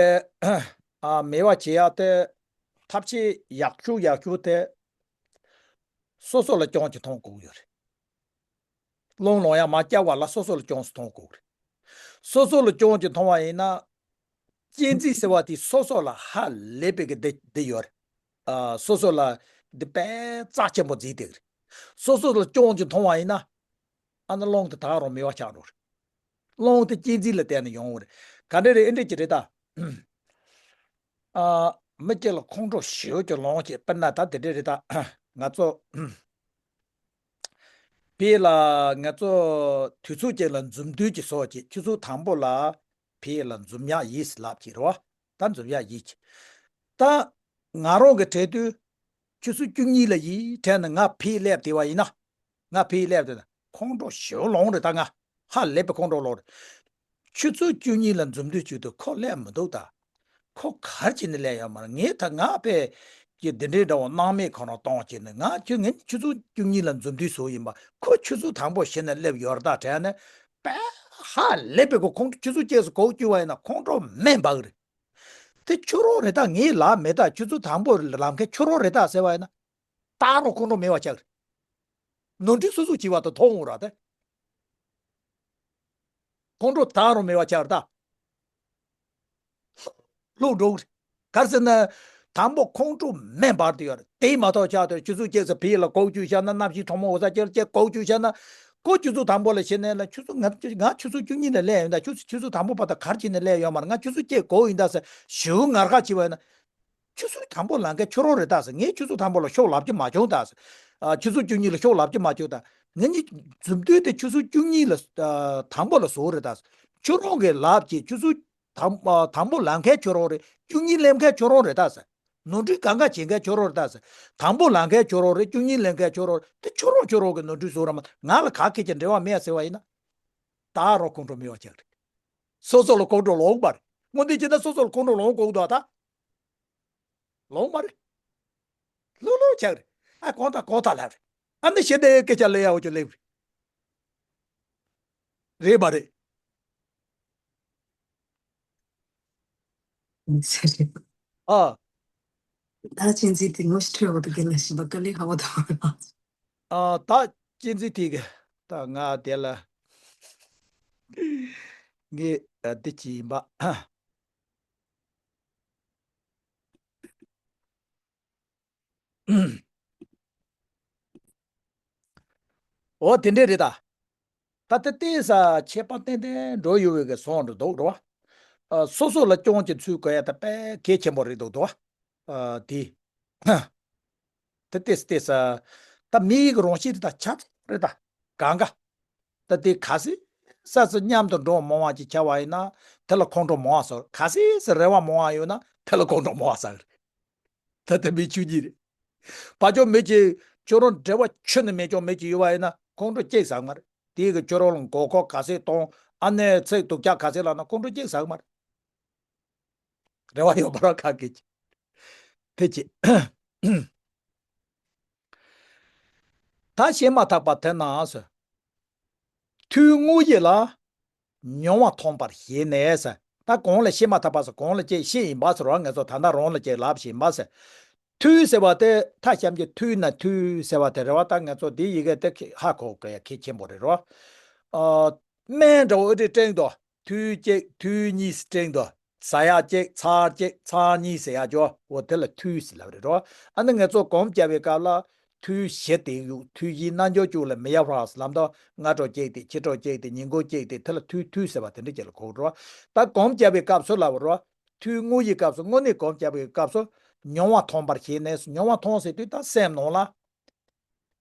ཨ་མེད་པ་བྱེད་ཡ་དེ་ཐབས་ཤེས་ཡག་ཤོས་ཡག་ཤོས་དེ་སོ་སོ་ལ་རྐྱེན་གྱིས་མཐོང་དགོས་ཡོད་རེད། རླུང་ལངས་ཡ་མ་བསྐྱལ་བ་ལ་སོ་སོ་ལ་རྐྱེན་གྱིས་མཐོང་དགོས་རེད། སོ་སོ་ལ་རྐྱེན་གྱིས་མཐོང་བ་ཡིན་ན། གཅན་གཟན་ཟེར་བ་དེ་སོ་སོ་ལ་ཧ་ལས་པའི་གི་འདི་འདི་ཡོད་རེད། ཨ། སོ་སོ་ལ་འདི་དཔེ་རྩ་ཆེན་པོ་བརྩིས་བསྡད་རེད། སོ་སོ་ལ་རྐྱེན་གྱིས་མཐོང་བ་ཡིན་ན། ཨ་ནི་རླུང་དེ་ད་རུང་མེད་པ་ཆགས་འགྲོ་རེད། རླུང་དེ་གཅན་གཟན་ལ་བརྟེན་ནས་ཡོང་བ་རེད། ག་འདྲ་རེད། ཨེ་འདྲ་ཅིག་རེད་ད། ཨ། མི་གཅིག་ལ་ཁོང་ཁྲོ་ཞེ་པོ་ཅིག་ལངས་བྱས། དཔེར་ན་ད་དེ་འདྲ་རེད་ད། ང་ཚོ་ཕ་གི་ལ་ང་ཚོ་དུས་ཚོད་ཅིག་ལ་འཛུམ་མདངས་ཅིག་བཟོ་བྱས། ཆུ་ཚོད་དང་པོ་ལ་ཕ་གི་ལ་འཛུམ་ཡག་ཡིན་ཟེར་ལབ་ཀྱི་རེད་བ། ད་འཛུམ་ཡག་ཡིན་གྱི། ད་ང་རང་གི་དྲན་དུས་ཆུ་ཚོད་བཅུ་གཉིས་ལ་ཡིན་དྲན་ནས་ང་ཕ་གི་སླེབས་བསྡད་པ་ཡིན་ན། ང་ཕ་གི་སླེབས་བསྡད་ན་ཁོང་ཁྲོ་ཞེ་པོ་ལངས་རེད་ད། ང་ཧ་ལས་པའི་ཁོང་ཁྲོ་ལངས་རེད། ཆུ་ཚོད་བཅུ་གཉིས་ལ་འཛུམ་མདངས་བྱེད་དུས་ཁོ་སླེབས་མི་འདུག་ད། ཁོ་ག་རེ་བྱས་ནས་སླེབས་ཡོད་མ་རེད། ངས་ད་ང་དཔེ་ཀྱི་འདི་འདྲའི་འདྲ་བོ་སྣང་མེད་ཁོ་རང་གཏོང་བྱས་ནས། ང་ཁྱོད་ངས་ཆུ་ཚོད་བཅུ་གཉིས་ལ་འཛུམ་མདངས་བཟོ་ཡིན་པ། ཁོ་ཆུ་ཚོད་དང་པོ་གཞི་ནས་སླེབས་ཡོད་རེད་ད་དྲན་ནས། དཔེ་ཧ་ལས་པའི་ཁོ་ཁོང་ཁྲོ། ཆུ་ཚོད་གཅིག་སུ་སྒུག་བཅུག་པ་ཡིན་ན་ཁོང་ཁྲོ་མེ་འབར་གི་རེད། དེ་ཁྱོད་རང་རེད་ད། ངའི་ལག་མེད་ད། ཆུ་ཚོད་དང་པོ་ལངས་མཁན་ཁྱོད་རང་རེད་ད་ཟེར་བ་ཡིན་ན། ད་རུང་ཁོང་ཁྲོ་མེད་པ་ཆགས་རེད། ནོར་འཁྲུལ་སོ་སོ་བྱས་པ་དང་མཐོང་འོང་ར་དེ། ཁོང་ཁྲོ་ད་རུང་མེད་པ་ཆགས་རེད་ད། ལྷུག་འགྲོ་གི་རེད། ག་རེ་ཟེར་ན། དང་པོ་ཁོང་ཁྲོ་མེ་འབར་དུ་ཡོད་རེད། དེ་མ་གཏོགས་ཆགས་དུས་ཆུ་ཚོད་གཅིག་ཙམ་ཕ་གི་ལ་སྒུག་བཅུག་བཞག་ན། གནམ་གཤིས་གྲང་མོ་འོ་ཙམ་ཅིག་ཅིག་སྒུག་བཅུག་བཞག་ན། ཁོ་ཆུ་ཚོད་དང་པོ་ལ་གཞི་ནས་ལ། ཆུ་ཚོད་ང་ང་ཆུ་ཚོད་བཅུ་གཉིས་ལ་སླེབས་ཡོང་ད། ཆུ་ཚོད་ཆུ་ཚོད་དང་པོ་བར་དུ་ག་རེ་བྱས་ནས་སླེབས་ཡོད་མ་རེད། ང་ཆུ་ཚོད་གཅིག་སྒུག་ཡིན་ད་ཟེར་ཞེ་པོ་ངར་ཁ་བྱས་པ་ཡིན་ན། ཆུ་ཚོད་དང་པོ་ལངས་མཁན་ཁྱོད་རང་རེད་ད་ཟེར། ངས་ཆུ་ཚོད་དང་པོ་ལ་ཤོག་ལབ་ཀྱི་མ་བྱུང་ད་ཟེར། ཨ། ཆུ་ཚོད་བཅུ་གཉིས་ལ་ཤོག་ལབ་ཀྱི་མ་བྱུང་ད། ངེད་གཉིས་འཛུམ་མདངས་དེ་ཆུ་ཚོད་བཅུ་གཉིས་ལ། ཨ། དང་པོ་ལ་བཟོ་རེད་ད་ཟེར། ཁྱོད་རང་གིས་ལབ་ཀྱི། ཆུ་ཚོད་དང་། ཨ། དང་པོ་ལངས་མཁན་ཁྱོད་རང་རེད། བཅུ་གཉིས་སླེབས་མཁན་ཁྱོད་རང་རེད་ད་ཟེར། ནོར་འཁྲུལ་གང་ག་བྱེད་མཁན་ཁྱོད་རང་རེད་ད་ཟེར། དང་པོ་ལངས་མཁན་ཁྱོད་རང་རེད། བཅུ་གཉིས་སླེབས་མཁན་ཁྱོད་རང་རེད། དེ་ཁྱོད་རང་ཁྱོད་རང་གི་ནོར་འཁྲུལ་བཟོ་ར་མ། ང་ལ་ག་གེ་ཅིག་འབྲེལ་བ་མེད་ཟེར་བ་ཡིན་ན། ད་རུང་ཁོང་ཁྲོ་མེད་པ་ཆགས་རེད། སོ་སོ་ལ་ཁོང་ཁྲོ་ལངས་པ་རེད། དངོས་གནས་བྱས་ན་སོ་སོ་ལ་ཁོང་ཁྲོ་ལངས་དགོས་འདུག་ད། ལོང་མ་རེད། ལྷུག་ལྷུག་ཆགས་རེད། ཨ། གང་ལྟར་གང་ལྟར་ལབ་རེད། ཨ་ནི་ཞེ་དྲག་སྐད་ཆ་ལབ་ཡག་འོ་ཅོག་ལབ་རེད། རེད་མ་རེད། ཨ། ད་གཅན་གཟན་དེ་ངོ་ཤེས་འཕྲོད་པ་དང་རྒན་ལགས་ཤིང་པ་དཀའ་ལས་ཁག་པོ་དང་། ཨ། ད་གཅན་གཟན་དེ་གི་ད་ང་དེ་ལ་ངས་ཨ་འདི་ཅི་ཡིན་པ། འོ་དེ་འདྲས་རེད་ད། ད་ལྟ་ལྟས་ས་ཁྱད་པར་ཏན་ཏན་འགྲོ་ཡོད་པའི་གི་བཟོ་འདྲ་འདུག་རེད་བ། ཨ། སོ་སོ་ལ་སྐྱོན་གྱི་ཚུལ་དགོས་ཡ་ད་དཔེ་གལ་ཆེན་པོ་རེད་འདུག་འདུག་བ། ཨ། དེ། ད་ལྟས་ལྟས་ས། ད་མི་ཡི་གི་རང་བཞིན་དེ་ད་ཆ་ཚང་རེད་ད། གང་ག་ད་དེ་གལ་སྲིད་ས་སུ་མཉམ་དུ་འགྲོ་མང་བ་ཅིག་ཆགས་པ་ཡིན་ན་དེ་ལ་ཁོང་ཁྲོ་མང་བ་བཟོ། གལ་སྲིད་ས་རེ་བ་མང་བ་ཡོད་ན་དེ་ལ་ཁོང་ཁྲོ་མང་བ་ཟ་གི་རེད། ད་ལྟ་མི་ཆོས་ཉིད་རེད། བ་ཅོག་མི་གཅིག་ཁྱོད་རང་འབྲེལ་བ་ཁྱོན་ནས་མེད་ཅོག་མི་གཅིག་ཡོད་པ་ཡིན་ན་ཁོང་ཁྲོ་གཅིག་ཟ་གི་མ་རེད། དེའི་གི་ཁྱོད་རང་ལ་མགོ་སྐོར་ག་ཚད་གཏོང་། ཨ་ནེ་ཚིག་སྡུག་ཅག་ག་ཚད་ལབ་ན་ཁོང་ཁྲོ་གཅིག་ཟ་གི་མ་རེད། རེ་བ་ཡོད་པ་རང་ག་གི་ཅི། དེ་ཅི། ད་བཤད་མ་ཐག་པ་དེ་ན་ཟེར། ཐུའི་དངོས་གཞི་ལ་མྱོང་བ་མཐོང་བར་བཞེད་ནས་ཟེར། ད་གོང་ལ་བཤད་མ་ཐག་པ་ཟེར། གོང་ལ་ཅིག་བཤད་ཡིན་པ་ཟེར་བ། ང་ཚོ་ད་ལྟ་རང་ལ་ཅིག་ལབ་བཞིན་པ་ཟེར། ཐུ་ཟེར་བ་དེ་ཐ་ཤམ་གྱི་ཐུ་ན་ཐུ་ཟེར་བ་དེ་རེད་བ། ད་ང་ཚོ་འདི་ཡི་གེ་དེ་ཧ་གོ་དགོས་ཡ་གལ་ཆེན་པོ་རེད་རོ། ཨ། སྨན་འདྲ་བོ་ཨེ་འདྲ་སྤྲེང་དོ། ཐུ་གཅིག་ཐུ་གཉིས་སྤྲེང་དོ། ཟ་ཡག་གཅིག་ཚར་གཅིག་ཚར་གཉིས་ཟེར་ཡག་ཅོ། འོ་དེ་ལ་ཐུ་ཟེར་ལབ་རེད་རོ། ཨ་ནི་ང་ཚོ་སྒོམ་རྒྱབ་པའི་སྐབས་ལ་ཐུ་བཞི་དེ་ཡུག་ཐུ་བཞིའི་རྣལ་འབྱོར་བཅུ་ལ་མི་ཡ་ཧྲ་ལམ་དོ། སྔ་དྲོ་གཅིག་དེ་ཕྱི་དྲོ་གཅིག་དེ་ཉིན་གུང་གཅིག་དེ་དེ་ལ་ཐུ་ཐུ་ཟེར་བ་དེ་འདྲ་ཅིག་ལ་གོ་རོ། ད་སྒོམ་རྒྱབ་པའི་སྐབས་སུ་ལབ་རོ། ཐུན་དངོས་ཀྱི་སྐབས་སུ་དངོས་གནས་གོམས་བརྒྱབ་པའི་སྐབས་སུ་མྱོང་བ་ཐོངས་པར་བྱས་ནས། མྱོང་བ་ཐོངས་ཟེར་དུས་ད་སེམས་ནང་ལ།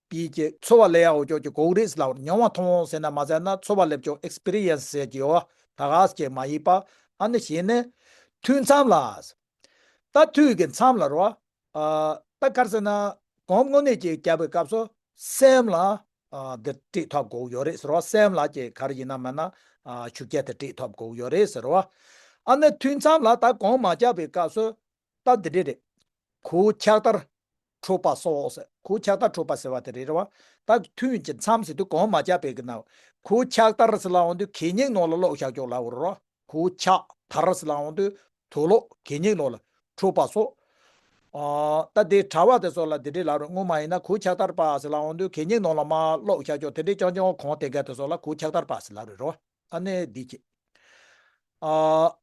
པའི་ཀྱི་ཚོར་བ་ལས་ཡག་འོ་ཅོག་ཀྱི་གོ་གི་རེད་ཟེར་ལབ། མྱོང་བ་ཐོངས་ཟེར་ན་མ་ཟེར་ན་ཚོར་བ་སླེབས་ཀྱོག་ཨེགས་པི་རི་ཡན་སི་ཟེར་གྱི་ཡོད་བ། ད་ག་ཟེར་གྱི་མ་ཡིན་པ། ཨ་ནི་བྱས་ནས་ཐུན་མཚམས་ལ། ད་ཐུན་གྱི་མཚམས་ལ་རོ། ཨ། ད་ག་རེ་ཟེར་ན། གོམས་དངོས་གནས་ཀྱི་བརྒྱབ་པའི་སྐབས་སུ་སེམས་ལ། ཨ། འདི་སྤྲད་ཐོབ་དགོས་ཡོད་རེད་ཟེར་བ། སེམས་ལ་ཀྱི་ག་རེ་ཡིན་ན་མིན་ན། ཨ། ཤུགས་རྐྱེན་དེ་སྤྲད་ཐོབ་དགོས་ཡོད་རེད་ཟེར་བ། ཨ་ནི་ཐུན་མཚམས་ལ་ད་གོམས་མ་བརྒྱབ་པའི་སྐབས་སུ། ད་འདི་འདྲ་རེད། གོས་ཕྱག་དར་འཁྲུགས་པ་སོགས་ཟེར། གོས་ཕྱག་དར་འཁྲུགས་པ་ཟེར་བ་དེ་རེད་རེད་བ། ད་ཐུན་གྱི་མཚམས་ཟེར་དུས་གོམས་མ་བརྒྱབ་པའི་གི་ནང་། གོས་ཕྱག་དར་ཟེར་ལབ་འོང་དུས་གད་སྙིགས་ནང་ལ་བླུགས་བཞག་ཀྱོག་ལབ་དགོས་རེད་རོ། གོས་ཕྱག་དར་ཟེར་ལབ་འོང་དུས་དུག་ལོག་གད་སྙིགས་ནང་ལ་འཁྲུགས་པ་སོགས། ཨ། ད་དེ་གྲྭ་བ་དེ་ཚོ་ལ་དེ་འདྲས་ལབ་རེད། སྔོན་མ་ཡིན་ན་གོས་ཕྱག་དར་པ་ཟེར་ལབ་འོང་དུས་གད་སྙིགས་ནང་ལ་མར་བླུགས་བཞག་ཀྱོག་དེ་འདྲས་རྐྱང་རྐྱང་གོམས་བསྡད་མཁན་དེ་ཚོ་ལ་གོས་ཕྱག་དར་པ་ཟེར་ལབ་རེད་རོ། ཨ་ནི་འདི་བྱེད། ཨ།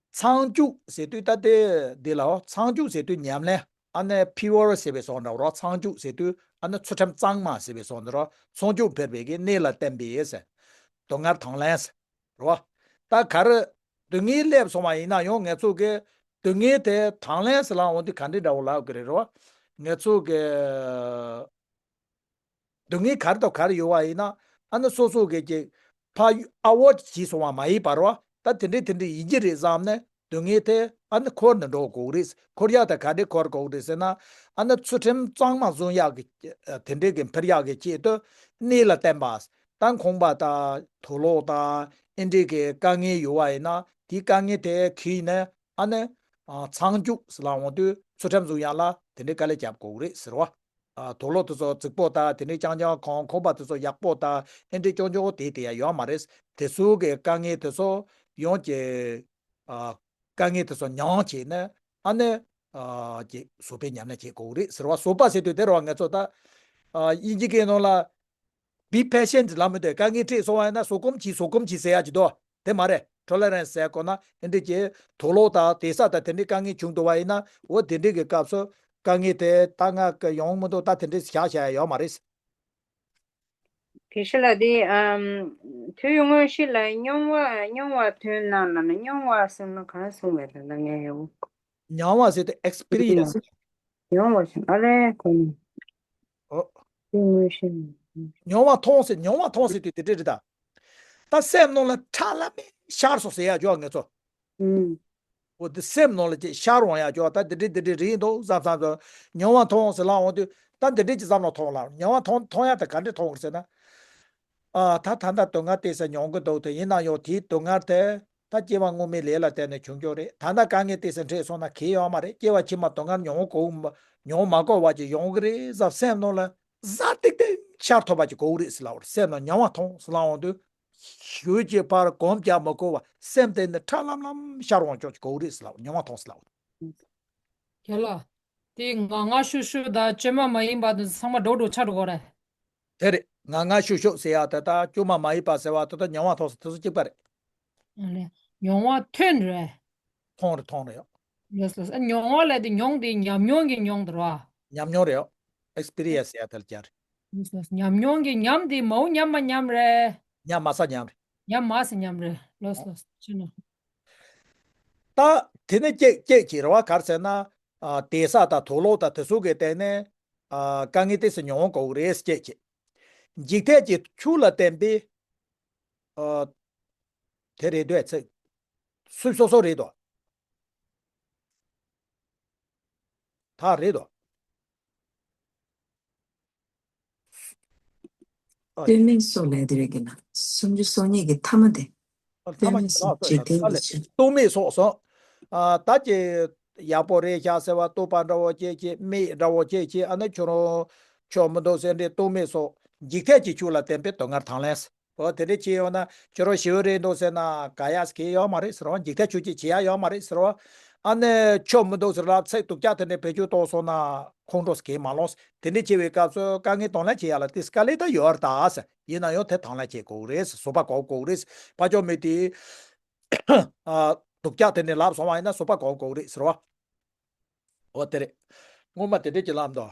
མཚང་སྐྱུག་ཟེར་དུས་ད་དེ་འདི་ལའོ། མཚང་སྐྱུག་ཟེར་དུས་ཉམས་ལེན། ཨ་ནི་ཕི་བར་ཟེར་བའི་སོགས་འདྲ་བོ་རོ། མཚང་སྐྱུག་ཟེར་དུས་ཨ་ནི་ཚུལ་ཁྲིམས་གཙང་མ་ཟེར་བའི་སོགས་འདི་རོ། མཚང་སྐྱུག་འབེབས་པའི་གི་གནད་ལ་བརྟེན་པའི་ཟེར། སྡུག་བསྔལ་དང་ལེན་ཟེར་རོ། ད་ག་རེ། སྡུག་བསྔལ་སླེབས་སོང་བ་ཡིན་ན་ཡང་ངེད་ཚོ་གི་སྡུག་བསྔལ་དེ་དང་ལེན་ཟེར་ལབ་འོང་དུས་ག་འདྲ་འདྲ་བོ་ལབ་དགོས་རེད་རོ། ངེད་ཚོ་གི་སྡུག་བསྔལ་ག་རེ་དང་ག་རེ་ཡོད་པ་ཡིན་ན། ཨ་ནི་སོ་སོ་གི་ཅིག་ཕར་ཨ་ཝོ་ཌི་བྱས་སོང་བ་མ་ཡིན་པ་རོ། ད་དེ་འདྲས་དེ་འདྲས་ཡིན་གྱི་རེད་བསམ་ནས་སྡུག་བསྔལ་དེ་ཨ་ནི་འཁོར་ནས་འགྲོ་དགོས་ཀྱི་རེད། འཁོར་ཡག་དེ་ག་འདྲས་འཁོར་དགོས་ཀྱི་རེད་ཟེར་ན། ཨ་ནི་ཚུལ་ཁྲིམས་གཙང་མ་བཟུང་ཡག་གི་དེ་འདྲས་ཀྱི་འཕེར་ཡག་གི་ཆེད་དུ་གནད་ལ་བརྟེན་པ། ད་ཁང་པ་དང་དུག་ལོག་དང་ཨེ་འདྲས་ཀྱི་དཀའ་ངལ་ཡོད་པ་ཡིན་ན་དེའི་དཀའ་ངལ་དེ་གིས་ནས། ཨ་ནི། ཨ། མཚང་སྐྱུག་ཟེར་ལབ་འོང་དུས་ཚུལ་ཁྲིམས་བཟུང་ཡག་ལ་དེ་འདྲའི་དཀའ་ལས་རྒྱབ་དགོས་ཀྱི་རེད་ཟེར་བ། ཨ། དུག་ལོག་དེ་ཚོ་རྫིག་པོ་དང་དེ་འདྲའི་རྐྱང་རྐྱང་གང་ཁང་པ་དེ་ཚོ་ཡག་པོ་དང་ཨེ་འདྲའི་རྐྱང་རྐྱང་དེ་དེ་ཡ་ཡོད་མ་རེད། དེ་ཚོ་གི་དཀའ་ངལ་དེ་ཚོ་ཡོངས་ཀྱི། ཨ། དཀའ་ངལ་དེ་ཚོ་མྱངས་བྱས་ནས་ཨ་ནི། ཨ། ཀྱི་བཟོད་པའི་ཉམས་ལེན་བྱེད་དགོས་ཀྱི་རེད་ཟེར་བ། བཟོད་པ་ཟེར་དུས་དེ་རེད་བ། ང་ཚོ་ད། ཨ། དབྱིན་ཇི་སྐད་ནང་ལ། Be patient ལབ་མི་འདུག་དཀའ་ངལ་འཕྲད་སོང་བ་ཡིན་ན་བཟོད་སྒོམ་གྱིས་བཟོད་སྒོམ་གྱིས་ཟེར་ཡག་ཅིག་འདུག་དེ་མ་རེད། Tolerance ཟེར་དགོས་ན་ཨེ་འདྲ་ཅིག་དུག་ལོག་དང་དེ་ས་དང་དེ་འདྲའི་དཀའ་ངལ་བྱུང་འདུག་བ་ཡིན་ན། འོ་དེ་འདྲའི་གི་སྐབས་སུ་དཀའ་ངལ་དེ་ད་ང་གི་ཡོང་མི་འདུག་ད་དེ་འདྲའི་བཞག་བཞག་ཡག་ཡོད་མ་རེད། དགེ་བཤེས་ལགས་དེ་ཨམ། དུས་དངོས་གཞི་ལ་མྱོང་བ་མྱོང་བ་ཐོན་ན་ལ་ན་མྱོང་བ་གསུངས་ན་གང་གསུངས་པས་ད་ལྟ་ངས་ཡོང་། མྱོང་བ་ཟེར་དུས་experience། མྱོང་བ་ཞིག་ཨ་ལས་ཁོ་ནི། ཨོ། དེ་དངོས་གཞི། མྱོང་བ་མཐོང་ཟེར། མྱོང་བ་མཐོང་ཟེར་དུས་དེ་འདྲ་རེད་ད། ད་སེམས་ནང་ལ་ཁྲ་ལམ་མེ་ཤར་སོང་ཟེར་ཡག་ཅོག་ངེད་ཚོ། ཨུམ། འོ་དེ་སེམས་ནང་ལ་ཅིག་ཤར་འོང་ཡག་ཅོག་ད་དེ་འདྲ་དེ་འདྲ་རེད་འདུག་བསམ་བསམ་ཚོ། མྱོང་བ་མཐོང་ཟེར་ལབ་འོང་དུས་ད་འདི་འདྲ་ཅིག་བསམ་བློ་ཐོངས་ལ། མྱོང་བ་མཐོང་མཐོང་ཡག་དེ་ག་འདྲ་མཐོང་གི་ཟེར་ན། ཨ། ད་ད་ལྟ་སྡུག་བསྔལ་དེ་ས་མྱོང་གི་འདུག་དེ་ཡིན་ན་ཡང་དེའི་སྡུག་བསྔལ་དེ་ད་སྐྱེ་བ་སྔོན་མའི་ལས་ལ་བརྟེན་ནས་བྱུང་རྒྱུ་རེད། ད་ལྟ་དཀའ་ངལ་དེ་ས་འཕྲད་སོང་ན་གལ་ཡོད་མ་རེད། སྐྱེ་བ་ཕྱི་མ་སྡུག་བསྔལ་མྱོང་གོ་མྱོང་མ་དགོས་པ་ཅིག་ཡོང་གི་རེད་བསམ་སེམས་ནང་ལ་གཟའ་ཏིག་ཏིག་ཤར་ཐུབ་པ་ཅིག་དགོས་ཀྱི་རེད་ཟེར་ལབ་པ་རེད། སེམས་ནང་མྱོང་བ་མཐོང་ཟེར་ལབ་འོང་དུས་ཞུ་ཅིག་ཕར་གོམས་རྒྱག་མི་དགོས་པ་སེམས་དེ་ནི་ཁྲ་ལམ་ལམ་ཤར་འོང་ཅོག་ཅིག་དགོས་ཀྱི་རེད་ཟེར་ལབ་པ། མྱོང་བ་མཐོང་ཟེར་ལབ་པ། རྒན་ལགས། དེ་ང་ང་ཤུ་ཤུ་དང་བཅོས་མ་མ་ཡིན་པ་དེ་ཚང་མ་འགྲོ་འགྲོ་ཆགས་འགྲོ་གི་རེད། དེ་རེད། ང་ང་ཤུ་ཤུ་ཟེར་ཡག་དེ་དང་བཅོས་མ་མ་ཡིན་པ་ཟེར་བ་དེ་དང་མྱོང་བ་མཐོང་ཟེར་དེ་ཚོ་གཅིག་པ་རེད། ཨ་ལས། མྱོང་བ་ཐོན་རེད། མཐོང་རེད་མཐོང་རེད་ཡོ། ལགས་སོ། ཨ་མྱོང་བ་ལབ་དེ་མྱོང་དེ་ཉམས་མྱོང་གི་མྱོང་དེ་རེད་བ། ཉམས་མྱོང་རེད་ཡོ། Experience ཟེར་ཡག་དེ་ལ་སྦྱར། ལགས་སོ། ཉམས་མྱོང་གི་ཉམས་དེ་མའོ་ཉམས་མ་ཉམས་རེད། ཉམས་མ་ས་ཉམས་རེད། ཉམས་མ་ས་ཉམས་རེད། ལགས་སོ། ཕྱིན་ནོ། ད་དེ་ནི་སྐྱེད་སྐྱེད་ཀྱི་རེད་བ། ག་རེ་ཟེར་ན། ཨ། དེ་ས་དང་དུག་ལོག་དང་དེ་ཚོ་གི་སྟེང་ནས། ཨ། དཀའ་ངལ་དེ་ཚོ་མྱོང་དགོས་ཀྱི་རེད་སྐྱེད་ཀྱི། འཇིག་ལྟས་ཀྱི་ཆོས་ལ་བརྟེན་པའི། ཨ། དེ་རེད་འདོད་ཚེ། སུ་སོ་སོ་རེད་དོ། ད་རེད་དོ། ལྟོས་མེད་སོགས་ལས་དེ་རེད་ཀྱི་ན། སུམ་ཅུ་སོ་གཉིས་ཀྱི་ཐ་མ་དེ། ཨ། ཐ་མ་ལྟོས་མེད་ཀྱི་ལགས་སོ་འཇིག་རྟེན་གྱི་ཆོས། ལྟོས་མེད་སོགས་སོ། ཨ། ད་ཀྱི་ཡག་པོ་རེད་ཤག་ཟེར་བ། ལྟོས་པ་འདྲ་བོ་སྐྱེད་ཀྱི། མེད་འདྲ་བོ་སྐྱེད་ཀྱི། ཨ་ནི་ཁྱོད་རང་ཆོག་མི་འདུག་ཟེར་འདྲའི་ལྟོས་མེད་སོགས། འཇིག་ལྟས་ཀྱི་ཆོས་ལ་བརྟེན་པའི་སྡུག་བསྔལ་དང་ལེན། འོ་དེ་འདྲ་བྱས་ཡོང་ན་ཁྱོད་རང་ཞི་བ་རེད་འདུག་ཟེར་ན་ག་ཡ་གི་ཡོད་མ་རེད་ཟེར་བ། འཇིག་ལྟས་ཆོས་ཅིག་བྱེད་ཡ་ཡོད་མ་རེད་ཟེར་བ། ཨ་ནི་ཆོག་མི་འདུག་ཟེར་ལབ་ཚིག་སྡུག་ཅག་དེ་འདྲ་བེད་སྤྱོད་གཏོང་སོང་ན་ཁོང་ཁྲོ་གིས་མ་ལོངས། དེ་འདྲ་བྱེད་པའི་སྐབས་སུ་དཀའ་ངལ་དང་ལེན་བྱེད་ཡ་ལ་དེ་དཀའ་ལས་ད་ཡོད་རེད་ད་ཟེར། ཡིན་ན་ཡང་དེ་དང་ལེན་བྱེད་དགོས་རེད། བཟོད་པ་སྒོམ་དགོས་རེད། ཕར་ཕྱོགས་མི་དེ། ཨ། སྡུག་ཅག་དེ་འདྲ་ལབ་སོང་བ་ཡིན་ན་བཟོད་པ་སྒོམ་དགོས་རེད་ཟེར་བ། འོ་དེ་རེད། སྔོན་མ་དེ་འདྲས་ཀྱི་ལམ་དུ།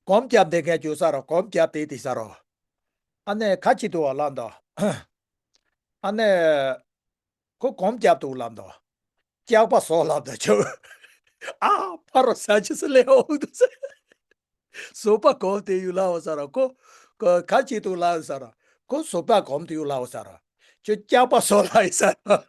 གོམ་རྒྱབ་བསྡད་མཁན་བྱུང་ས་རོ། གོམ་རྒྱབ་བསྡད་དེ་ས་རོ། ཨ་ནི་ག་ཅི་འདུག་བ་ལམ་དུ། ཨ་ནི། ཁོ་གོམ་རྒྱབ་འདུག་ལབ་འདུག་སྐྱག་པ་ཟོ་ལབ་འདུག་ཁྱོད། ཨ་ཕ་རོ་ཟ་ཆི་སི་ལེ་འོང་འདུག་ཟེར། ཟོག་པ་གོམ་དེ་ཡུ་ལ་བ་ས་ར་ཁོ། ཁོ་ག་ཅི་འདུག་ལབ་ས་ར། ཁོ་ཟོག་པ་གོམ་དེ་ཡུ་ལ་བ་ས་ར། ཁྱོད་སྐྱག་པ་ཟོ་ལ་ཡི་ས་ར།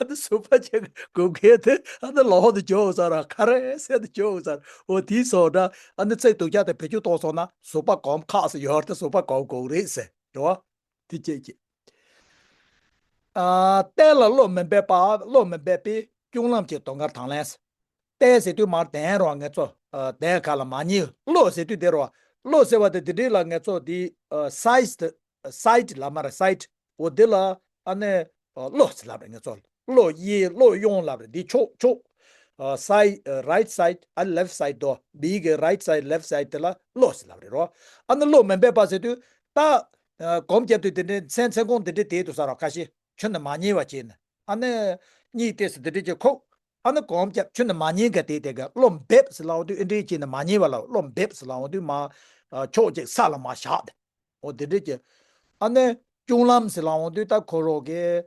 ཨ་ནི་ཟོག་པ་ཅན་གོམ་ཁེ་དེ་ཨ་ནི་ལོག་ཏུ་འཇོག་ས་ར། ཁ་རེ་སེ་དུ་འཇོག་ས་ར། འོ་དེའི་སོགས་འདྲ། ཨ་ནི་ཚེ་སྡུག་ཅག་དེ་བེད་སྤྱོད་གཏོང་སོང་ན་ཟོག་པ་གོམ་ཁག་སུ་ཡོད་དེ་ཟོག་པ་གོམ་གོམ་རེད་ཟེར་རེད་བ། དེ་བཅས་ཀྱི། ཨ་གཏད་ལ་བློ་མི་འབད་པ། བློ་མི་འབད་པའི་སྐྱོང་ལམ་གྱི་དོན་ཁར་དང་ལེན། གཏད་ཟེར་དུས་མར་གདན་རོ་ང་ཚོ། ཨ་གདན་ཁ་ལ་མ་ཉེས། བློ་ཟེར་དུས་དེ་རོ། བློ་ཟེར་བ་དེ་དེ་འདྲའི་ལ་ང་ཚོ་དེ། ཨ་སའིཌ། སའིཌ་ལ་མ་རེད། སའིཌ། འོ་དེ་ལ་ཨ་ནི། ཨ་བློ་ཟེར་ལབ་རེད། ང་ཚོ་བློ་གཡས་བློ་གཡོན་ལབ་རེད། འདི་ཕྱོགས་ཕྱོགས། ཨ་སའི་རའིཊ་སའིཌ་ཨ་ལེཕཊ་སའིཌ་དོ། མིའི་གི་རའིཊ་སའིཌ་ལེཕཊ་སའིཌ་དེ་ལ་བློ་ཟེར་ལབ་རེད་རོ། ཨ་ནི་བློ་མི་འབད་པ་ཟེར་དུས་ད། ཨ་གོམ་རྒྱབ་དུས་དེ་འདྲའི་མཚན་མཚན་གོང་དེ་འདྲའི་དེའི་དུ་ས་རོ་ཁ་ཤས་ཁྱོད་ནི་མ་ཉེས་པ་བྱས་ནས་ཨ་ནི། གཉིས་ཏེ་ཟེར་དེ་འདྲའི་ཅིག་ཁོ། ཨ་ནི་གོམ་རྒྱབ་ཁྱོད་ནི་མ་ཉེས་ག་དེ་དེ་ག་བློ་འབེབས་ཟེར་ལབ་དུས་ཨེ་འདྲའི་བྱས་ནས་མ་ཉེས་པ་ལ་བློ་འབེབས་ཟེར་ལབ་དུས་མ། ཨ་ཕྱོགས་གཅིག་ས་ལ་མ་བཞག་སྟེ། འོ་དེ་འདྲས་ཀྱི། ཨ་ནི་སྐྱོང་ལམ་ཟེར་ལབ་འོང་དུས་ད་ཁོ་རོག་གི།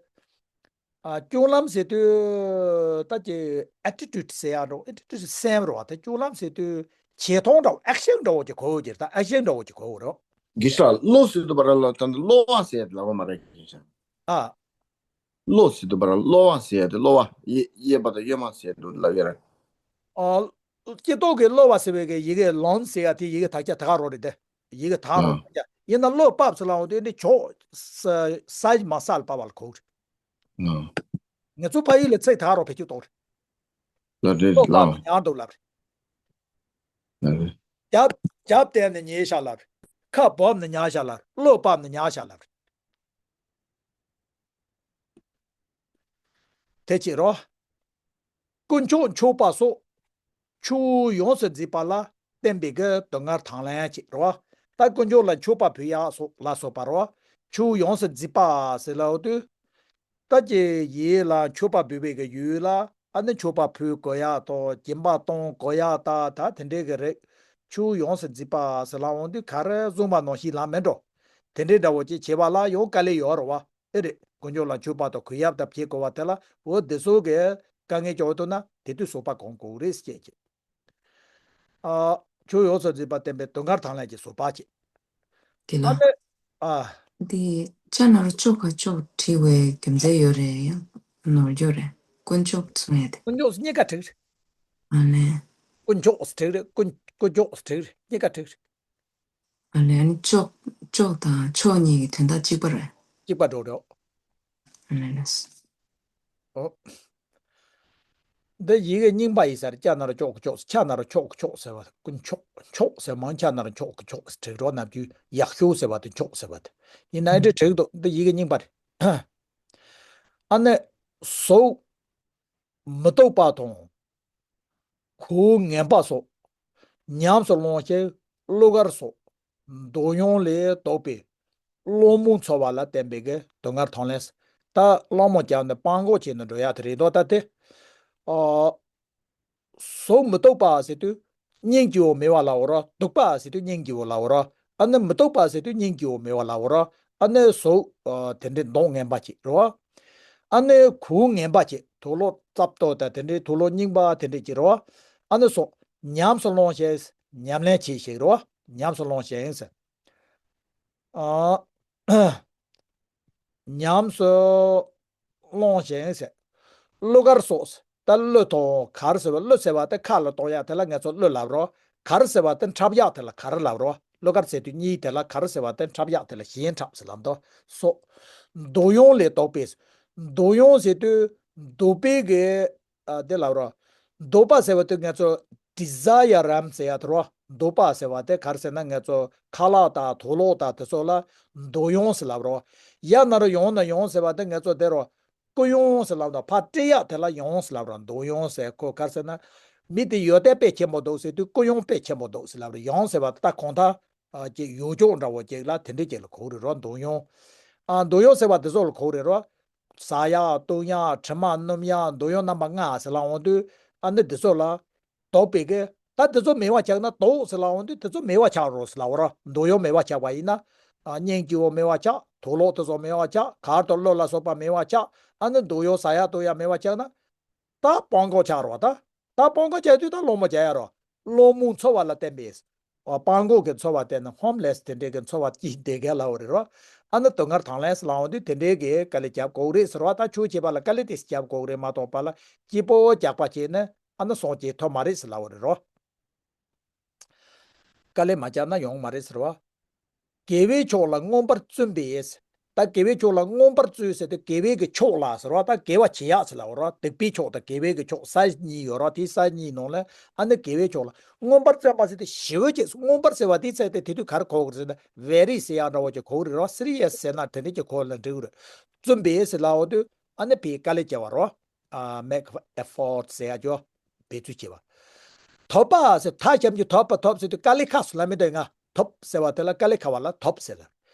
ཨ་སྐྱོང་ལམ་ཟེར་དུས་ད་ཀྱི་ཨེ་ཊི་ཊུཌ་ཟེར་ཡ་འགྲོ། ཨེ་ཊི་ཊུཌ་སེམས་རོ། ད་སྐྱོང་ལམ་ཟེར་དུས་བྱེད་སྟངས་འདྲ་བོ་ཨེག་ཤན་འདྲ་བོ་ཅིག་གོ་འོ་ཀྱི། ད་ཨེག་ཤན་འདྲ་བོ་ཅིག་གོ་འོ་རོ། གི་ཤ་བློ་ཟེར་དུས་བར་ལ་ད་འདི་བློ་བ་ཟེར་ཡ་དེ་ལབ་པ་མ་རེད་གི་ཤ། ཨ། བློ་ཟེར་དུས་བར་བློ་བ་ཟེར་ཡ་དེ་བློ་བ་ཡེ་ཡེ་བ་དང་ཡོད་མ་ཟེར་དུས་ལབ་ཡོད་རེད། ཨ། སྐྱེ་ཏོག་གི་བློ་བ་ཟེར་བའི་གི་ཡི་གེ་ལོན་ཟེར་ཡ་དེ་ཡི་གེ་དག་ཆ་དག་རོ་རེད་དེ། ཡི་གེ་དག་རོ་ཨ་དག་ཆ་ཡིན་ན་བློ་བབས་ཟེར་ལབ་འོང་དུས་འདི་ཕྱོགས་ས་ས་མ་ས་ལ་བབས་པ་ལ་གོ་རེད། ཨ་ངེད་ཚོ་ཕ་ཡུལ་ལ་ཚིག་དག་རོ་བེད་སྤྱོད་གཏོང་རེད། ལ་རེད་བློ་བབས་ལ་ན་ཉར་འདུག་ལབ་རེད། ལ་རེད། རྒྱབ་རྒྱབ་བསྟན་ནས་ཉལ་ཤག་ལབ་རེད། ཁ་བབས་ནས་ཉལ་ཤག་ལབ་རེད། བློ་བབས་ནས་ཉལ་ཤག་ལབ་རེད། དེ་བྱེད་རོ། དཀོན་མཆོག་མཆོད་པ་སོགས་ཆོས་ཡོངས་སུ་འཛིན་པ་ལ་བརྟེན་པའི་གི་དོན་ལྔར་དང་ལེན་བྱེད་རོ། ད་དཀོན་མཆོག་ལ་མཆོད་པ་ཕུལ་ཡག་སོགས་ལ་སོགས་པ་རོ། ཆོས་ཡོངས་སུ་འཛིན་པ་ཟེར་ལབ་དུས། ད་ཀྱི་ཡིད་ལ་མཆོད་པ་འབུལ་བའི་གི་ཡུལ་ལ་ཨ་ནི་མཆོད་པ་ཕུལ་དགོས་ཡག་དང་སྦྱིན་པ་གཏོང་དགོས་ཡག་ད་ད་དེ་འདྲའི་གི་རེད། ཆོས་ཡོངས་སུ་འཛིན་པ་ཟེར་ལབ་འོང་དུས་ག་རེ་བཟུང་བ་ནང་བཞིན་ལ་མེད་འགྲོ། དེ་འདྲའི་འདྲ་བོ་ཅིག་བྱེད་པ་ལ་ཡང་དཀའ་ལས་ཡོད་རེད་བ། ཨེ་རེད། དཀོན་མཆོག་ལ་མཆོད་པ་དང་གུས་ཡབ་དང་བྱེད་དགོས་པ་དེ་ལ་འོ་འདི་ཚོ་གི་དཀའ་ངལ་བྱུང་ཐུབ་ན་དེ་དུས་ཟོག་པ་གོམ་གོམ་རེད་ཟེར་ཅིག་ཨ། ཆོས་ཡོངས་སུ་འཛིན་པ་བསྟན་པའི་དོན་ཁར་དང་ལེན་གྱི་ཟོག་པ་བྱེད། དེ་ལ། ཨ་ནི། ཨ། འདི་ཅ་ན་རོ་ཅོག་ག་ཅོག་བྲིས་པའི་རྒྱུ་མཚན་ཡོད་རེད། ཡང་ནོར་རྒྱུ་རེད། དཀོན་མཆོག་གསུང་ཡ་དེ། དཀོན་མཆོག་གཉིས་ཀ་བྲིས་རེད། ཨ་ནི། དཀོན་མཆོག་བྲིས་རེད། དཀོན་དཀོན་མཆོག་བྲིས་རེད། གཉིས་ཀ་བྲིས་རེད། ཨ་ནི་ཨ་ནི་ཅོག་ཅོག་དང་ཆོག་གཉིས་ཀྱི་དོན་དག་གཅིག་པ་རེད། གཅིག་པ་འགྲོ་རོགས། ཨ་ནི་ལགས། ཨོ། འདི་ཡི་གེ་རྙིང་པ་ཡིན་ས་རེད། ཅ་ན་རོ་ཅོག་གི་ཅོག་ཆ་ན་རོ་ཆོག་གི་ཆོག་ཟེར་བ་དཀོན་མཆོག་མཆོག་ཟེར་མང་ཆ་ན་རོ་མཆོག་གི་མཆོག་ཟེར་རོ། ནམ་རྒྱུན་ཡག་ཤོས་ཟེར་བ་དེ་མཆོག་ཟེར་བ་དེ་ཡིན་ན་ཨེ་འདྲ་བྲིས་འདུག་འདི་ཡི་གེ་རྙིང་པ་རེད། ཨ་ནི་ཟོག་མི་རྟག་པ་དང་གོས་ངན་པ་སོགས་ཉམས་སུ་བླངས་ཤིང་གླུ་གར་སོགས་འདོད་ཡོན་ལས་ལྡོག་པའི་བླུན་རྨོངས་འཚོ་བ་ལ་བརྟེན་པའི་གི་དོན་ལྔར་དང་ལེན། ད་གླང་མོ་བརྒྱབ་ནས་སྤང་གོག་བྱས་ནས་འགྲོ་ཡ་དེ་རེད་དོ། ད་དེ། ཨ། ཟོག་མི་རྟག་པ་ཟེར་དུས་སྙིང་རྗེ་བོ་མེད་པ་ལབ་འོ་ར། སྡུག་པ་ཟེར་དུས་སྙིང་རྗེ་བོ་ལབ་འོ་ར། ཨ་ནི་མི་རྟག་པ་ཟེར་དུས་སྙིང་རྗེ་བོ་མེད་པ་ལབ་འོ་ར། ཨ་ནི་ཟོག་ཨ་དེ་འདྲའི་མདོག་ངན་པ་ཅིག་རེད་བ། ཨ་ནི་གོས་ངན་པ་ཅིག་དུག་ལོག་རྩབ་ཏོ་དང་དེ་འདྲའི་དུག་ལོག་རྙིང་པ་དེ་འདྲའི་ཅིག་རེད་བ། ཨ་ནི་སོགས་ཉམས་སུ་བླངས་ཤིང་ཉམས་ལེན་བྱས་ཤིག་རེད་བ། ཉམས་སུ་བླངས་ཤིང་ཟེར། ཨ། ཉམས་སུ་བླངས་ཤིང་ཟེར། གླུ་གར་སོགས། ད་གླུ་དང་གར་ཟེར་བ། གླུ་ཟེར་བ་དེ་ཁ་ལ་གཏོང་ཡག་དེ་ལ་ང་ཚོ་གླུ་ལབ་རོ། གར་ཟེར་བ་དེ་འཁྲབ་ཡག་དེ་ལ་གར་ལབ་རོ། གླུ་གར་ཟེར་དུས་གཉིས་དེ་ལ་གར་ཟེར་བ་དེ་འཁྲབ་ཡག་དེ་ལ་གཞན་འཁྲབ་ཟེར་ལབ་འདུག་སོགས། འདོད་ཡོན་ལས་ལྡོག་པའི། འདོད་ཡོན་ཟེར་དུས་འདོད་པའི་གི་ཨ་དེ་ལབ་རོ། འདོད་པ་ཟེར་བ་དེ་ང་ཚོ་ཌི་ཛ་ཡ་རམ་ཟེར་ཡ་དེ་རོ། འདོད་པ་ཟེར་བ་དེ་ག་རེ་ཟེར་ན་ང་ཚོ་ཁ་ལག་དང་དུག་ལོག་དང་དེ་ཚོ་ལ་འདོད་ཡོན་ཟེར་ལབ་རོ། ཡ་ན་རོ་ཡོང་ན་ཡོང་ཟེར་བ་དེ་ང་ཚོ་དེ་རོ། ཀུན་ཡོན་ཟེར་ལབ་དང་ཕར་སྤྲད་ཡག་དེ་ལ་ཡོན་ཟེར་ལབ་རོ། འདོད་ཡོན་ཟེར་ཁོ་ག་རེ་ཟེར་ན། མི་དེ་ཡོན་ཏན་དཔེ་ཆེན་པོ་འདུག་ཟེར་དུས་ཀུན་ཡོན་དཔེ་ཆེན་པོ་འདུག་ཟེར་ལབ་རོ། ཡོན་ཟེར་བ་དེ་ད་གང་ལྟར། ཨ་ཅིག་ཡོ་ཅོག་འདྲ་བོ་ཅིག་ལ་དེ་འདྲ་ཅིག་ལ་གོ་རེད་རོ། འདོད་ཡོན། ཨ་འདོད་ཡོན་ཟེར་བ་དེ་ཚོ་ལ་གོ་རེད་རོ། ཟ་ཡག་འཐུང་ཡག་དྲི་མ་སྣོམ་ཡག་འདོད་ཡོན་རྣམ་པ་ལྔ་ཟེར་ལ་འོང་དུས་ཨ་ནི་དེ་ཚོ་ལ་ལྡོག་པའི་གི་ད་དེ་ཚོ་མེད་པ་ཆགས་ན་ལྡོག་ཟེར་ལ་འོང་དུས་དེ་ཚོ་མེད་པ་ཆགས་རོ་ཟེར་ལ་འོ་རོ། འདོད་ཡོན་མེད་པ་ཆགས་པ་ཡིན་ན། ཨ་སྙིང་རྗེ་བོ་མེད་པ་ཆགས། དུག་ལོག་དེ་ཚོ་མེད་པ་ཆགས། གར་དང་གླུ་ལ་སོགས་པ་མེད་པ་ཆགས། ཨ་ནི་འདུག་ཡོང་ཟ་ཡག་འདུག་ཡག་མེད་པ་ཆགས་ན། ད་སྤྲང་པོ་ཆགས་རོགས་ད། ད་སྤྲང་པོ་ཆགས་དུས་ད་སློང་མོ་བྱ་ཡག་རོགས། སློང་མོ་འཚོ་བ་ལ་བརྟེན་པའི། ཨ་སྤྲང་པོ་གི་འཚོ་བ་བརྟེན་ནས་ཧོམ་ལེ་སི་དེ་འདྲའི་གི་འཚོ་བ་སྐྱིད་བསྡད་མཁན་ལབ་པ་རེད་རོ། ཨ་ནི་དུང་དཀར་ཐང་ལེན་སི་ལབ་འོང་དུས་དེ་འདྲའི་གི་དཀའ་ལས་རྒྱབ་དགོས་རེད་ཟེར་བ། ད་ཆོས་བྱེད་པ་ལ་དཀའ་ལས་དེ་རྒྱབ་དགོས་རེད་མ་གཏོགས་པ་ལ་སྐྱིད་པོ་རྒྱག་པ་བྱས་ནས་ཨ་ནི་སྲོག་སྐྱེལ་ཐུབ་མ་རེད་ཟེར་ལབ་པ་རེད་རོ། དཀའ་ལས་མ་བརྒྱབ་ན་ཡོང་མ་རེད་ཟེར་བ། དགེ་བའི་ཕྱོགས་ལ་མངོན་པར་བརྩོན་པས། ད་དགེ་བའི་ཕྱོགས་ལ་མངོན་པར་བརྩོན་ཟེར་དུས་དགེ་བའི་གི་ཕྱོགས་ལ་ཟེར་བ། ད་དགེ་བ་བྱེད་ཡག་ཟེར་ལབ་པ་རེད་བ། སྡིག་པའི་ཕྱོགས་དང་དགེ་བའི་གི་ཕྱོགས་ས་གཉིས་ཡོད་རེད་བ། དེ་ས་གཉིས་ནང་ལ་ཨ་ནི་དགེ་བའི་ཕྱོགས་ལ་མངོན་པར་བརྩོན་པ་ཟེར་དུས་ཞི་བ་བྱེད། མངོན་པར་ཟེར་བ་དེའི་ཚེ་དེ་དེ་དུས་ག་རེ་གོ་དགོས་ཟེར་ན་very ཟེར་ཡག་འདྲ་བོ་ཅིག་གོ་གི་རེད་རོ། སི་རི་ཡ་སི་ཟེར་ན་དེ་འདྲ་ཅིག་གོ་ལ་འགྲིག་གི་རེད། བརྩོན་པས་ཟེར་ལབ་པ་དུས་ཨ་ནི་ཕའི་དཀའ་ལས་བརྒྱབ་པ་རོ། ཨ་make effort ཟེར་ཡག་ཅོ་འབད་རྩོལ་བྱེད་པ། ཐོབ་པ་ཟེར་ཐ་ཞབས་ཀྱུ་ཐོབ་པ་ཐོབ་ཟེར་དུས་དཀའ་ལས་ཁག་སུ་ལ་མི་འདོད་ང་ཐོབ་ཟེར་བ་དེ་ལ་དཀའ་ལས་ཁག་པ་ལ་ཐོབ་ཟེར་ལ།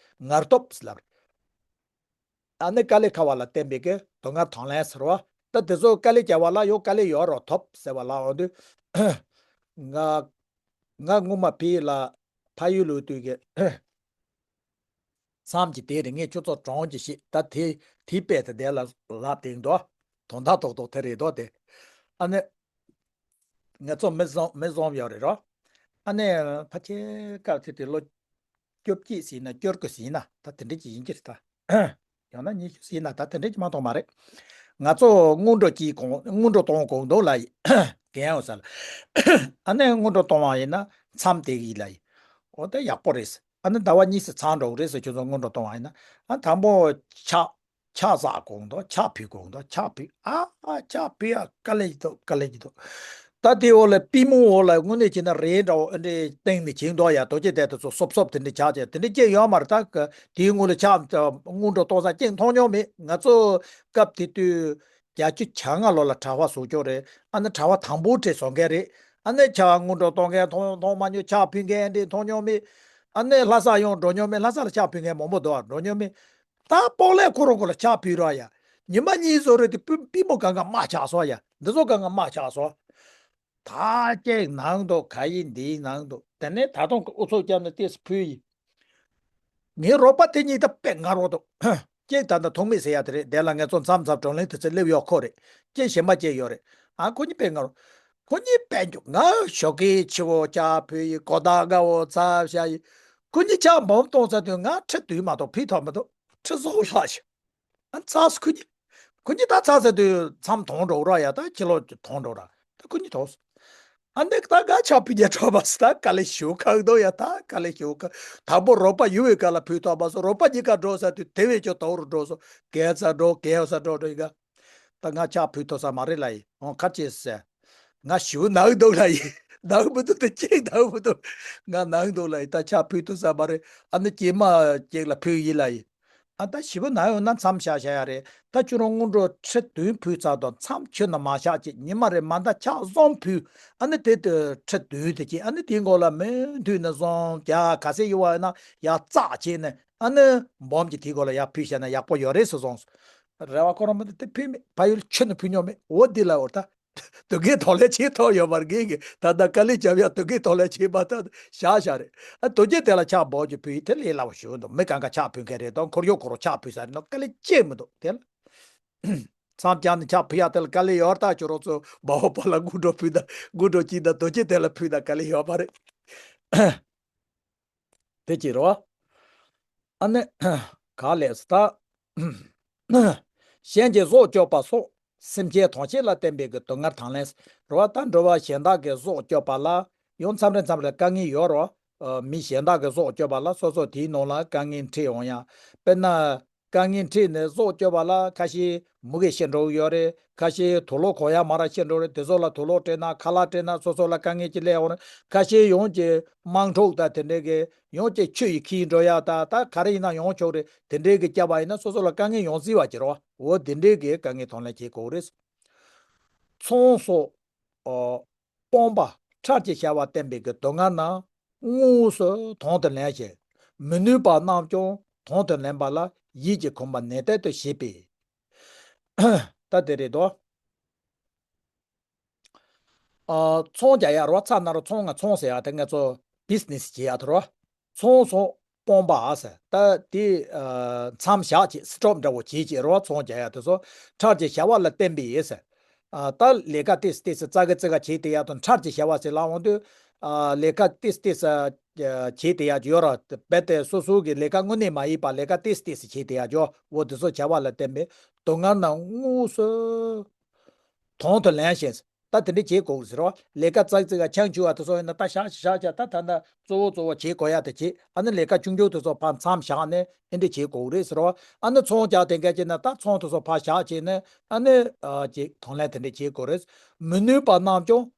ངར་ཐོབ་ཟེར་ལ། ཨ་ནི་དཀའ་ལས་ཁག་པ་ལ་བརྟེན་པའི་གི་དུང་དཀར་ཐང་ལེན་ཟེར་བ། ད་དེ་ཚོ་དཀའ་ལས་རྒྱག་པ་ལ་ཡང་དཀའ་ལས་ཡོད་རོགས་ཐོབ་ཟེར་བ་ལ་འོང་དུས། ང་ང་སྔོན་མ་ཕའི་ལ་ཕ་ཡུལ་ལོག་དུས་ཀྱི་མཚམས་ཀྱི་དེ་རིང་ངས་ཁྱོད་ཚོ་གྲོངས་ཀྱི་ཤིག་ད་དེ་དེའི་དཔེ་དེ་དེ་ལ་ལབ་དེང་དོ། དོན་དག་ཏོག་ཏོག་དེ་རེད་དོ་དེ། ཨ་ནི། ང་ཚོ་མི་བཟང་མི་བཟང་ཡོད་རེད་རོ། ཨ་ནི་ཕལ་ཆེར་སྐབས་དེ་དུས་ལོ་བཅོ་བརྒྱད་ཟིན་ན་བཅུ་དགུ་ཟིན་ན་ད་དེ་འདྲ་ཅིག་ཡིན་གྱི་རེད་ད། ཡང་ན་ཉི་ཤུ་ཟིན་ན་ད་དེ་འདྲ་ཅིག་མ་གཏོགས་མ་རེད། ང་ཚོ་སྔོན་འགྲོ་གཅིག་གོང་སྔོན་འགྲོ་གཏོང་དགོས་འདུག་ལ་ཡིན། གན་ཡོད་ས་ལ། ཨ་ནི་སྔོན་འགྲོ་གཏོང་བ་ཡིན་ན་མཚམས་དེ་གི་ལ་ཡིན། འོ་ད་ཡག་པོ་རེད། ཨ་ནི་ཟླ་བ་གཉིས་སུ་ཚང་འགྲོ་གི་རེད་ཟེར། ཁྱོད་ཚོ་སྔོན་འགྲོ་གཏོང་བ་ཡིན་ན་ཨ་དང་པོ་ཆགས། ཕྱག་བསགས་དགོས་འདུག་ཕྱག་ཕུལ་དགོས་འདུག་ཕྱག་ཕུལ། ཨ་ཨ་ཕྱག་ཕུལ་ཡ་དཀའ་ལས་ཀྱི་འདུག་དཀའ་ལས་ཀྱི་འདུག་ད་དེའི་འོག་ལ་པུས་མོ་འོག་ལ་དངོས་གནས་བྱས་ན་རས་འདྲ་བོ་ཨ་འདྲས་བཏིང་ནས་བྱིན་འདུག་ཡ། རྡོ་རྗེ་གདན་དེ་ཚོ་སོབ་སོབ་དེ་འདྲས་ཆགས་བྱས་དེ་འདྲས་སྐྱེས་ཡོད་མ་རེད། ད་ག་དེའི་སྔོན་ལ་ཕྱག་སྔོན་འགྲོ་གཏོང་ས་གཅིག་མཐོང་མྱོང་མེད། ང་ཚོ་སྐབས་དེ་དུས་བརྒྱད་ཅུ་གྱ་ལྔ་ལོ་ལ་གྲྭ་པ་བཟོ་ཀྱོག་རེད། ཨ་ནི་གྲྭ་པ་དང་པོ་གྲས་བཟོ་མཁན་རེད། ཨ་ནི་ཕྱག་སྔོན་འགྲོ་གཏོང་མཁན་མཐོང་མཐོང་མ་མྱོང་། ཕྱག་ཕུལ་མཁན་ཨ་འདྲས་མཐོང་མྱོང་མེད། ཨ་ནི་ལྷ་ས་ཡང་འགྲོ་མྱོང་མེད། ལྷ་ས་ལ་ཕྱག་ཕུལ་མཁན་མང་པོ་འདུག་འགྲོ་མྱོང་མེད། ད་སྤོ་ལགས་ཁོ་རང་ཁོ་ལ་ཕྱག་ཕུལ་རོགས་ཡ། ཉི་མ་གཉིས་བཟོ་རེད་དེ་པུ་པུས་མོ་གང་ག་རྨ་ཆགས་སོང་ཡ། འདི་ཚོ་གང་ག་རྨ་ཆགས་སོང་། ད་ཅིག་ནང་དུ་ག་ཡིན་འདིའི་ནང་དུ་དེ་ནས་ད་དུང་ཨུ་ཚུགས་བརྒྱབ་ནས་ཏེས་ཕུལ་ཡིན། ངའི་རོགས་པ་དེ་གཉིས་ད་དཔེ་ངར་བོ་འདུག་གཅིག་ད་ལྟ་ཐོགས་མེད་ཟེར་ཡ་དེ་རེད། དེ་ལ་ངས་ཚོ་མཚམས་མཚམས་བགྲོ་གླེང་དུ་ཚེ་སླེབས་ཡོད་ཁོ་རེད། གཅིག་གཞན་པ་གཅིག་ཡོད་རེད། ཨ་ཁོ་གཉིས་དཔེ་ངར་བོ། ཁོ་གཉིས་དཔེ་མགྱོགས། ང་ཞོགས་ཀས་ཕྱི་བོ་ཕྱག་ཕུལ་ཡིན། གོ་ད་དགའ་བོ་ཚ་བྱ་ཡིན། ཁོ་གཉིས་ཕྱག་སྦོམ་གཏོང་ཚར་དུས་ང་ཁྲི་བདུན་མ་གཏོགས་ཕུལ་ཐུབ་མི་འདུག་ཁྲི་ཚོ་ལྷག་ཞིག་ཨ་ཚ་སོ་ཁོ་གཉིས། ཁོ་གཉིས་ད་ཚ་ཚ་དུས་མཚམས་དོང་འགྲོ་ར་ཡ། ད་ཕྱི་ལོགས་ཀྱི་དོང་འགྲོ་ར། ད་ཁོ་གཉིས་དོགས་སོ། ཨ་འདི་ད་ག་ཆ་ཕི་རྒྱ་གྲོགས་པ་སི་ད་དཀའ་ལས་ཞུ་ཁག་འདུག་ཡ། ད་དཀའ་ལས་ཞུ་ཁག་དང་པོ་རོགས་པ་ཡུ་བའི་ཀ་ལ་ཕུལ་ཐོག་པ་སོ། རོགས་པ་གཉིས་ཀ་འགྲོ་ས་དུས་དེ་བས་ཀྱང་དོག་རུ་འགྲོ་སོ། གས་ཚ་འགྲོ་གས་ས་འགྲོ་འགྲོ་ཡི་ག་ད་ང་ཆ་ཕུལ་ཐུབ་ས་མ་རེད་ལ་ཡི། འོང་ཁ་ཅེས་ཟེར། ང་ཞུ་ནག་འདུག་ལ་ཡི། ནག་མི་འདུག་ད་ཅིག་ནག་མི་འདུག་ང་ནག་འདུག་ལ་ཡི། ད་ཆ་ཕུལ་ཐུབ་ས་མ་རེད། ཨ་ནི་སྐྱེས་མ་ཅིག་ལ་ཕུལ་ཡི་ལ་ཡི། ཨ་ད་ཞི་བ་ན་ཡོང་ན་མཚམས་བཞག་བཞག་ཡ་རེད། ད་ཁྱོད་རང་སྔོན་འགྲོ་ཁྲི་བདུན་ཕུལ་ཚར་དང་མཚམས་ཁྱོད་ན་མ་བཞག་ཅིག་ཉི་མ་རེ་མ་འདའ་ཕྱག་གསུམ་ཕུལ། ཨ་ནི་དེ་ཁྲི་བདུན་དེ་ཅིག་ཨ་ནི་དེའི་མགོ་ལ་མི་མཐུད་ནས་བཟུང་རྒྱ་ག་ཚད་ཡོད་པ་ཡོད་ན་ཡར་བཙག་བྱས་ནས་ཨ་ནི་སྦོམ་གྱི་དེའི་མགོ་ལ་ཡར་ཕུལ་བྱས་ན་ཡག་པོ་ཡོད་རེད་ཟེར་སོང་། རེ་བ་ཁོ་རང་མི་འདུག་དེ་ཕུལ་མེད། ཕ་ཡུལ་ཁྱོད་ནས་ཕུལ་མྱོང་མེད། འོ་འདི་ལ་འོ་ད། དོ་གལ་ཐོག་ལས་བྱེད་ཐོག་ཡོད་པར་ངེས་ཀྱི་ད་ལྟ་དཀའ་ལས་བརྒྱབ་ཡ་དོ་གལ་ཐོག་ལས་བྱེད་པ་ད་བཞག་བཞག་རེད། ཨ་དོ་གལ་དེ་ལ་ཆགས་འབོག་གྱི་ཕུལ་ཡི་དེ་ལས་སླ་བོ་ཞུ་འདུག་མི་གང་ག་ཆགས་ཕུལ་མཁན་རེད་དོ། འཁོར་ཡུག་ཁོ་རང་ཆགས་ཕུལ་ས་རེད་ནོ། དཀའ་ལས་ཅི་མི་འདུག་དེ་ལ་མཚམས་བཅད་ནས་ཆགས་ཕུལ་ཡ་དེ་ལ་དཀའ་ལས་ཡོད་ད། ཁྱོད་རང་ཚོ་མ་འོངས་པ་ལ་དགུ་འགྲོ་ཕུལ་ད་དགུ་འགྲོ་གཅིག་ད་དོ་གལ་དེ་ལ་ཕུལ་ད་དཀའ་ལས་ཡོད་པ་རེད། དེ་གཅིག་རེད་བ། ཨ་ནི། ག་ལས་སུ་ད། གཞན་གྱི་སྲོག་གཅོད་པ་སོགས་སེམས་ཅན་ཐམས་ཅད་ལ་བརྟེན་པའི་གི་སྡུག་བསྔལ་དང་ལེན་རེད་བ། ད་འགྲོ་བ་གཞན་དག་གི་སྲོག་གཅོད་པ་ལ་ཡང་མཚམས་རེ་མཚམས་རེ་དཀའ་ངལ་ཡོད་རེད་བ། མི་གཞན་དག་གི་སྲོག་གཅོད་པ་ལ་སོ་སོ་དེའི་ནང་ལ་དཀའ་ངལ་འཕྲད་འོང་ཡ། དཔེར་ན། དཀའ་ངལ་འཕྲད་ནས་སྲོག་གཅོད་པ་ལ་ཁ་ཤས་མུ་གེ་ཤི་འགྲོ་གི་ཡོད་རེད། ཁ་ཤས་དུག་ལོག་གོན་ཡ་མ་རག་ཤི་འགྲོ་རེད། དེ་ཚོ་ལ་དུག་ལོག་སྤྲད་ན་ཁ་ལག་སྤྲད་ན་སོ་སོ་ལ་དཀའ་ངལ་ཅིག་སླེབས་འོང་རེད། ཁ་ཤས་ཡོངས་ཀྱི་དམག་འཁྲུག་དང་དེ་འདྲའི་གི་ཡོངས་ཀྱི་ཆུ་ཡི་ཁྱིལ་འགྲོ་ཡ་ད་ད་ག་རེ་ཡིན་ན་ཡོང་ཆོག་རེད། དེ་འདྲའི་གི་བསྐྱབས་པ་ཡིན་ན་སོ་སོ་ལ་དཀའ་ངལ་ཡོང་སྲིད་པ་ཅིག་རེད་བ། འོ་དེ་འདྲའི་གི་དཀའ་ངལ་གདོང་ལེན་བྱེད་དགོས་རེད། ཚོང་སོགས། ཨོ། སྤོང་པ་ཁྲག་གིས་བྱ་བ་བསྟན་པའི་གི་སྡུག་བསྔལ་རྣམས་དངོས་སུ་དོན་དུ་ལེན་ཞིང་། མི་ནུས་པ་རྣམས་ཀྱང་དོན་དུ་ལེན་པ་ལ་ཡིད་ཀྱིས་གོམས་པ་ནན་ཏན་དུ་བྱེད་པས། ད་དེ་རེད་དོ། ཨ། ཚོང་རྒྱག་ཡ་རོ། ཚ་ན་རོ་ཚོང་ང་ཚོང་ཟེར་ཡ་དེ་ང་ཚོ་བི་ཛི་ནེ་སི་བྱེད་ཡ་དེ་རོ། ཚོང་སོགས་ སྤོང་པ་ཟེར། ད་དེ་ཨ་མཚམས་བཞག་བྱས་སི་ཊོབ་འདྲ་བོ་བྱས་བྱས་རོ། ཚོང་རྒྱག་ཡག་དེ་ཚོ་ཁྲག་གི་བྱ་བ་ལ་བརྟེན་པའི་ཟེར། ཨ་ད་ལས་ཀ་ཏིས་ཏིས་ཙག་གི་ཙི་ག་བྱས་དེ་ཡག་དང་ཁྲག་གི་བྱ་བ་ཟེར་ལ་འོང་དུས། ཨ་ལས་ཀ་ཏིས་ཏིས་ཨ་བྱས་དེ་ཡག་ཡོད་ར། རྦད་དེ་སོ་སོ་གི་ལས་ཀ་དངོས་གནས་མ་ཡིན་པ་ལས་ཀ་ཏིས་ཏིས་བྱས་དེ་ཡག་ཡོད། འོ་དེ་ཚོ་བྱ་བ་ལ་བརྟེན་པའི་སྡུག་བསྔལ་རྣམས་དངོས་སུ་དང་དུ་ལེན་ཞིང་། ད་དེ་འདྲ་བྱེད་དགོས་ཟེར་བ། ལས་ཀ་ཙག་ཙིག་ག་ཆང་བཅུག་པ་དེ་ཚོ་ཡིན་ན་ད་བཞག་བཞག་བཞག་ད་ད་ད་གཙོ་བོ་གཙོ་བོ་བྱེད་དགོས་ཡག་དེ་བྱེད། ཨ་ནི་ལས་ཀ་ཆུང་ཆུང་དེ་ཚོ་ཕར་མཚམས་བཞག་ནས་ཨེ་འདྲ་བྱེད་དགོས་རེད་ཟེར་བ། ཨ་ནི་ཚོང་རྒྱག་དེ་འགའ་བྱས་ན་ད་ཚོང་དེ་ཚོ་ཕར་བཞག་བྱས་ནས་ཨ་ནི་ཨ་ཅིག་དང་ལེན་དེ་འདྲ་བྱེད་དགོས་རེད། མི་ནུས་པ་རྣམས་ཀྱང་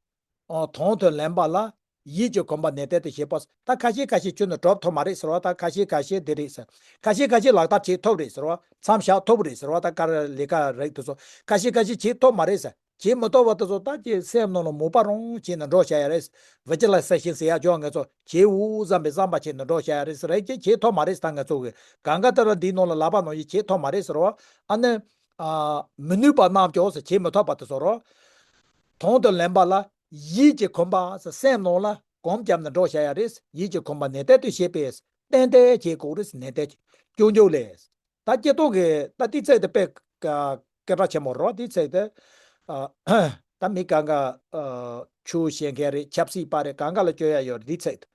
ཨ་དང་དུ་ལེན་པ་ལ་ཡིད་ཀྱི་གོམས་པ་ནན་ཏན་དུ་བྱེད་པ། ད་ཁ་ཤས་ཁ་ཤས་ཁྱོན་ནས་གྲུབ་ཐུབ་མ་རེད་ཟེར་བ། ད་ཁ་ཤས་ཁ་ཤས་འདི་རེད་ཟེར། ཁ་ཤས་ཁ་ཤས་ལག་བསྟར་བྱེད་ཐུབ་རེད་ཟེར་བ། མཚམས་བཞག་ཐུབ་རེད་ཟེར་བ། ད་ཀ་ར་ལས་ཀ་རིགས་དེ་ཚོ་ཁ་ཤས་ཁ་ཤས་བྱེད་ཐུབ་མ་རེད་ཟེར། བྱེད་མི་ཐུབ་པ་དེ་ཚོ་ད་ཀྱི་སེམས་ནང་ལ་མོས་པ་རང་བྱས་ནས་འགྲོ་བྱ་ཡ་རེད། བི་ཇི་ལ་སེ་ཤན་ཟེར་ཡ་ཅོག་ངེད་ཚོ་བྱེད་འུ་བསམ་པའི་བསམ་པ་བྱས་ནས་འགྲོ་བྱ་ཡ་རེད་ཟེར། རེད་ཀྱི་བྱེད་ཐུབ་མ་རེད་ཟེར། ད་ངེད་ཚོ་གི་གང་ག་ད་ར་འདིའི་ནང་ལ་ལབ་པ་ནང་བཞིན་བྱེད་ཐུབ་མ་རེད་ཟེར་བ། ཨ་ནི་ཨ་མི་ནུས་པ་རྣམས་ཀྱང་ཟེར། བྱེད་མི་ཐུབ་པ་དེ་ཚོ་རོ། དང་དུ་ལེན་པ་ལ་ཡིད་ཀྱི་གོམས་པ་ཟེར། སེམས་ནང་ལ་གོམས་བརྒྱབ་ནས་འགྲོ་བྱ་ཡ་རེད། ཡིད་ཀྱི་གོམས་པ་ནན་ཏན་དུ་བྱེད་པས་ཏན་ཏན་བྱེད་དགོས་རེད། ནན་ཏན་ཀྱང་ཀྱང་ལས། ད་སྐྱེ་སྟོབས་ཀྱི་ད་ཏི་ཚད་དེ་དཔེ་ཀ་སྐད་གྲགས་ཆེན་པོ་རོ། ཏི་ཚད་དེ་ཨ་ད་མི་གང་ག་ཨ་ཆོས་བཤད་མཁན་རེད། ཆབ་སྲིད་པ་རེད། གང་ག་ལ་སྐྱོན་ཡ་ཡོད་རེད། ཏི་ཚད་དེ་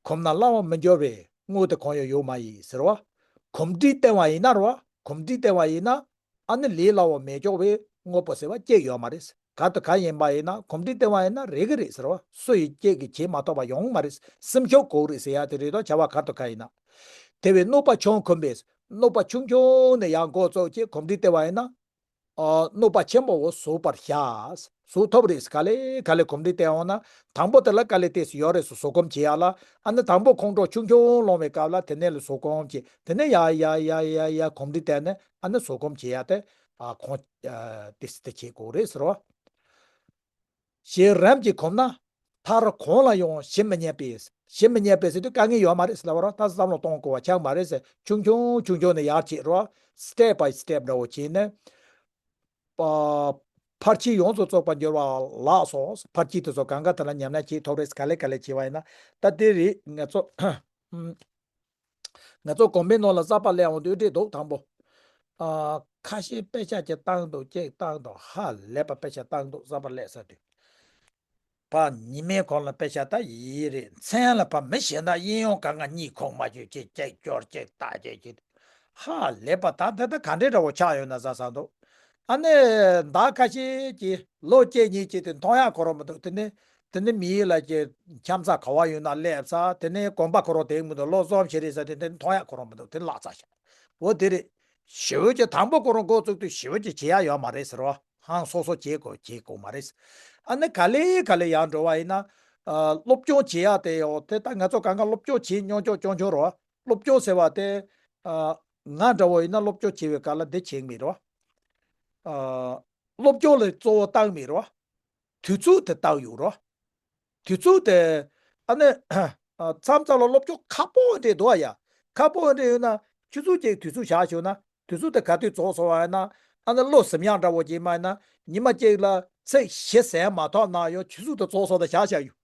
གོམས་ན་སླ་བར་མི་འགྱུར་བའི་དངོས་དེ་གང་ཡང་ཡོད་མ་ཡིན་ཟེར་བ། གོམས་འདྲིས་བསྟེན་པ་ཡིན་ན་རོ། གོམས་འདྲིས་བསྟེན་པ་ཡིན་ན་ཨ་ནི་ལས་སླ་བོ་མེད་ཀྱོག་པའི་དངོས་པོ་ཟེར་བ་ཅིག་ཡོད་མ་རེད། ག་དུས་ག་ཡིན་པ་ཡིན་ན་གོམས་འདྲིས་བསྟེན་པ་ཡིན་ན་རེ་གི་རེད་ཟེར་བ། སུ་ཡིས་ཅིག་གིས་བྱེད་མ་ཐུབ་པ་ཡོང་མ་རེད། སེམས་ཤུགས་དགོས་རེད་ཟེར་ཡ་དེ་རེད་དོ། བྱ་བ་ག་དུས་ག་ཡིན་ན། དེ་བས་གནོད་པ་ཆུང་གོམས་པས། གནོད་པ་ཆུང་ཆུང་ནས་ཡང་འགོ་བཙུགས་ཀྱིས་གོམས་འདྲིས་བསྟེན་པ་ཡིན་ན། ཨ་གནོད་པ་ཆེན་པོ་བོ་བཟོད་པར་བྱ། བཟོད་ཐུབ་རེད། ག་ལེ་ག་ལེ་གོམས་འདྲིས་བསྟེན་འོང་ན་དང་པོ་དེ་ལ་དཀའ་ལས་ཏོག་ཙམ་ཡོད་རེད། བཟོད་སྒོམ་བྱེད་ཡ་ལ། ཨ་ནི་དང་པོ་ཁོང་ཁྲོ་ཆུང་ཆུང་སློང་བའི་སྐབས་ལ་དེ་ནས་ལ་བཟོད་སྒོམ་བྱེད། དེ་ནས་ཡ་ཡ་ཡ་ཡ་ཡ་གོམས་འདྲིས་བསྟེན་ནས་ཨ་ནི་བཟོད་སྒོམ་བྱེད་ཡ་དེ་ཨ་ཁོང་ཨ་ཏོག་ཙམ་དེ་བྱེད་དགོས་རེད་ཟེར་བ། ཞེས་རིམ་གྱིས་གོམས་ན་མཐར་གང་ལ་ཡང་ཞི་མི་ཉན་པས། ཞི་མི་ཉན་པས་ཟེར་དུས་དཀའ་ངལ་ཡོད་མ་རེད་ཟེར་ལབ་པ་རོ། ད་བསམ་བློ་གཏོང་དགོས་པ་ཆགས་མ་རེད་ཟེར། ཆུང་ཆུང་ཆུང་ཆུང་ནས་ཡར་བྱེད་རོ། སི་ཊེབ་བྷའི་སི་ཊེབ་འདྲ་བོ་བྱས་ནས་ཕར་ཕྱིན་ཡོངས་སུ་རྫོགས་པར་འགྱུར་བ་ལགས་སོ། ཕར་ཕྱིན་དེ་ཚོ་གང་ག་དེ་ལ་ཉམས་ལེན་བྱེད་ཐུབ་རེད། ག་ལེ་ག་ལེ་བྱེད་པ་ཡིན་ན། ད་དེ་རེད། ང་ཚོ་ང་ཚོ་དགོན་པའི་ནང་ལ་གསར་པ་སླེབས་འོང་དུས་འདྲེ་འདུག་དང་པོ། ཨ་ཁ་ཤས་དཔེ་ཆ་གཅིག་བཏང་འདུག་གཅིག་བཏང་འདུག་ཧ་ལས་པ་དཔེ་ཆ་བཏང་འདུག་གསར་པ་སླེབས་ས་དུས། ཕ་ཉི་མའི་གོང་ལ་དཔེ་ཆ་ད་ཡིན་རེད། མཚན་ལ་ཕ་མི་ཤེས་ན་གཡས་གཡོན་གང་ག་གཉིད་ཁུག་མ་བཅུག་ཅིག་ཅིག་སྐྱོར་ཅིག་ལྟ་ཅིག་ཅིག་ཧ་ལས་པ་ད་ད་ད་ག་འདྲའི་འདྲ་བོ་ཆགས་ཡོད་ན་ཟ་ས་འདུག་ཨ་ནི་ཟླ་ཁ་ཤས་ཀྱི་ལོ་གཅིག་གཉིས་ཀྱི་དེ་མཐོང་ཡག་ཁོ་རང་མི་འདུག་དེ་ནི་དེ་ནི་མི་ཡུལ་ལ་ཀྱི་འཁྱམ་ས་ག་བ་ཡོད་ན་སླེབས་ས། དེ་ནི་དགོན་པ་ཁོ་རང་དེ་མི་འདུག་སློབ་གསོ་བྱེད་རེས་ས་དེ་དེ་ནི་མཐོང་ཡག་ཁོ་རང་མི་འདུག་དེ་བརླག་ཚར་ཤག་འོ་དེ་རེད། ཞི་བའི་ཀྱི་དང་པོ་ཁོ་རང་འགོ་བཙུགས་དུས་ཞི་བའི་ཀྱི་བྱེད་ཡག་ཡོད་མ་རེད་ཟེར་བ། ཧང་སོ་སོ་བྱེད་དགོས་བྱེད་དགོས་མ་རེད། ཨ་ནི་ག་ལེ་ག་ལེ་ཡར་འགྲོ་བ་ཡིན་ན། ཨ་སློབ་སྦྱོང་བྱེད་ཡག་དེ་ཡོད་དེ། ད་ང་ཚོ་གང་ག་སློབ་སྦྱོང་བྱེད་མྱོང་ཆོག་སྐྱོང་ཆོག་རོ། སློབ་སྦྱོང་ཟེར་བ་དེ་ཨ་ང་འདྲ་བོ་ཡིན་ན་སློབ་སྦྱོང་བྱེད་པའི་སྐབས་ལ་འདི་བྱེད་ཀྱི་མེད་རོ། ཨ་སློབ་སྦྱོང་ལ་གཙོ་བོ་བཏང་མེད་རོ། དུས་ཚོད་དེ་བཏང་ཡོད་རོ། དུས་ཚོད་དེ་ཨ་ནི་ཨ་མཚམས་མཚམས་ལ་སློབ་སྦྱོང་ཁག་པོ་འདྲ་འདུག་ཨ་ཡ། ཁག་པོ་འདྲ་ཡོད་ན་ཆུ་ཚོད་གཅིག་དུས་ཚོད་བཞག་བྱུང་ན། དུས་ཚོད་དེ་ག་དུས་རྫོགས་སོང་བ་ཡིན་ན། ཨ་ནི་བློ་ཟིན་ཡག་འདྲ་བོ་ཅིག་མ་ཡིན་ན་ཉི་མ་གཅིག་ལ་ཚིག་བཞི་ཟིན་མ་ཐུབ་ན་ཡང་ཆུ་ཚོད་དེ་རྫོགས་སོང་ད་བཞག་བཞག་ཡོད།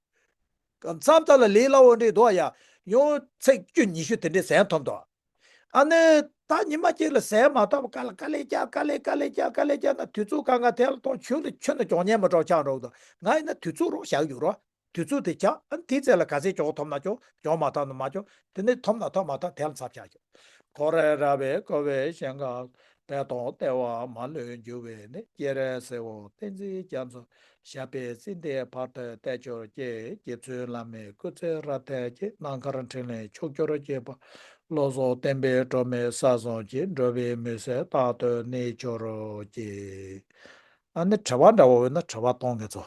མཚམས་མཚམས་ལ་ལས་སླ་བོ་འདྲ་འདུག་ཨ་ཡ། ཡང་ཚིག་བཅུ་ཉི་ཤུ་དེ་འདྲ་ཟིན་ཐུབ་འདུག་ཨ་ནི་ད་ཉི་མ་གཅིག་ལ་ཟིན་མ་ཐུབ་པ་ག་ལ་ག་ལེ་རྒྱག་ག་ལེ་ག་ལེ་རྒྱག་ག་ལེ་རྒྱག་ན་དུས་ཚོད་གང་ག་དེ་ལ་གཏོང་ཆུན་དུ་ཆུན་དུ་གྱོང་ཉེན་མི་འགྲོ་ཆགས་འགྲོ་གི་འདུག་ང་ཡིན་ན་དུས་ཚོད་རོགས་བཞག་ཡོད་རོགས། དུས་ཚོད་དེ་ཆགས་ཨ་ནི་དེའི་ཚེ་ལ་ག་ཚད་གྱོང་ཐོབ་ན་གྱོང་། གྱོང་མ་ཐོབ་ན་མ་གྱོང་། དེ་ནས་ཐོབ་ན་ཐོབ་མ་ཐོབ་དེ་ལ་ཚབ་ཆགས་ཡོད། འཁོར་བའི་ར་བས་བསྐོར་བའི་ཞིང་ཁམས་དཔལ་དང་བདེ་བ་མ་ལུས་འབྱུང་བའི་གནས། སྐྱེ་རིང་སེར་པོ་ཏིང་འཛིན་རྒྱ་མཚོ་ཞགས་པའི་རྩེ་འདི་བར་དུ་གཏད་གྱུར་ཅིག་རྗེ་བཙུན་བླ་མའི་སྐུ་ཚེ་རབ་བརྟན་ཅིག་ནམ་མཁར་འཕྲིན་ལས་ཕྱོགས་བཅུར་རྒྱས་པ། བློ་བཟང་བསྟན་པའི་སྒྲོན་མེ་ས་གསུམ་གྱི། འགྲོ་བའི་མུན་སེལ་རྟག་ཏུ་གནས་གྱུར་ཅིག་ཨ་ནི་དྲི་བ་འདྲ་བོ་ཡོད་ན་དྲི་བ་གཏོང་གི་ཚོ།